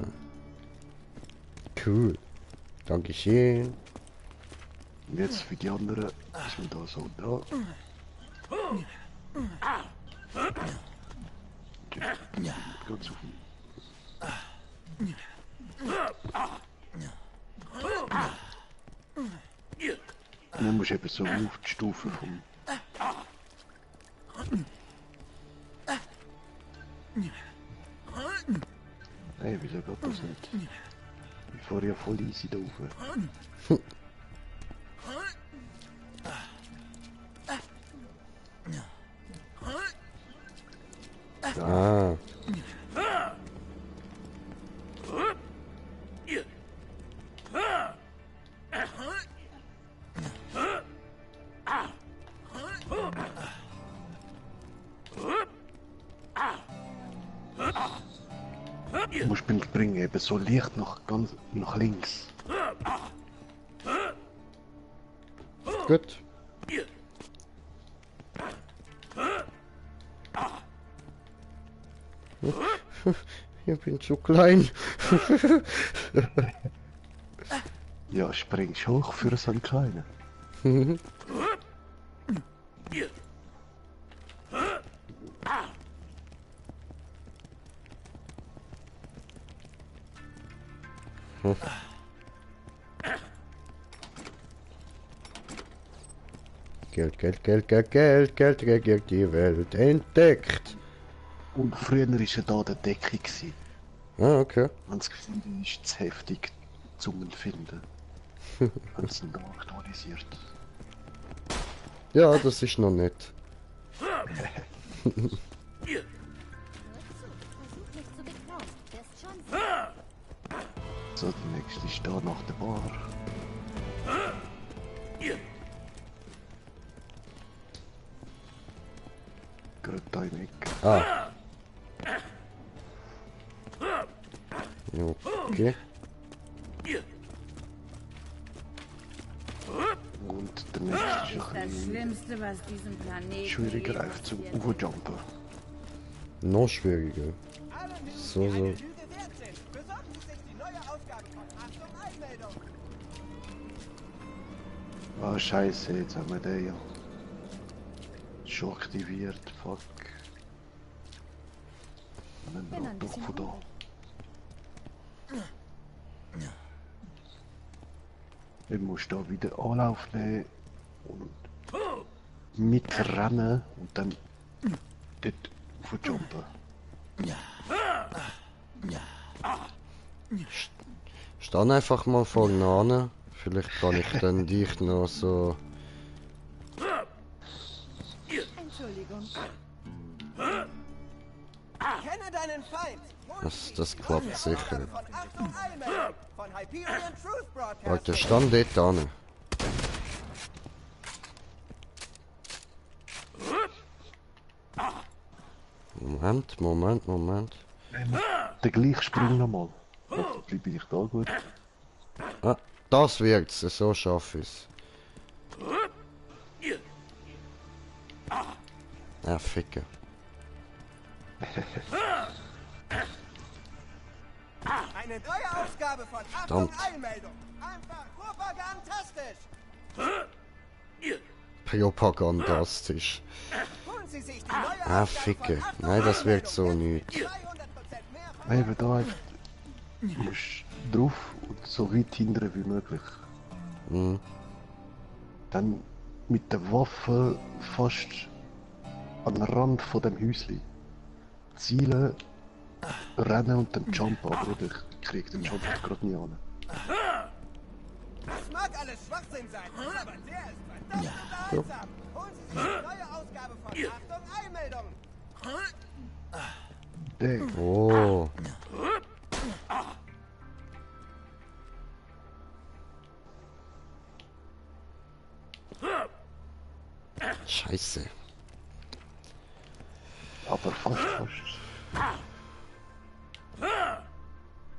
Cool. Dankeschön. Und jetzt für die anderen ist man da so da. Ganz auf Und dann musst du eben so auf die Stufe vom... Hey, wieso geht das nicht? Ich fahre ja voll easy da rauf. Ah. Du musst mich bringen, eben so leicht ganz nach links. Gut. Ich bin zu klein. Ja, springst hoch für so einen Kleinen. Geld regiert die Welt. Entdeckt. Und früher war ja da der Decke. Ah, okay. Wenn es gefunden ist, zu heftig zum Finden. Wenn es noch aktualisiert. Ja, das ist noch nett. So, der nächste ist da nach der Bar. Gerade da in der Ecke. Ah. Okay. Und der nächste ist ein Das Schlimmste, was diesen Planeten schwieriger einfach zum Uferjumpen. Noch schwieriger. So. Ah, scheiße, jetzt haben wir den ja. Schon aktiviert, fuck. Und dann doch von da. Ich muss da wieder Anlauf nehmen und mitrennen und dann dort aufjumpen. Stand einfach mal vorne an. Vielleicht kann ich dann dich noch so... Entschuldigung. Kenne deinen Feind. Das klappt sicher. Warte, stand dort an. Moment. Der gleiche Sprung nochmal. Hoffentlich bin ich da gut. Ah, das wirkt's, so schaffe ich's. Ah, Ficker. Eine neue Ausgabe von Achtung Eilmeldung. Einfach propagandastisch. Propagandastisch. Ah, Ficke. Nein, das wirkt so nicht. Eben da musst du drauf und so weit hindern wie möglich. Mhm. Dann mit der Waffe fast an den Rand von dem Häuschen zielen, rennen und dann jumpen, aber ich krieg den Jump gerade nie an. Das mag alles Schwachsinn sein, aber der ist verdammt unterhaltsam. Holen Sie sich die neue Ausgabe von Achtung, Eilmeldung. Oh. Scheiße. Aber fast.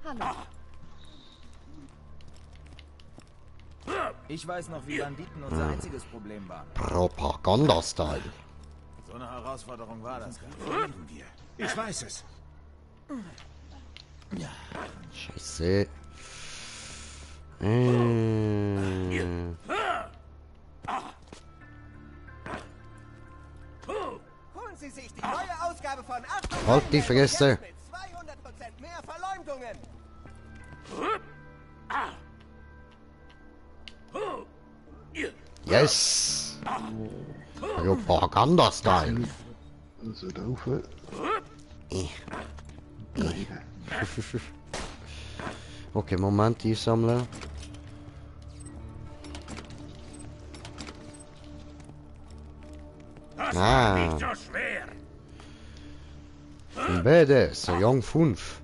Hallo. Ich weiß noch, wie Banditen unser einziges Problem waren. Propaganda-Style. So eine Herausforderung war das gar nicht. Wir. Ich weiß es. Scheiße. Holen Sie sich die neue Ausgabe von Achtung, Halt die Fresse. mit 200% mehr Verleumdungen. Yes. Propaganda-Style. Also da rauf. Okay, Moment, einsammeln. Nicht so schwer. Ein BDS, ein Young 5.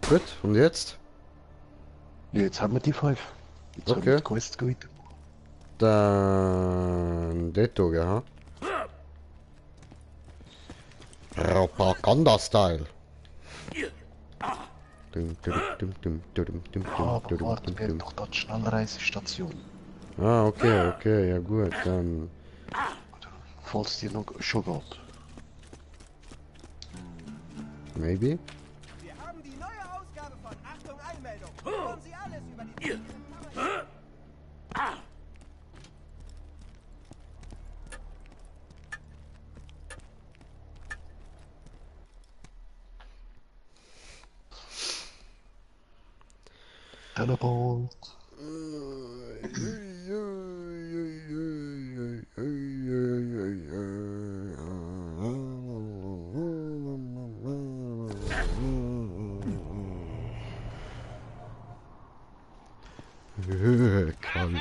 Gut, und jetzt? Jetzt haben wir die 5. Jetzt haben wir die Quest weiter. Dann... Detto, ja. Propaganda-Style. Aber warte, wir haben doch dort Schnellreisestation. Ah, okay, okay, ja gut, dann... Falls dir noch schon geht. Maybe? Wir haben die neue Ausgabe von Achtung, Eilmeldung. Hören Sie alles über die... Teleport. Kalt.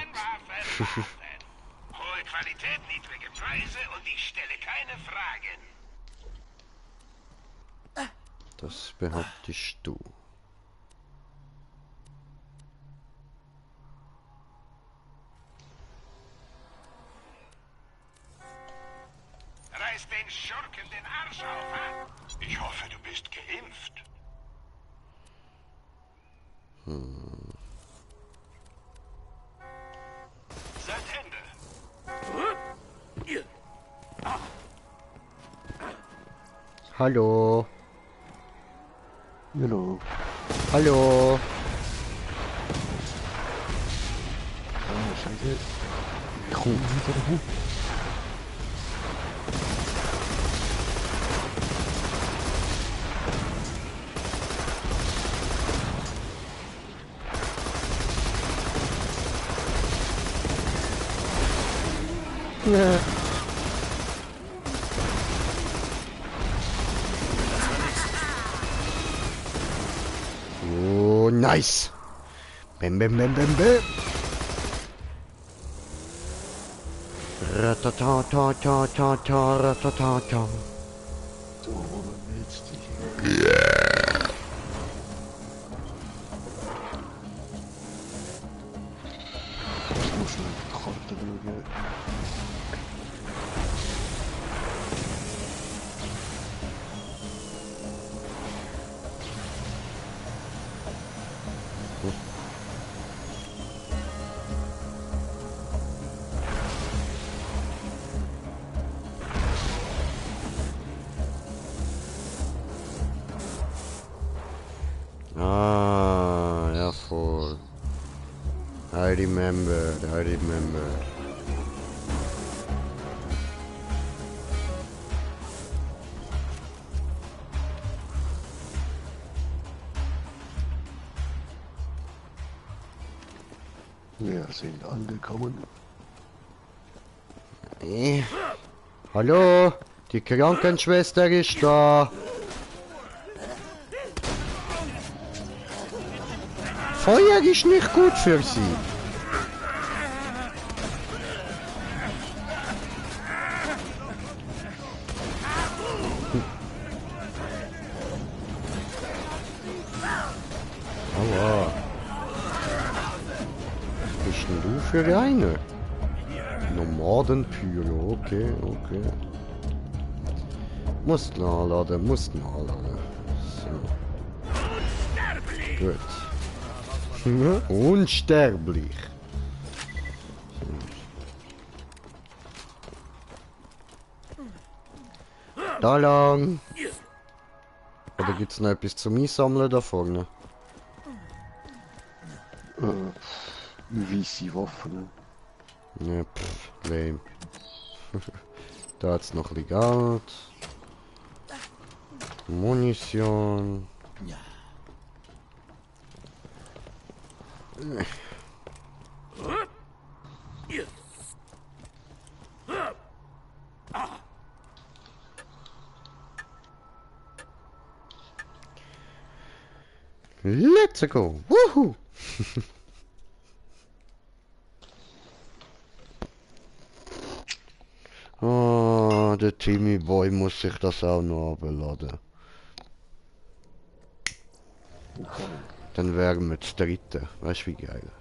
Hohe Qualität, niedrige Preise und ich stelle keine Fragen. Das behauptest du. Reiß den Schurken den Arsch auf, ha? Ich hoffe, du bist geimpft. Seit Ende. Hallo. Hallo. Hallo. Ah, scheiße. Ich komme wieder hoch. Ja. Oh, nice. Bam, bam, bam, bam, bam. Ratata, ratata. So, wo willst du hin? Ich muss schnell die Karte schauen. Ah, ja, voll. I remember. Wir sind angekommen. Hallo, die Krankenschwester ist da. Feuer ist nicht gut für sie. Aua. Was bist denn du für eine? Nomadenpyro, okay, okay. Musst nachladen, musst nachladen. So. Gut. Unsterblich. Da lang. Oder gibt's noch etwas zum Einsammeln da vorne? Weisse Waffen. Ja, lame. Da hat's noch ein bisschen Geld. Munition. Let's go! Woohoo! Oh, der Timmy Boy muss sich das auch noch abladen. Dann wären wir das dritte. Weißt du wie geil?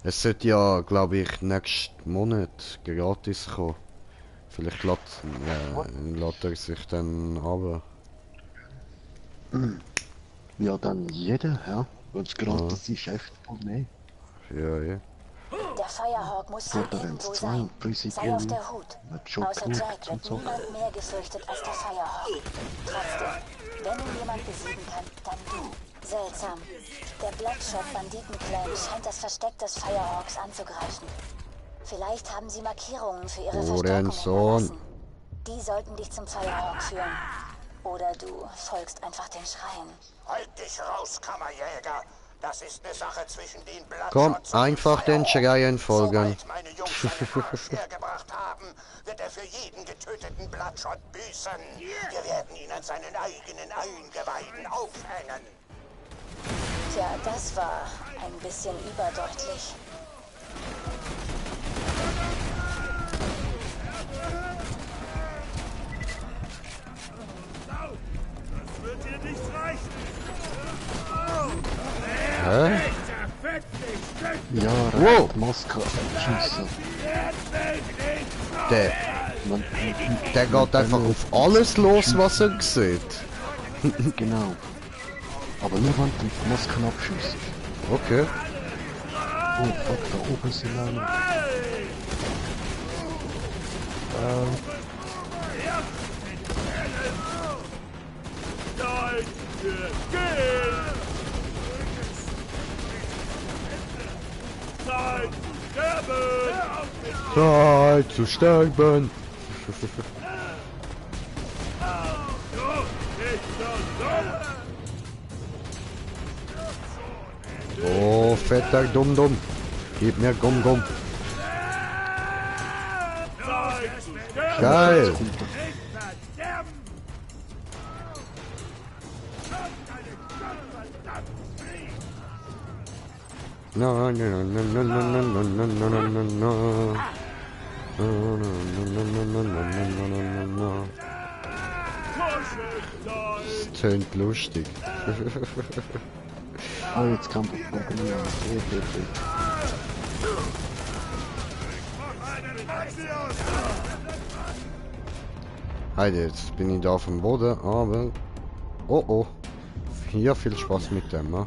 Es sollte ja, glaube ich, nächsten Monat gratis kommen. Vielleicht lädt er sich dann runter. Ja, dann jeder, ja. Wenn es gratis ist, einfach mehr. Ja, ja. Der Firehawk muss hier irgendwo sein. Sei auf der Hut. Außer Jack wird niemand mehr gefürchtet als der Firehawk. Trotzdem, wenn ihn jemand besiegen kann, dann du. Seltsam. Der Bloodshot-Banditenclan scheint das Versteck des Firehawks anzugreifen. Vielleicht haben sie Markierungen für ihre Verstärkung hinterlassen. Die sollten dich zum Firehawk führen. Oder du folgst einfach den Schreien. Halt dich raus, Kammerjäger! Das ist eine Sache zwischen den Komm, einfach den Schreien folgen. Sobald meine Jungs seinen Arsch hergebracht haben, wird er für jeden getöteten Bloodshot büßen. Wir werden ihn an seinen eigenen Eingeweiden aufhängen. Tja, das war ein bisschen überdeutlich. Das wird dir nicht reichen. Hä? Ja, wow. Maske schießen. Der geht einfach auf alles los, was er sieht. Genau. Aber nur wenn du die Masken abschießt. Okay. Oh fuck, da oben sind alle. Zeit zu sterben! Oh, fetter Dumm-Dumm! Gib mir Gumm-Gumm! Geil! No, no, no, no, no, no, no, no, no, no, no, no, no. No, no, no, no, no, no, no, no, no. Das tönt lustig. Ah, jetzt kann man Heide, jetzt bin ich da auf dem Boden, aber... Oh oh. Hier viel Spaß mit dem, ne?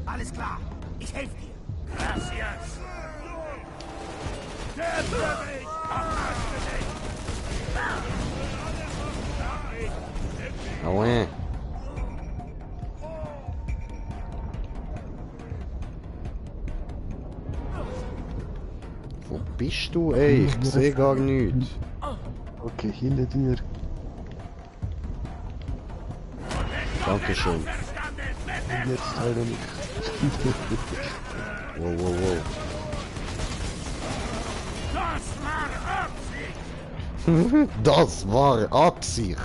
Alles klar, ich helfe dir. Gracias. Aue. Wo bist du, ey? Ich sehe gar nichts. Okay, hinter dir. Dankeschön. Jetzt heile mich. Wow, wow, wow. Das war Absicht.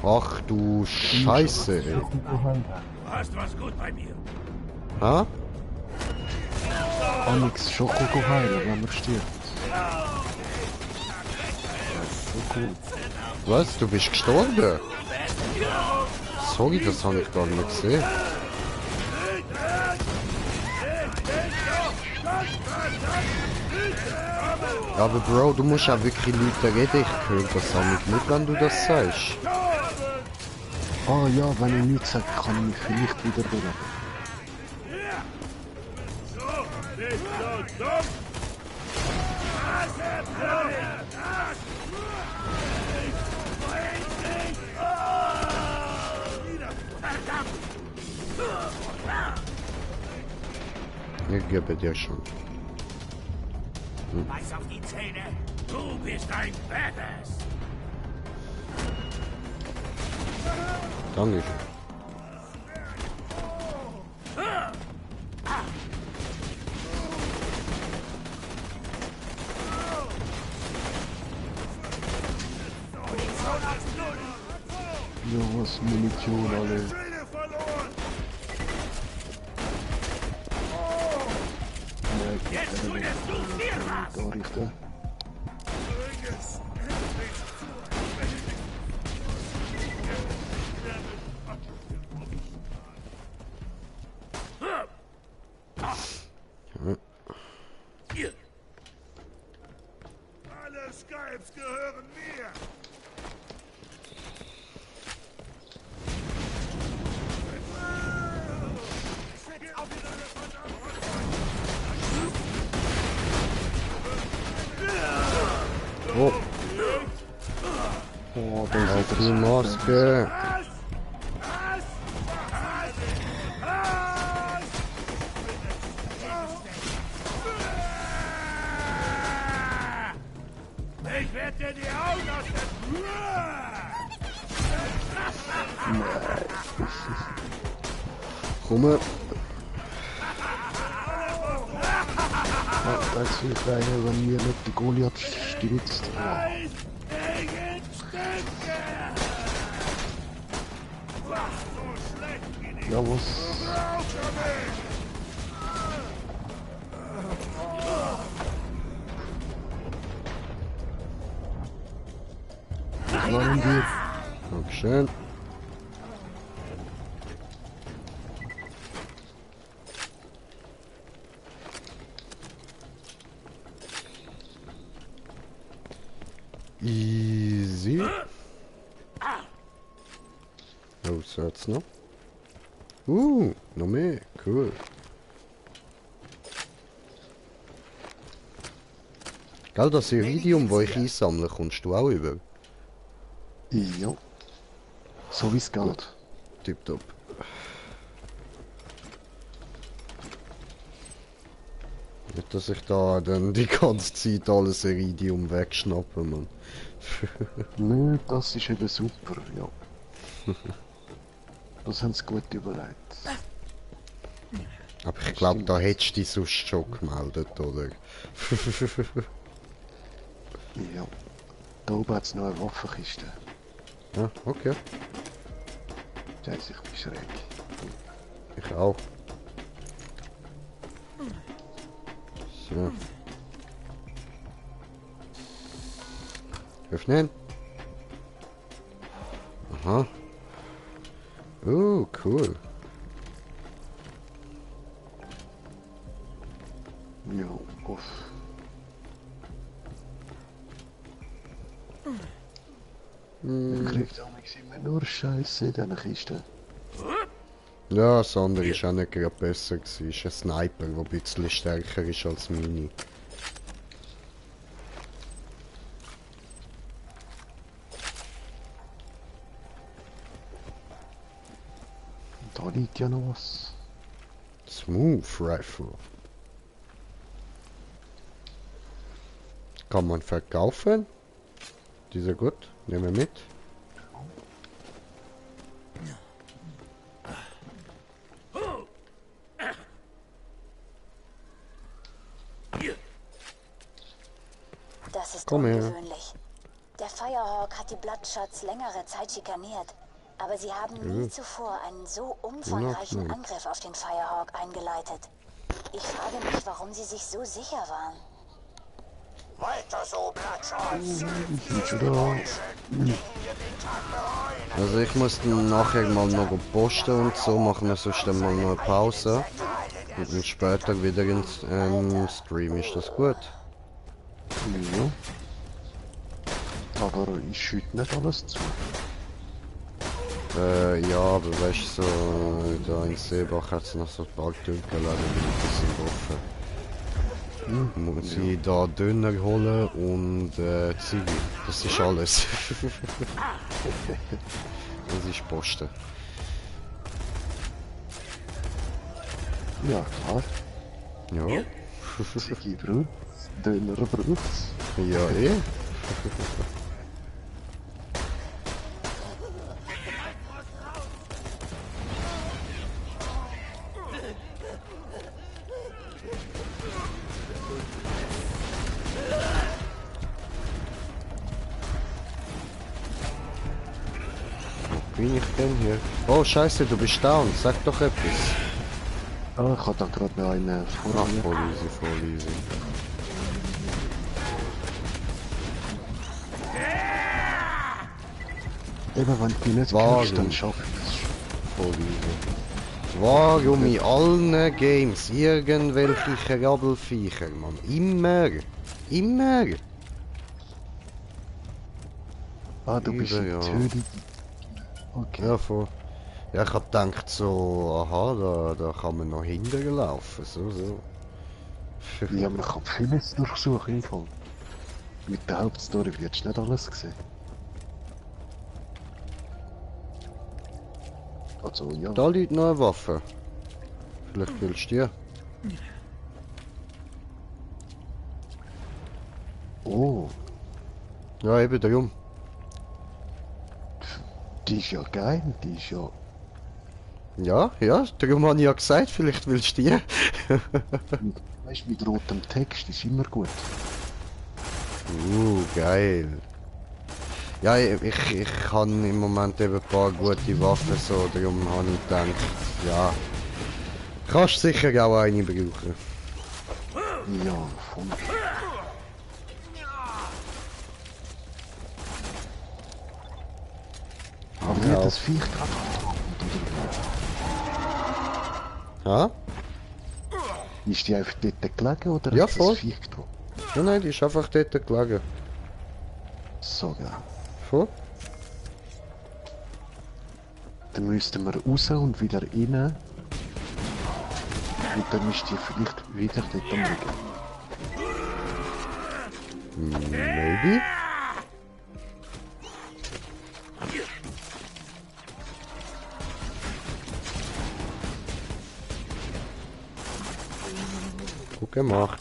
Ach du Scheiße, ey. Du hast was gut bei mir. Ha? Onyx Schoko heilen, wenn man stirbt. So cool. Was? Du bist gestorben? Sorry, das habe ich gar nicht gesehen. Aber Bro, du musst auch wirklich Leute reden. Ich höre das auch nicht, wenn du das sagst. Ah ja, wenn ich nichts sage, kann ich mich vielleicht wieder beleben. Ich gebe dir schon. Beiß auf die Zähne. Du bist ein Badass. Danke. Ja, was Munition alle. Jetzt würdest du mir was. Da richten. Alle Skypes gehören mir. Oh. Oh, das Auf die Maske. Ich werde dir die Augen aus Komm. Das ist viel kleiner, wenn mir nicht die Goliath stürzt. Ja, was? Wollen wir? Dankeschön. Easy. Oh, so jetzt noch. Noch mehr. Cool. Gell, das Iridium, das ich einsammle, kommst du auch über? Ja. So wie es geht. Tipptopp. Nicht, dass ich da dann die ganze Zeit alles Iridium wegschnappe, man. Nö, das ist eben super, ja. Das haben sie gut überlegt. Aber ich glaube, da hättest du dich sonst schon gemeldet, oder? Ja. Da oben hat es noch eine Waffenkiste. Ja, okay. Scheiße, ich bin schräg. Ich auch. So. Öffnen. Aha. Oh, cool. Ja, off. Ich krieg da immer nur Scheiße in diesen Kisten. Ja, das andere ist auch nicht gerade besser gewesen. Ist ein Sniper, der ein bisschen stärker ist als meine. Da liegt ja noch was. Smooth Rifle. Kann man verkaufen? Dieser gut. Nehmen wir mit. Das ist Komm her. ungewöhnlich. Der Firehawk hat die Bloodshots längere Zeit schikaniert, aber sie haben nie zuvor einen so umfangreichen Angriff auf den Firehawk eingeleitet. Ich frage mich, warum sie sich so sicher waren. Weiter so, Bloodshots! Also ich muss dann nachher mal noch posten und so, machen wir sonst dann mal noch eine Pause. Und dann später wieder ins Stream, ist das gut? Ja. Aber ist heute nicht alles zu. Ja, aber weißt du, so, da in Seebach hat es noch so ein paar Türken, leider bin ich ein bisschen offen. Muss ich da Döner holen und Zwiebeln. Das ist alles. Das ist Posten. Ja, klar. Ja. Ziggy braucht's, Döner braucht's. Ja, eh. Wo bin ich denn hier? Oh Scheiße, du bist down. Sag doch etwas. Ah, ich hab da gerade noch einen Ach, voll easy, voll easy. Eben, wenn du nicht kriegst, dann schaff ich das. Voll easy. Warum in allen Games irgendwelche Krabbelviecher, Mann? Immer! Immer! Ah, du bist ja. natürlich... Okay. Ja, voll. Ja, ich hab gedacht so, aha, da kann man noch hinterher laufen, so. Ja, man kann vieles durchsuchen im Fall. Mit der Hauptstory wirst du nicht alles sehen. Also, ja. Da liegt noch eine Waffe. Vielleicht willst du die? Oh. Ja, eben darum. Die ist ja geil, die ist ja... Ja, darum habe ich ja gesagt, vielleicht willst du die. Weißt du, mit rotem Text ist immer gut. Geil. Ja, ich habe im Moment eben ein paar gute Waffen, so, darum habe ich gedacht, ja, kannst sicher auch eine brauchen. Ja, voll. Aber wie hat das Viech gerade Ja? Ist die einfach dort gelegen oder Ja, hat voll. das Viech getroffen? Ja, nein, die ist einfach dort gelegen. So geil. Voll? Dann müssten wir raus und wieder rein. Und dann ist die vielleicht wieder dort am Liegen. Maybe? Gut gemacht.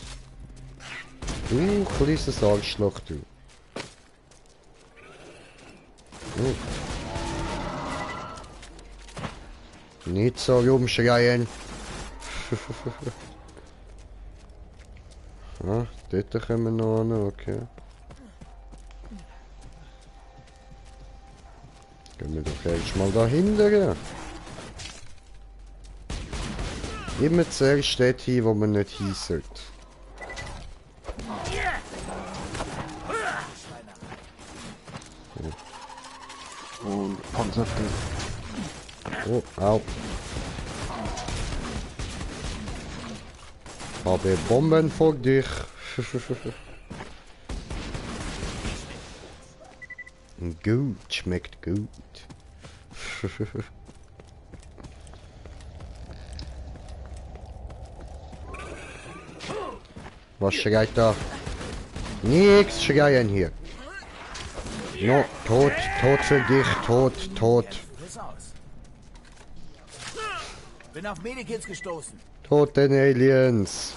Du kleines Arschloch, du. Nicht so rumschreien. Ah, dort kommen wir noch an, okay. Gehen wir doch erst mal da hinten. Immer zuerst dort hin, wo man nicht hin sollte. Und Panzertier. Oh, au. Habe Bomben vor dich. Gut, schmeckt gut. Was schreit da? Nix schreien hier. No, tot für dich, tot. Bin auf Medikits gestoßen. Toten Aliens.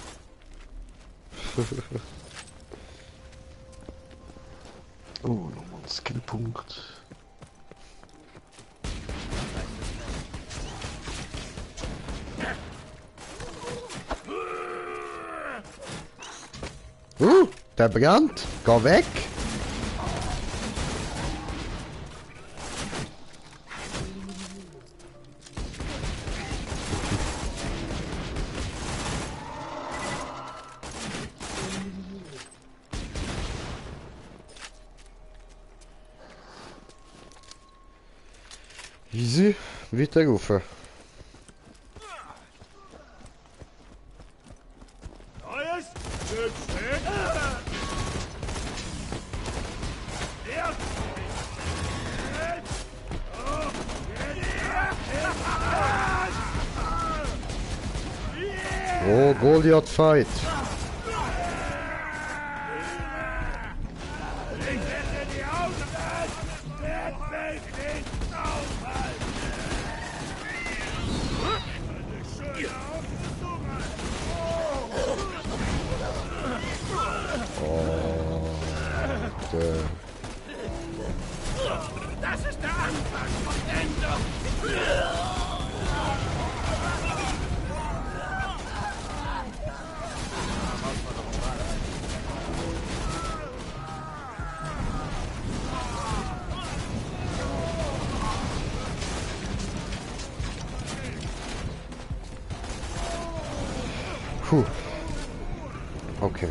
Oh, nochmal ein Skillpunkt. Der brennt. Geh weg. Easy. Weiter rufen. Oh, Goliath fight. Das ist der Anfang von Ende. Puh. Okay.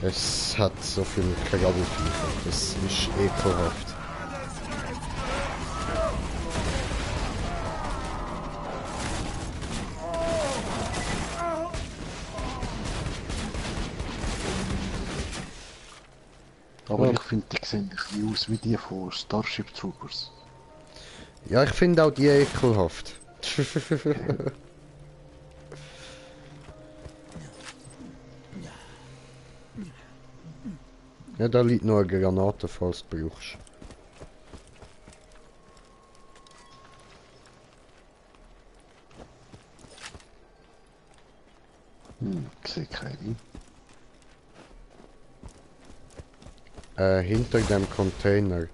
Es hat so viel Krabbelfieber. Es ist ekelhaft. Aber ich finde, die sehen ein bisschen aus wie die von Starship Troopers. Ja, ich finde auch die ekelhaft. Ja, da liegt noch eine Granate, falls du brauchst. Ich sehe keine. Hinter dem Container.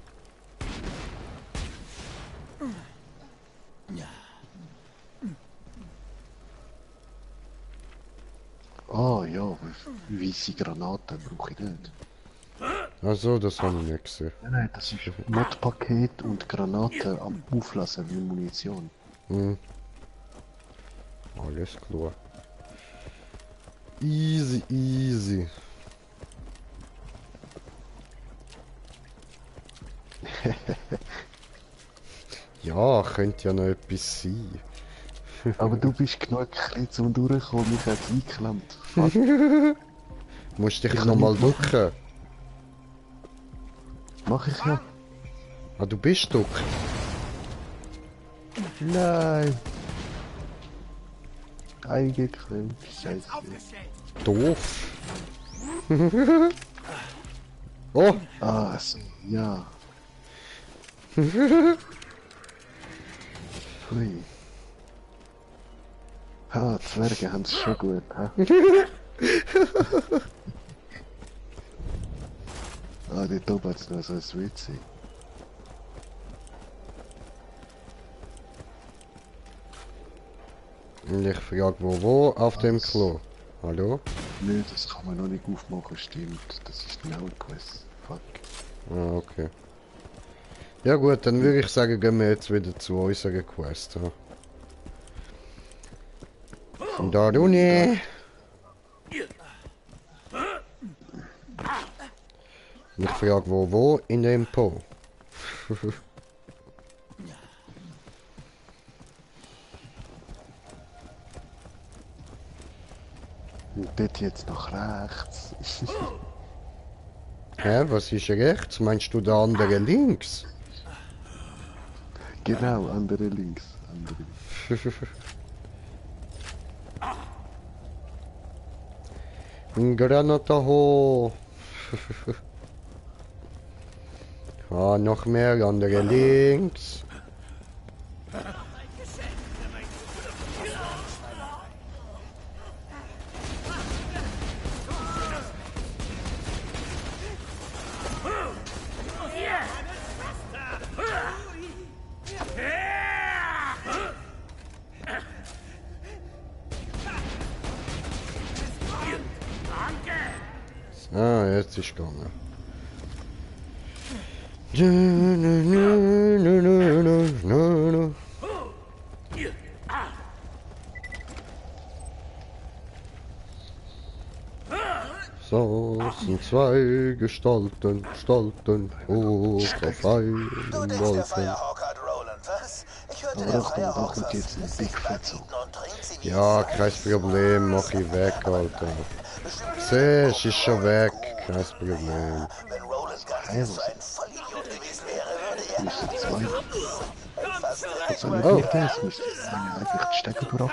Ah ja, weisse Granaten brauche ich nicht. Also, das habe ich nicht gesehen. Nein, das ist Modpaket und Granaten am Auflassen wie Munition. Alles klar. Easy, easy. Ja, könnte ja noch etwas sein. Aber du bist genug klein zum Durchkommen, mich hat's eingeklemmt. Musst dich nochmal ducken. Mach ich ja. Ah, du bist duck. Nein. Eingeklemmt. Scheiße. Doof. Oh. Ah, so, ja. Hui. Ha, Zwerge haben es schon gut, ha? Ah, dort oben hat es noch so ein WC. Ich frage wo auf dem Klo. Hallo? Nö, das kann man noch nicht aufmachen, stimmt. Das ist ein Quest. Fuck. Ah, okay. Ja gut, dann würde ich sagen, gehen wir jetzt wieder zu unserer Quest. Ja. Und da Rune. Ich frage wo in dem Po. Und dort jetzt nach rechts. Hä, was ist rechts? Meinst du der andere links? Genau, andere links. Granata ho. Ah, noch mehr andere links. Ah, jetzt ist gegangen. So sind zwei Gestalten hoch auf einen Wolken. Ja, kein Problem, mach ich weg, Alter. Siehst, ist schon weg, kein Problem. Oh. Das müsste eigentlich die Stecker durchkommen.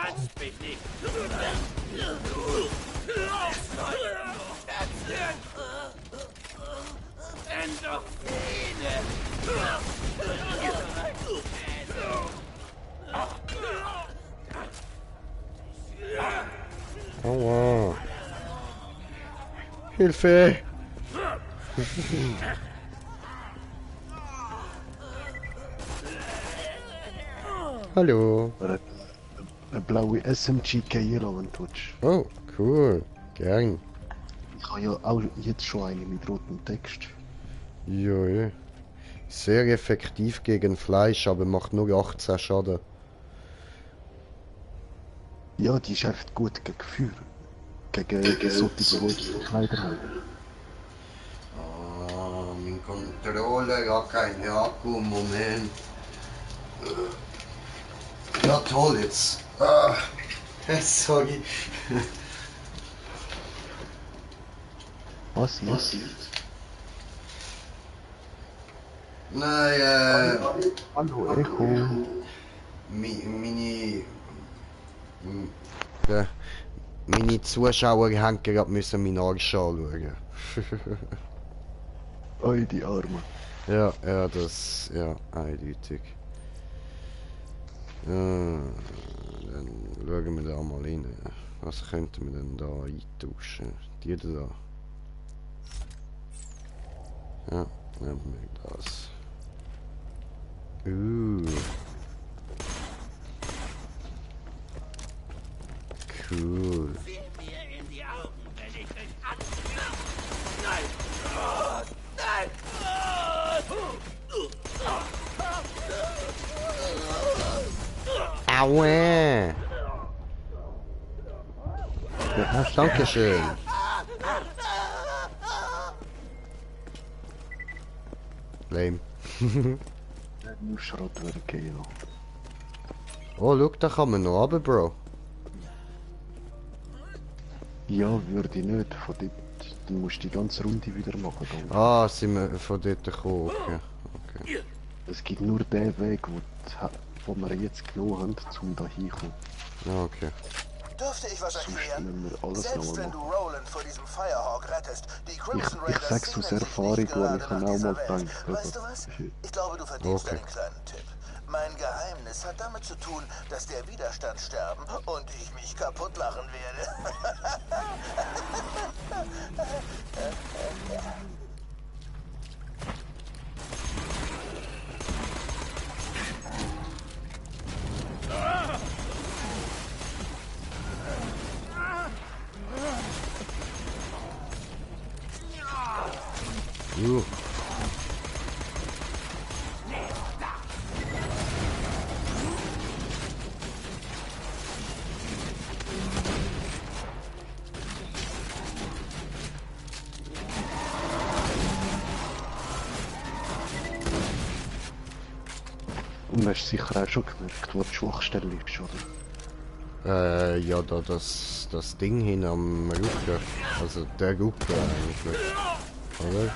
Aua. Hilfe! Hallo. Eine blaue SMG Yellow, wenn du willst. Oh, cool. Gern. Ich habe ja auch jetzt schon eine mit rotem Text. Ja. Sehr effektiv gegen Fleisch, aber macht nur 18 Schaden. Ja, die ist echt gut gegen Feuer. Gegen solche, die Kleider haben. Ah, mein Controller hat keinen Akku, Moment. Ja toll jetzt. Ah, sorry. Was? Nein, Hallo, Echo. Meine Zuschauer haben gerade meinen Arsch anschauen. Oi, die Arme. Ja, das, ja, eindeutig. Ja, dann schauen wir da mal rein. Was könnten wir denn da eintauschen? Die da. Ja, nehmen wir das. Cool. Aua! Ja, Dankeschön. Lame. Nur Schrottwerke, ja. Oh, schau, da kann man noch runter, Bro. Ja, würde ich nicht. Von dort, dann musst du die ganze Runde wieder machen. Dann. Ah, sind wir von dort gekommen, okay. Es gibt nur den Weg, wo wir jetzt genommen haben, um da hinzukommen. Ah, okay. Dürfte ich was erklären? Selbst wenn du Roland vor diesem Firehawk rettest, die Crimson Ich Raiders sag's aus Erfahrung, weil ich auch mal gedacht. Weißt du was? Ich glaube, du verdienst einen kleinen Tipp. Mein Geheimnis hat damit zu tun, dass der Widerstand sterben und ich mich kaputt lachen werde. Und du hast sicher auch schon gemerkt, wo die Schwachstelle ist, oder? Ja, da das Ding hin am Rücken. Also der Rücken eigentlich. Oder? Ja.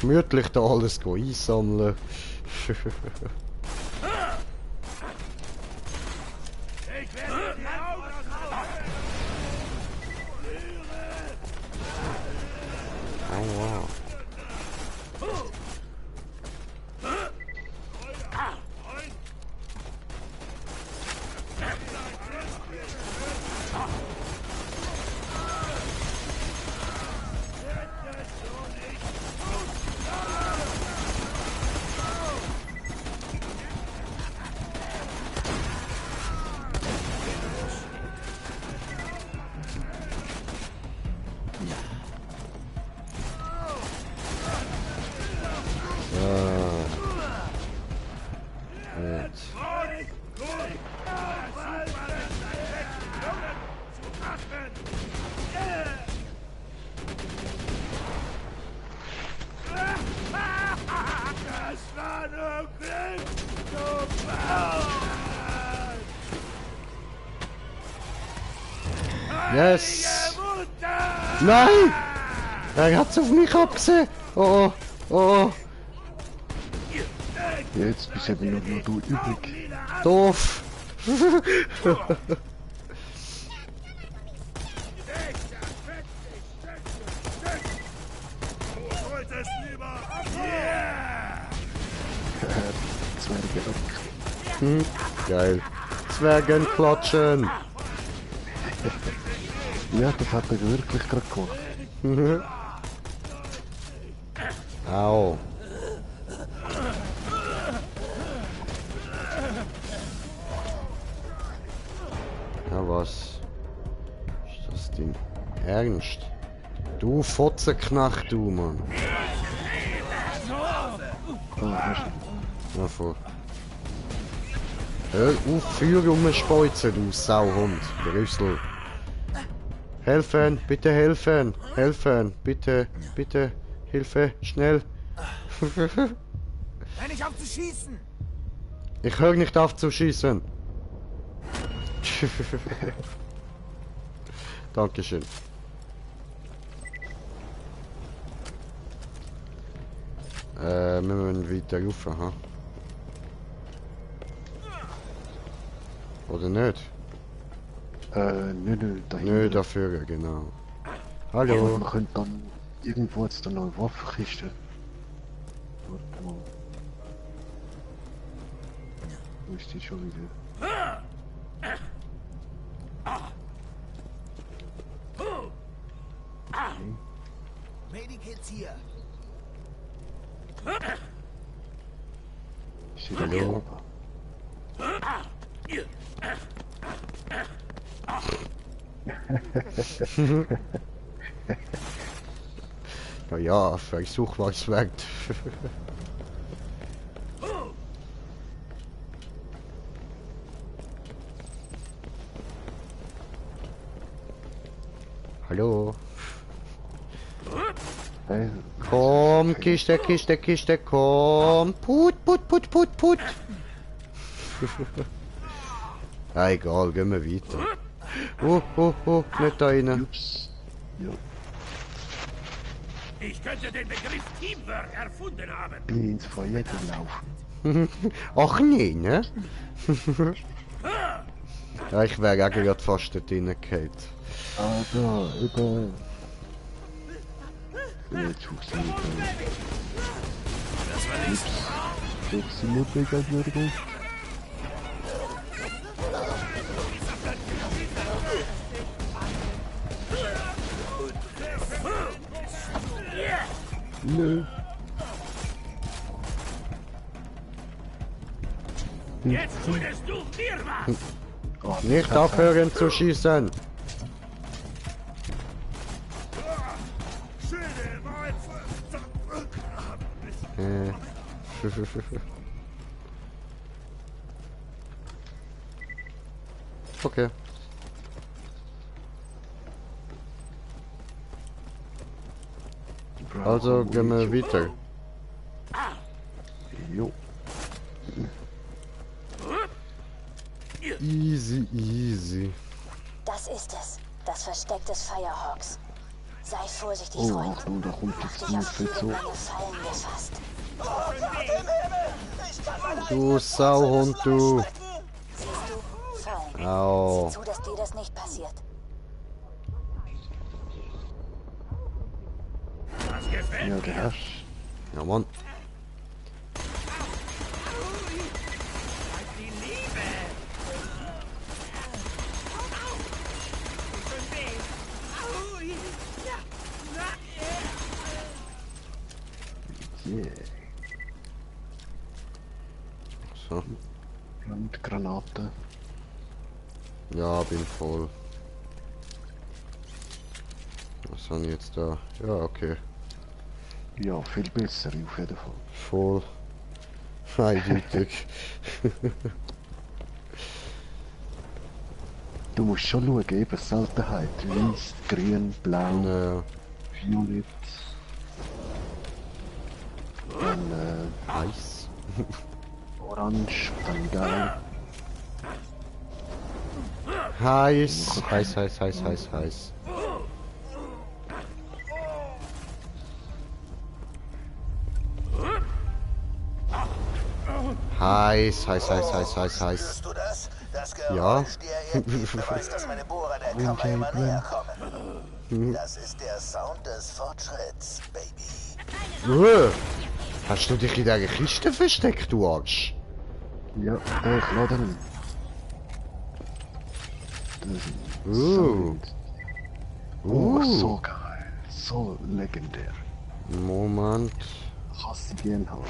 Gemütlich da alles einsammeln. Aua. Yes! Nein! Er hat's auf mich abgesehen! Oh, oh, oh! Jetzt bist eben nur noch du übrig. Doof! Geil. Zwergen klatschen! Ja, das hat er wirklich gerade gemacht. Au. Ja, was? Ist das Ding ernst? Du Fotzenknacht, du, Mann. Ja, vor. Hör auf, Feuer rumspeuzen, du Sauhund. Brüssel. Helfen, bitte helfen. Helfen, bitte, bitte. Hilfe, schnell. Hör nicht auf zu schießen! Ich höre nicht auf zu schießen. Dankeschön. Wir müssen weiter rauf, ha? Oder nicht? Nö, dahinter. Nö, dafür, genau. Hallo. Man könnte dann irgendwo jetzt noch eine Waffenkiste. Warte mal. Wo ist die schon wieder? Medikits hier. Ich sehe da Na ja, versuch was weg. Hallo. Hey. Komm, Kiste, Kiste, Kiste, komm. Put, put, put, put, put. Ja, egal, gehen wir weiter. Nicht da rein. Ups. Ja. Ich könnte den Begriff Teamwork erfunden haben. Bin ins Feuer gelaufen. Ach nee, ne? Ja, ich wäre auch gerade fast dort reingefallen. Ah, da, über. Jetzt funktioniert Das war nichts. Ups, Ludwig als Würdig. Nö. Jetzt wurdest du mir was! Nicht aufhören zu schießen! Okay. Also gehen wir weiter. Jo. Easy, easy. Das ist es. Das Versteck des Firehawks. Sei vorsichtig, Oh, Freund. Achtung, da kommt Mach jetzt dich ziemlich auf viel jede zu. Menge Fallen gefasst. Du Sauhund, du. Siehst du? Fallen. Au. Sieh zu, dass dir das nicht passiert. Das Ja, der hast. Ja, Mann. Yeah. So. Und Granate. Ja, bin voll. Was haben wir jetzt da? Ja, okay. Ja, viel besser auf jeden Fall. Voll. Eindeutig. Du musst schon schauen, eben Seltenheit. Weiß, grün, blau, ja. violett. Dann weiß. Orange, dann geil. Heiß. Heiß, heiß, heiß, heiß, heiß. Heiß, heiß, heiß, heiß, heiß, heiß. Hörst du das? Das Ja. Geräusch der Erdbeben beweist, dass meine Bohrer der Kammer immer näher kommen. Das ist der Sound des Fortschritts, Baby. Hast du dich in der Kiste versteckt, du Arsch? Ja, ich lade ihn. Oh, so geil. So legendär. Moment. Hast du gern haben.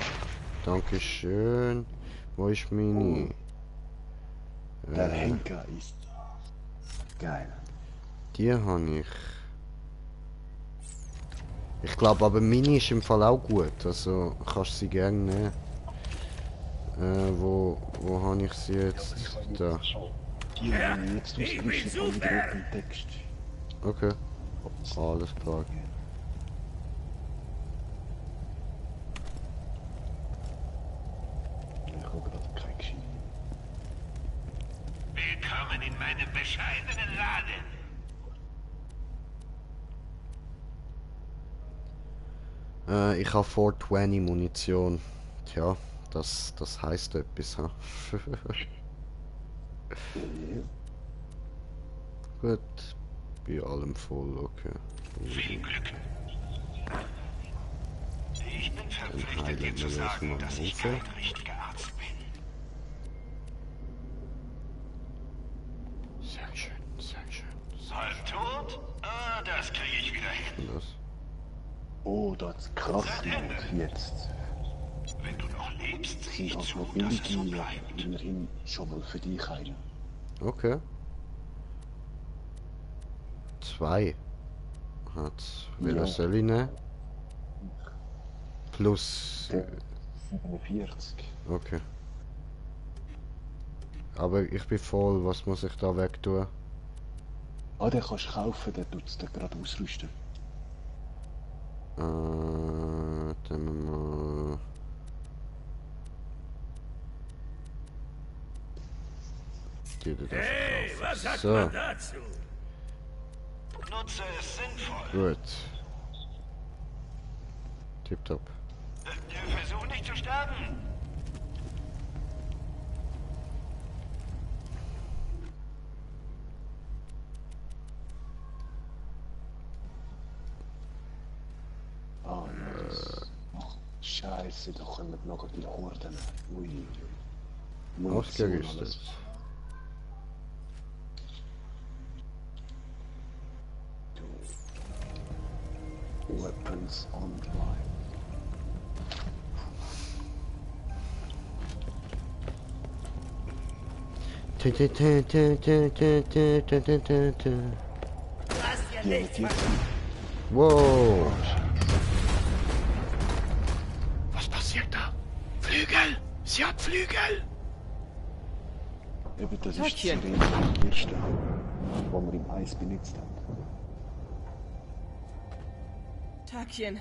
Dankeschön. Wo ist meine? Der Henker ist geil. Die habe ich. Ich glaube aber meine ist im Fall auch gut. Also kannst sie gerne nehmen. Wo habe ich sie jetzt? Da. Die jetzt ausgerüstet von dem Text. Okay. Alles klar. Willkommen in meinem bescheidenen Laden. Ich habe 420 Munition. Tja, das heisst etwas, ha? Gut, bei allem voll, okay. Viel Glück. Ich bin verpflichtet, dir zu sagen, dass ich kein richtiger Arzt bin. Sehr schön, sehr schön. Halb tot? Ah, das kriege ich wieder hin. Oh, das Kraftmod jetzt. Wenn du noch lebst, sehe ich Als zu, dass es Mobility so bleibt. immerhin schon mal für dich einer. Okay. 2. Welcher soll ich nehmen? Plus. 47. Okay. Aber ich bin voll, was muss ich da weg tun? Ah, den kannst du kaufen, der tut es gerade ausrüsten. Dann mal. Hey, was sagt so. man dazu? Nutze es sinnvoll. Gut. Tipptopp. Versuch nicht zu sterben. Ah, Scheiße, da kommen noch die Horden. Ui. Ausgerüstet. Weapons online. Wow. Was passiert da? Flügel! Sie hat Flügel! Eben, das ist die Sirene der erste, die wir im Eis benutzt haben. Takien,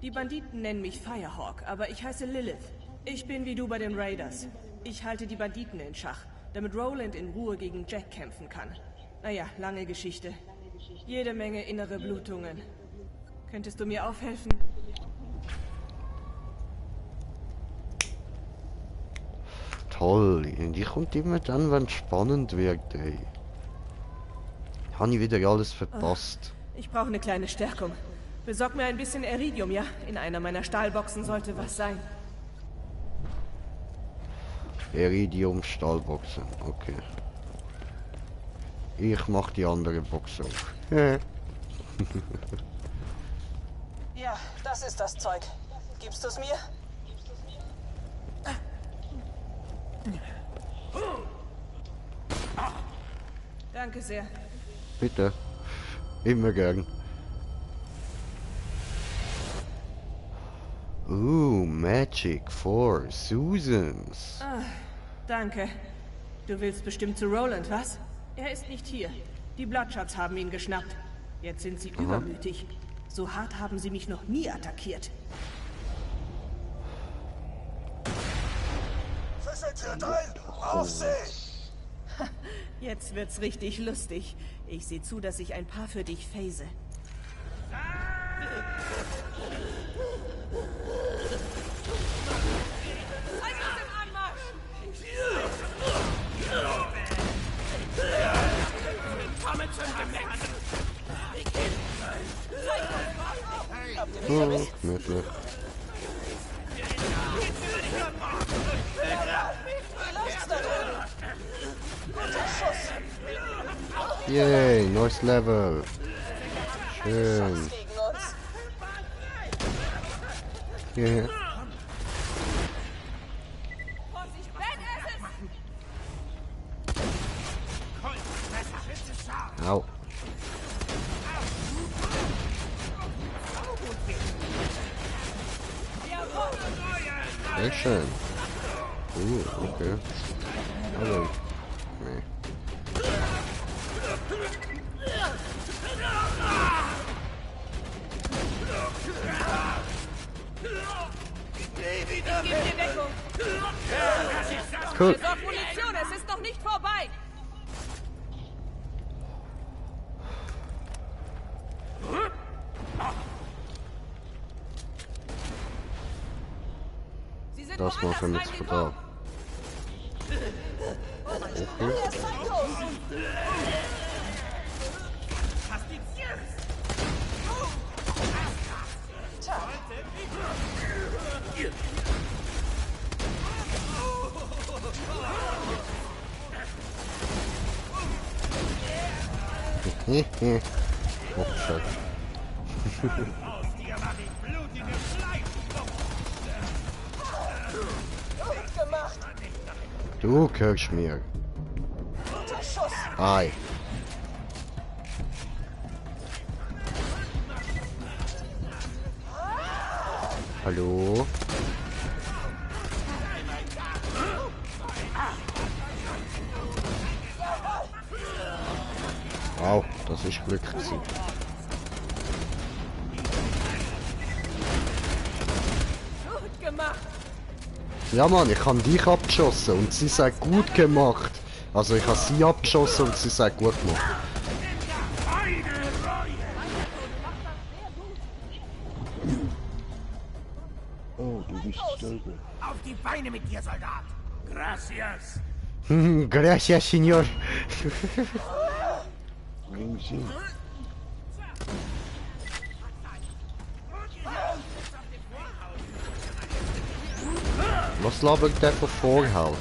die Banditen nennen mich Firehawk, aber ich heiße Lilith. Ich bin wie du bei den Raiders. Ich halte die Banditen in Schach, damit Roland in Ruhe gegen Jack kämpfen kann. Naja, lange Geschichte. Jede Menge innere Blutungen. Könntest du mir aufhelfen? Toll, die kommt immer dann, wenn es spannend wird, ey. Habe ich wieder alles verpasst. Ich brauche eine kleine Stärkung. Besorg mir ein bisschen Iridium, ja? In einer meiner Stahlboxen sollte was sein. Iridium, Stahlboxen, okay. Ich mach die andere Box auf. Ja, das ist das Zeug. Gibst du's mir? Danke sehr. Bitte. Immer gern. Magic for Susans. Ah, danke. Du willst bestimmt zu Roland, was? Er ist nicht hier. Die Bloodshots haben ihn geschnappt. Jetzt sind sie übermütig. So hart haben sie mich noch nie attackiert. Fesselt ein! Auf See! Jetzt wird's richtig lustig. Ich sehe zu, dass ich ein paar für dich phase. Gemütlich. Yay, neues Level. Schön. Yeah. Au. Sehr schön. Okay. Also. Nee. Ich gebe dir Deckung. Cool. Besorg Munition, es ist noch nicht vorbei. Das machen wir jetzt von da. Okay. Oh, Scheiße. Du kriegst mir. Ei. Hallo? Wow, das ist Glück gewesen. Gut gemacht. Ja Mann, ich habe dich abgeschossen und sie sagt gut gemacht. Also ich habe sie abgeschossen und sie sagt gut gemacht. Oh, du bist Stöbel. Auf die Beine mit dir, Soldat! Gracias! Gracias, Senor. Was labert der von Vorhaut?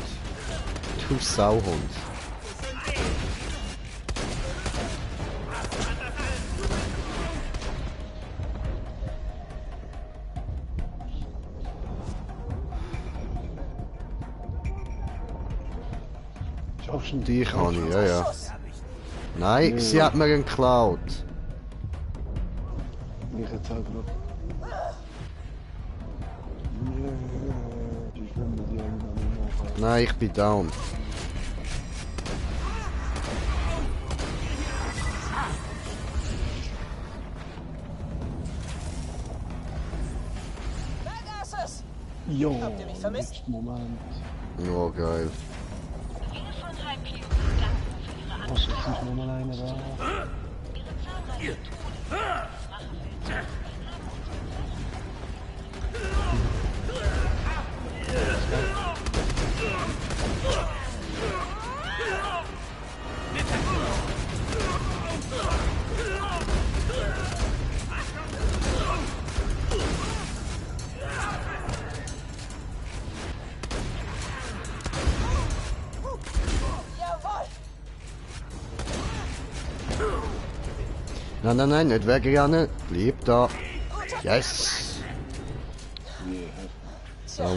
Du Sauhund. Schaffst du die kann ich, ja, ja. Nein, sie hat mir einen geklaut. Ich jetzt halt noch. Nein, ich bin down. Jo, habt ihr mich vermisst? Moment. Oh, geil. Was ist jetzt nochmal einer da? Nein, nein, nein, nicht wegrennen. Bleib da. Yes. Tja,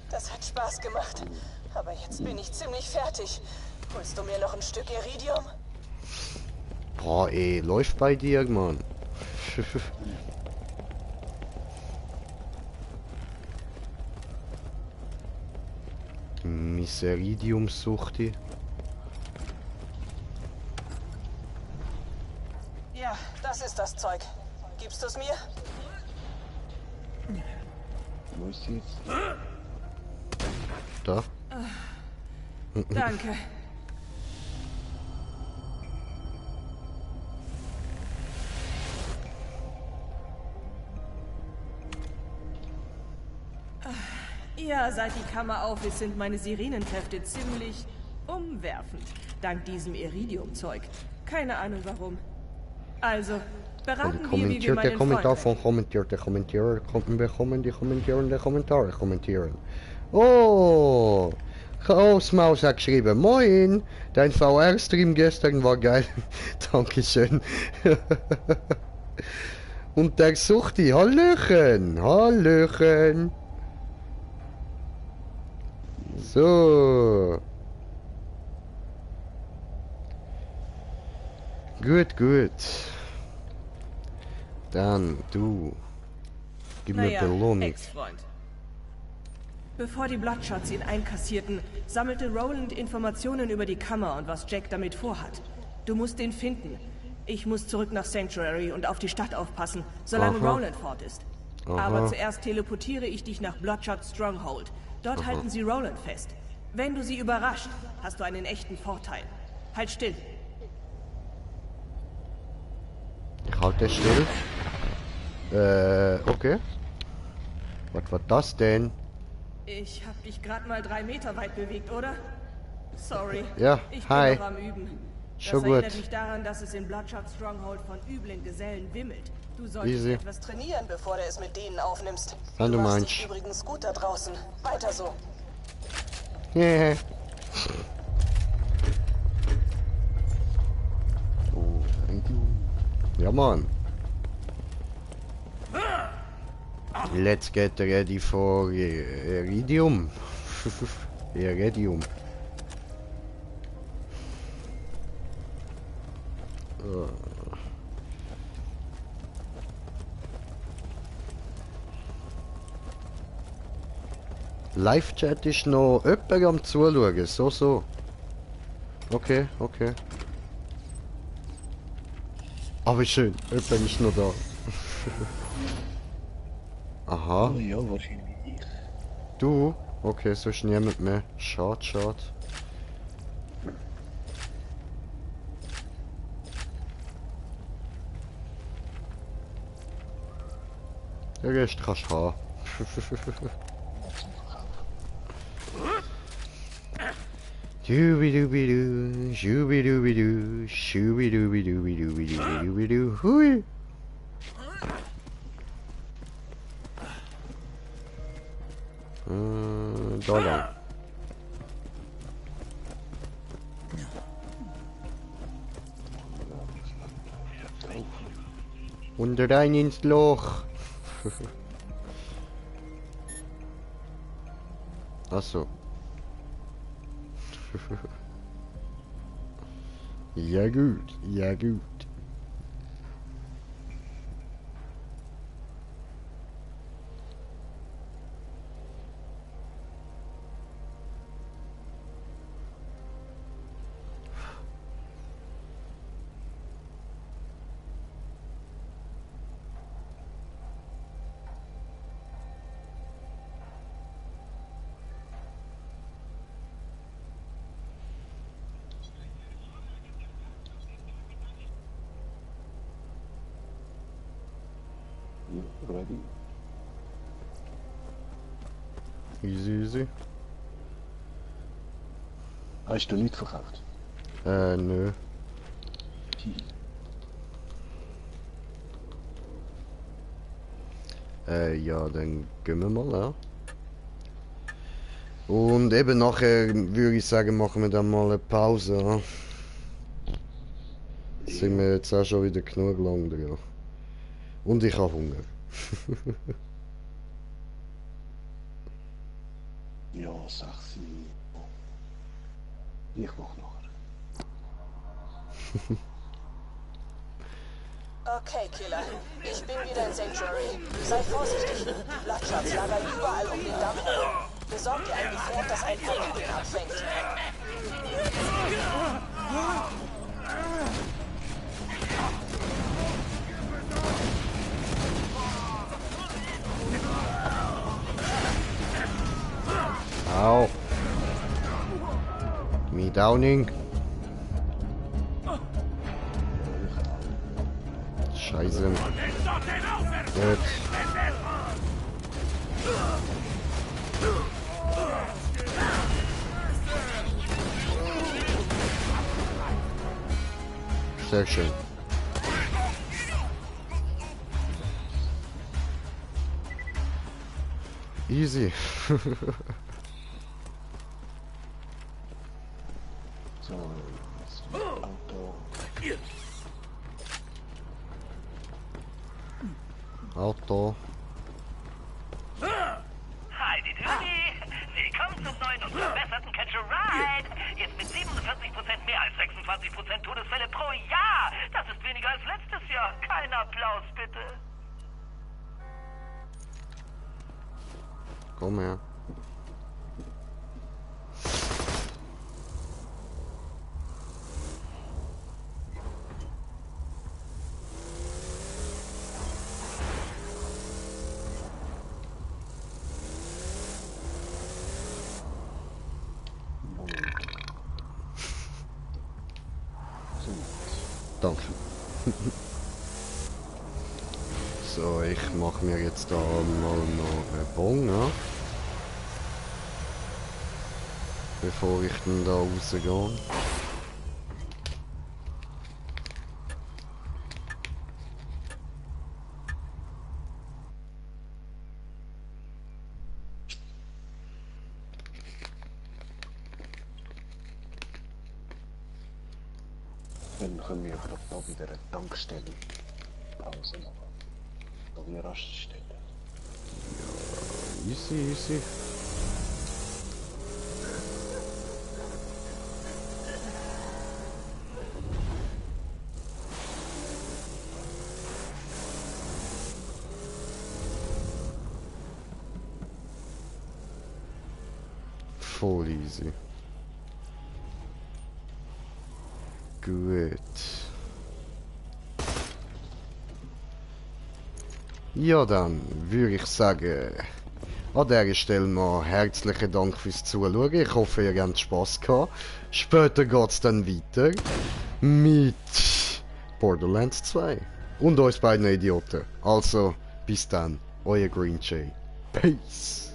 das hat Spaß gemacht. Aber jetzt bin ich ziemlich fertig. Holst du mir noch ein Stück Iridium? Boah, ey, läuft bei dir, Mann. Miseridium-Suchti. Ja, das ist das Zeug. Gibst du es mir? Wo ist sie jetzt? Da. Danke. Ja, seit die Kammer auf ist, sind meine Sirenenkräfte ziemlich umwerfend. Dank diesem Iridium-Zeug. Keine Ahnung warum. Also, beraten wir, wie wir meinen Kommentar Freund... von kommentierte Kommentare bekommen, die kommentierende Kommentare kommentieren. Oh! Chaosmaus hat geschrieben, moin! Dein VR-Stream gestern war geil. Dankeschön. Und der Suchti, Hallöchen! Hallöchen! So. Gut, gut. Dann, du. Gib mir Belohnung. Ex-Freund. Bevor die Bloodshots ihn einkassierten, sammelte Roland Informationen über die Kammer und was Jack damit vorhat. Du musst ihn finden. Ich muss zurück nach Sanctuary und auf die Stadt aufpassen, solange Roland fort ist. Aber zuerst teleportiere ich dich nach Bloodshot Stronghold. Dort halten sie Roland fest. Wenn du sie überrascht, hast du einen echten Vorteil. Halt still. Ich halte still. Okay. Was war das denn? Ich hab dich gerade mal 3 Meter weit bewegt, oder? Sorry. Ja, ich hi. bin noch am Üben. Das Schon erinnert gut. mich daran, dass es in Bloodshot Stronghold von üblen Gesellen wimmelt. Du solltest etwas trainieren, bevor du es mit denen aufnimmst. Wenn du machst meinst. dich übrigens gut da draußen. Weiter so. Yeah. Oh, thank you. Ja, Mann. Let's get ready for Iridium. Iridium. Live-Chat ist noch jemand am Zuschauen, so. Okay, okay. Aber schön, jemand ist noch da. Aha. Oh ja, wahrscheinlich ich. Du? Okay, so ist niemand mehr. Schade, schade. Der Rest kannst du haben. Shubidubidu, shubidubidu, shubidubidubidubidubidu, hui! Da lang. Und rein ins Loch. Ach so. Ja gut, ja gut. Ready? Easy, easy. Hast du nicht verkauft? Nö. Ja, dann gehen wir mal, ja. Und eben nachher würde ich sagen, machen wir dann mal eine Pause, ja. sind wir jetzt auch schon wieder genug lang dran. Und ich habe Hunger. Ja, sag sie. Ich mach nachher. Okay, Killer. Ich bin wieder in Sanctuary. Sei vorsichtig. Die Bloodshots lagern überall um den Damm herum. Besorg dir ein Gefährt, das ein paar Kugeln abfängt. Au. Me downing. Scheiße. Gut. Sehr schön. Easy. So, jetzt Auto. Auto. Heidi Doody! Willkommen zum neuen und verbesserten Catch a Ride! Jetzt mit 47% mehr als 26% Todesfälle pro Jahr! Das ist weniger als letztes Jahr! Kein Applaus, bitte! Komm her. Danke. So, ich mache mir jetzt da mal noch einen Bon, ja? Bevor ich dann da rausgehe. Dann können wir gerade da wieder eine Tankstelle Pause machen. Da wie eine Raststelle. Ja, easy, easy. Voll easy. Gut. Ja, dann würde ich sagen, an dieser Stelle noch herzlichen Dank fürs Zuschauen. Ich hoffe, ihr habt Spass gehabt. Später geht es dann weiter mit Borderlands 2 und uns beiden Idioten. Also, bis dann, euer Green Jay. Peace!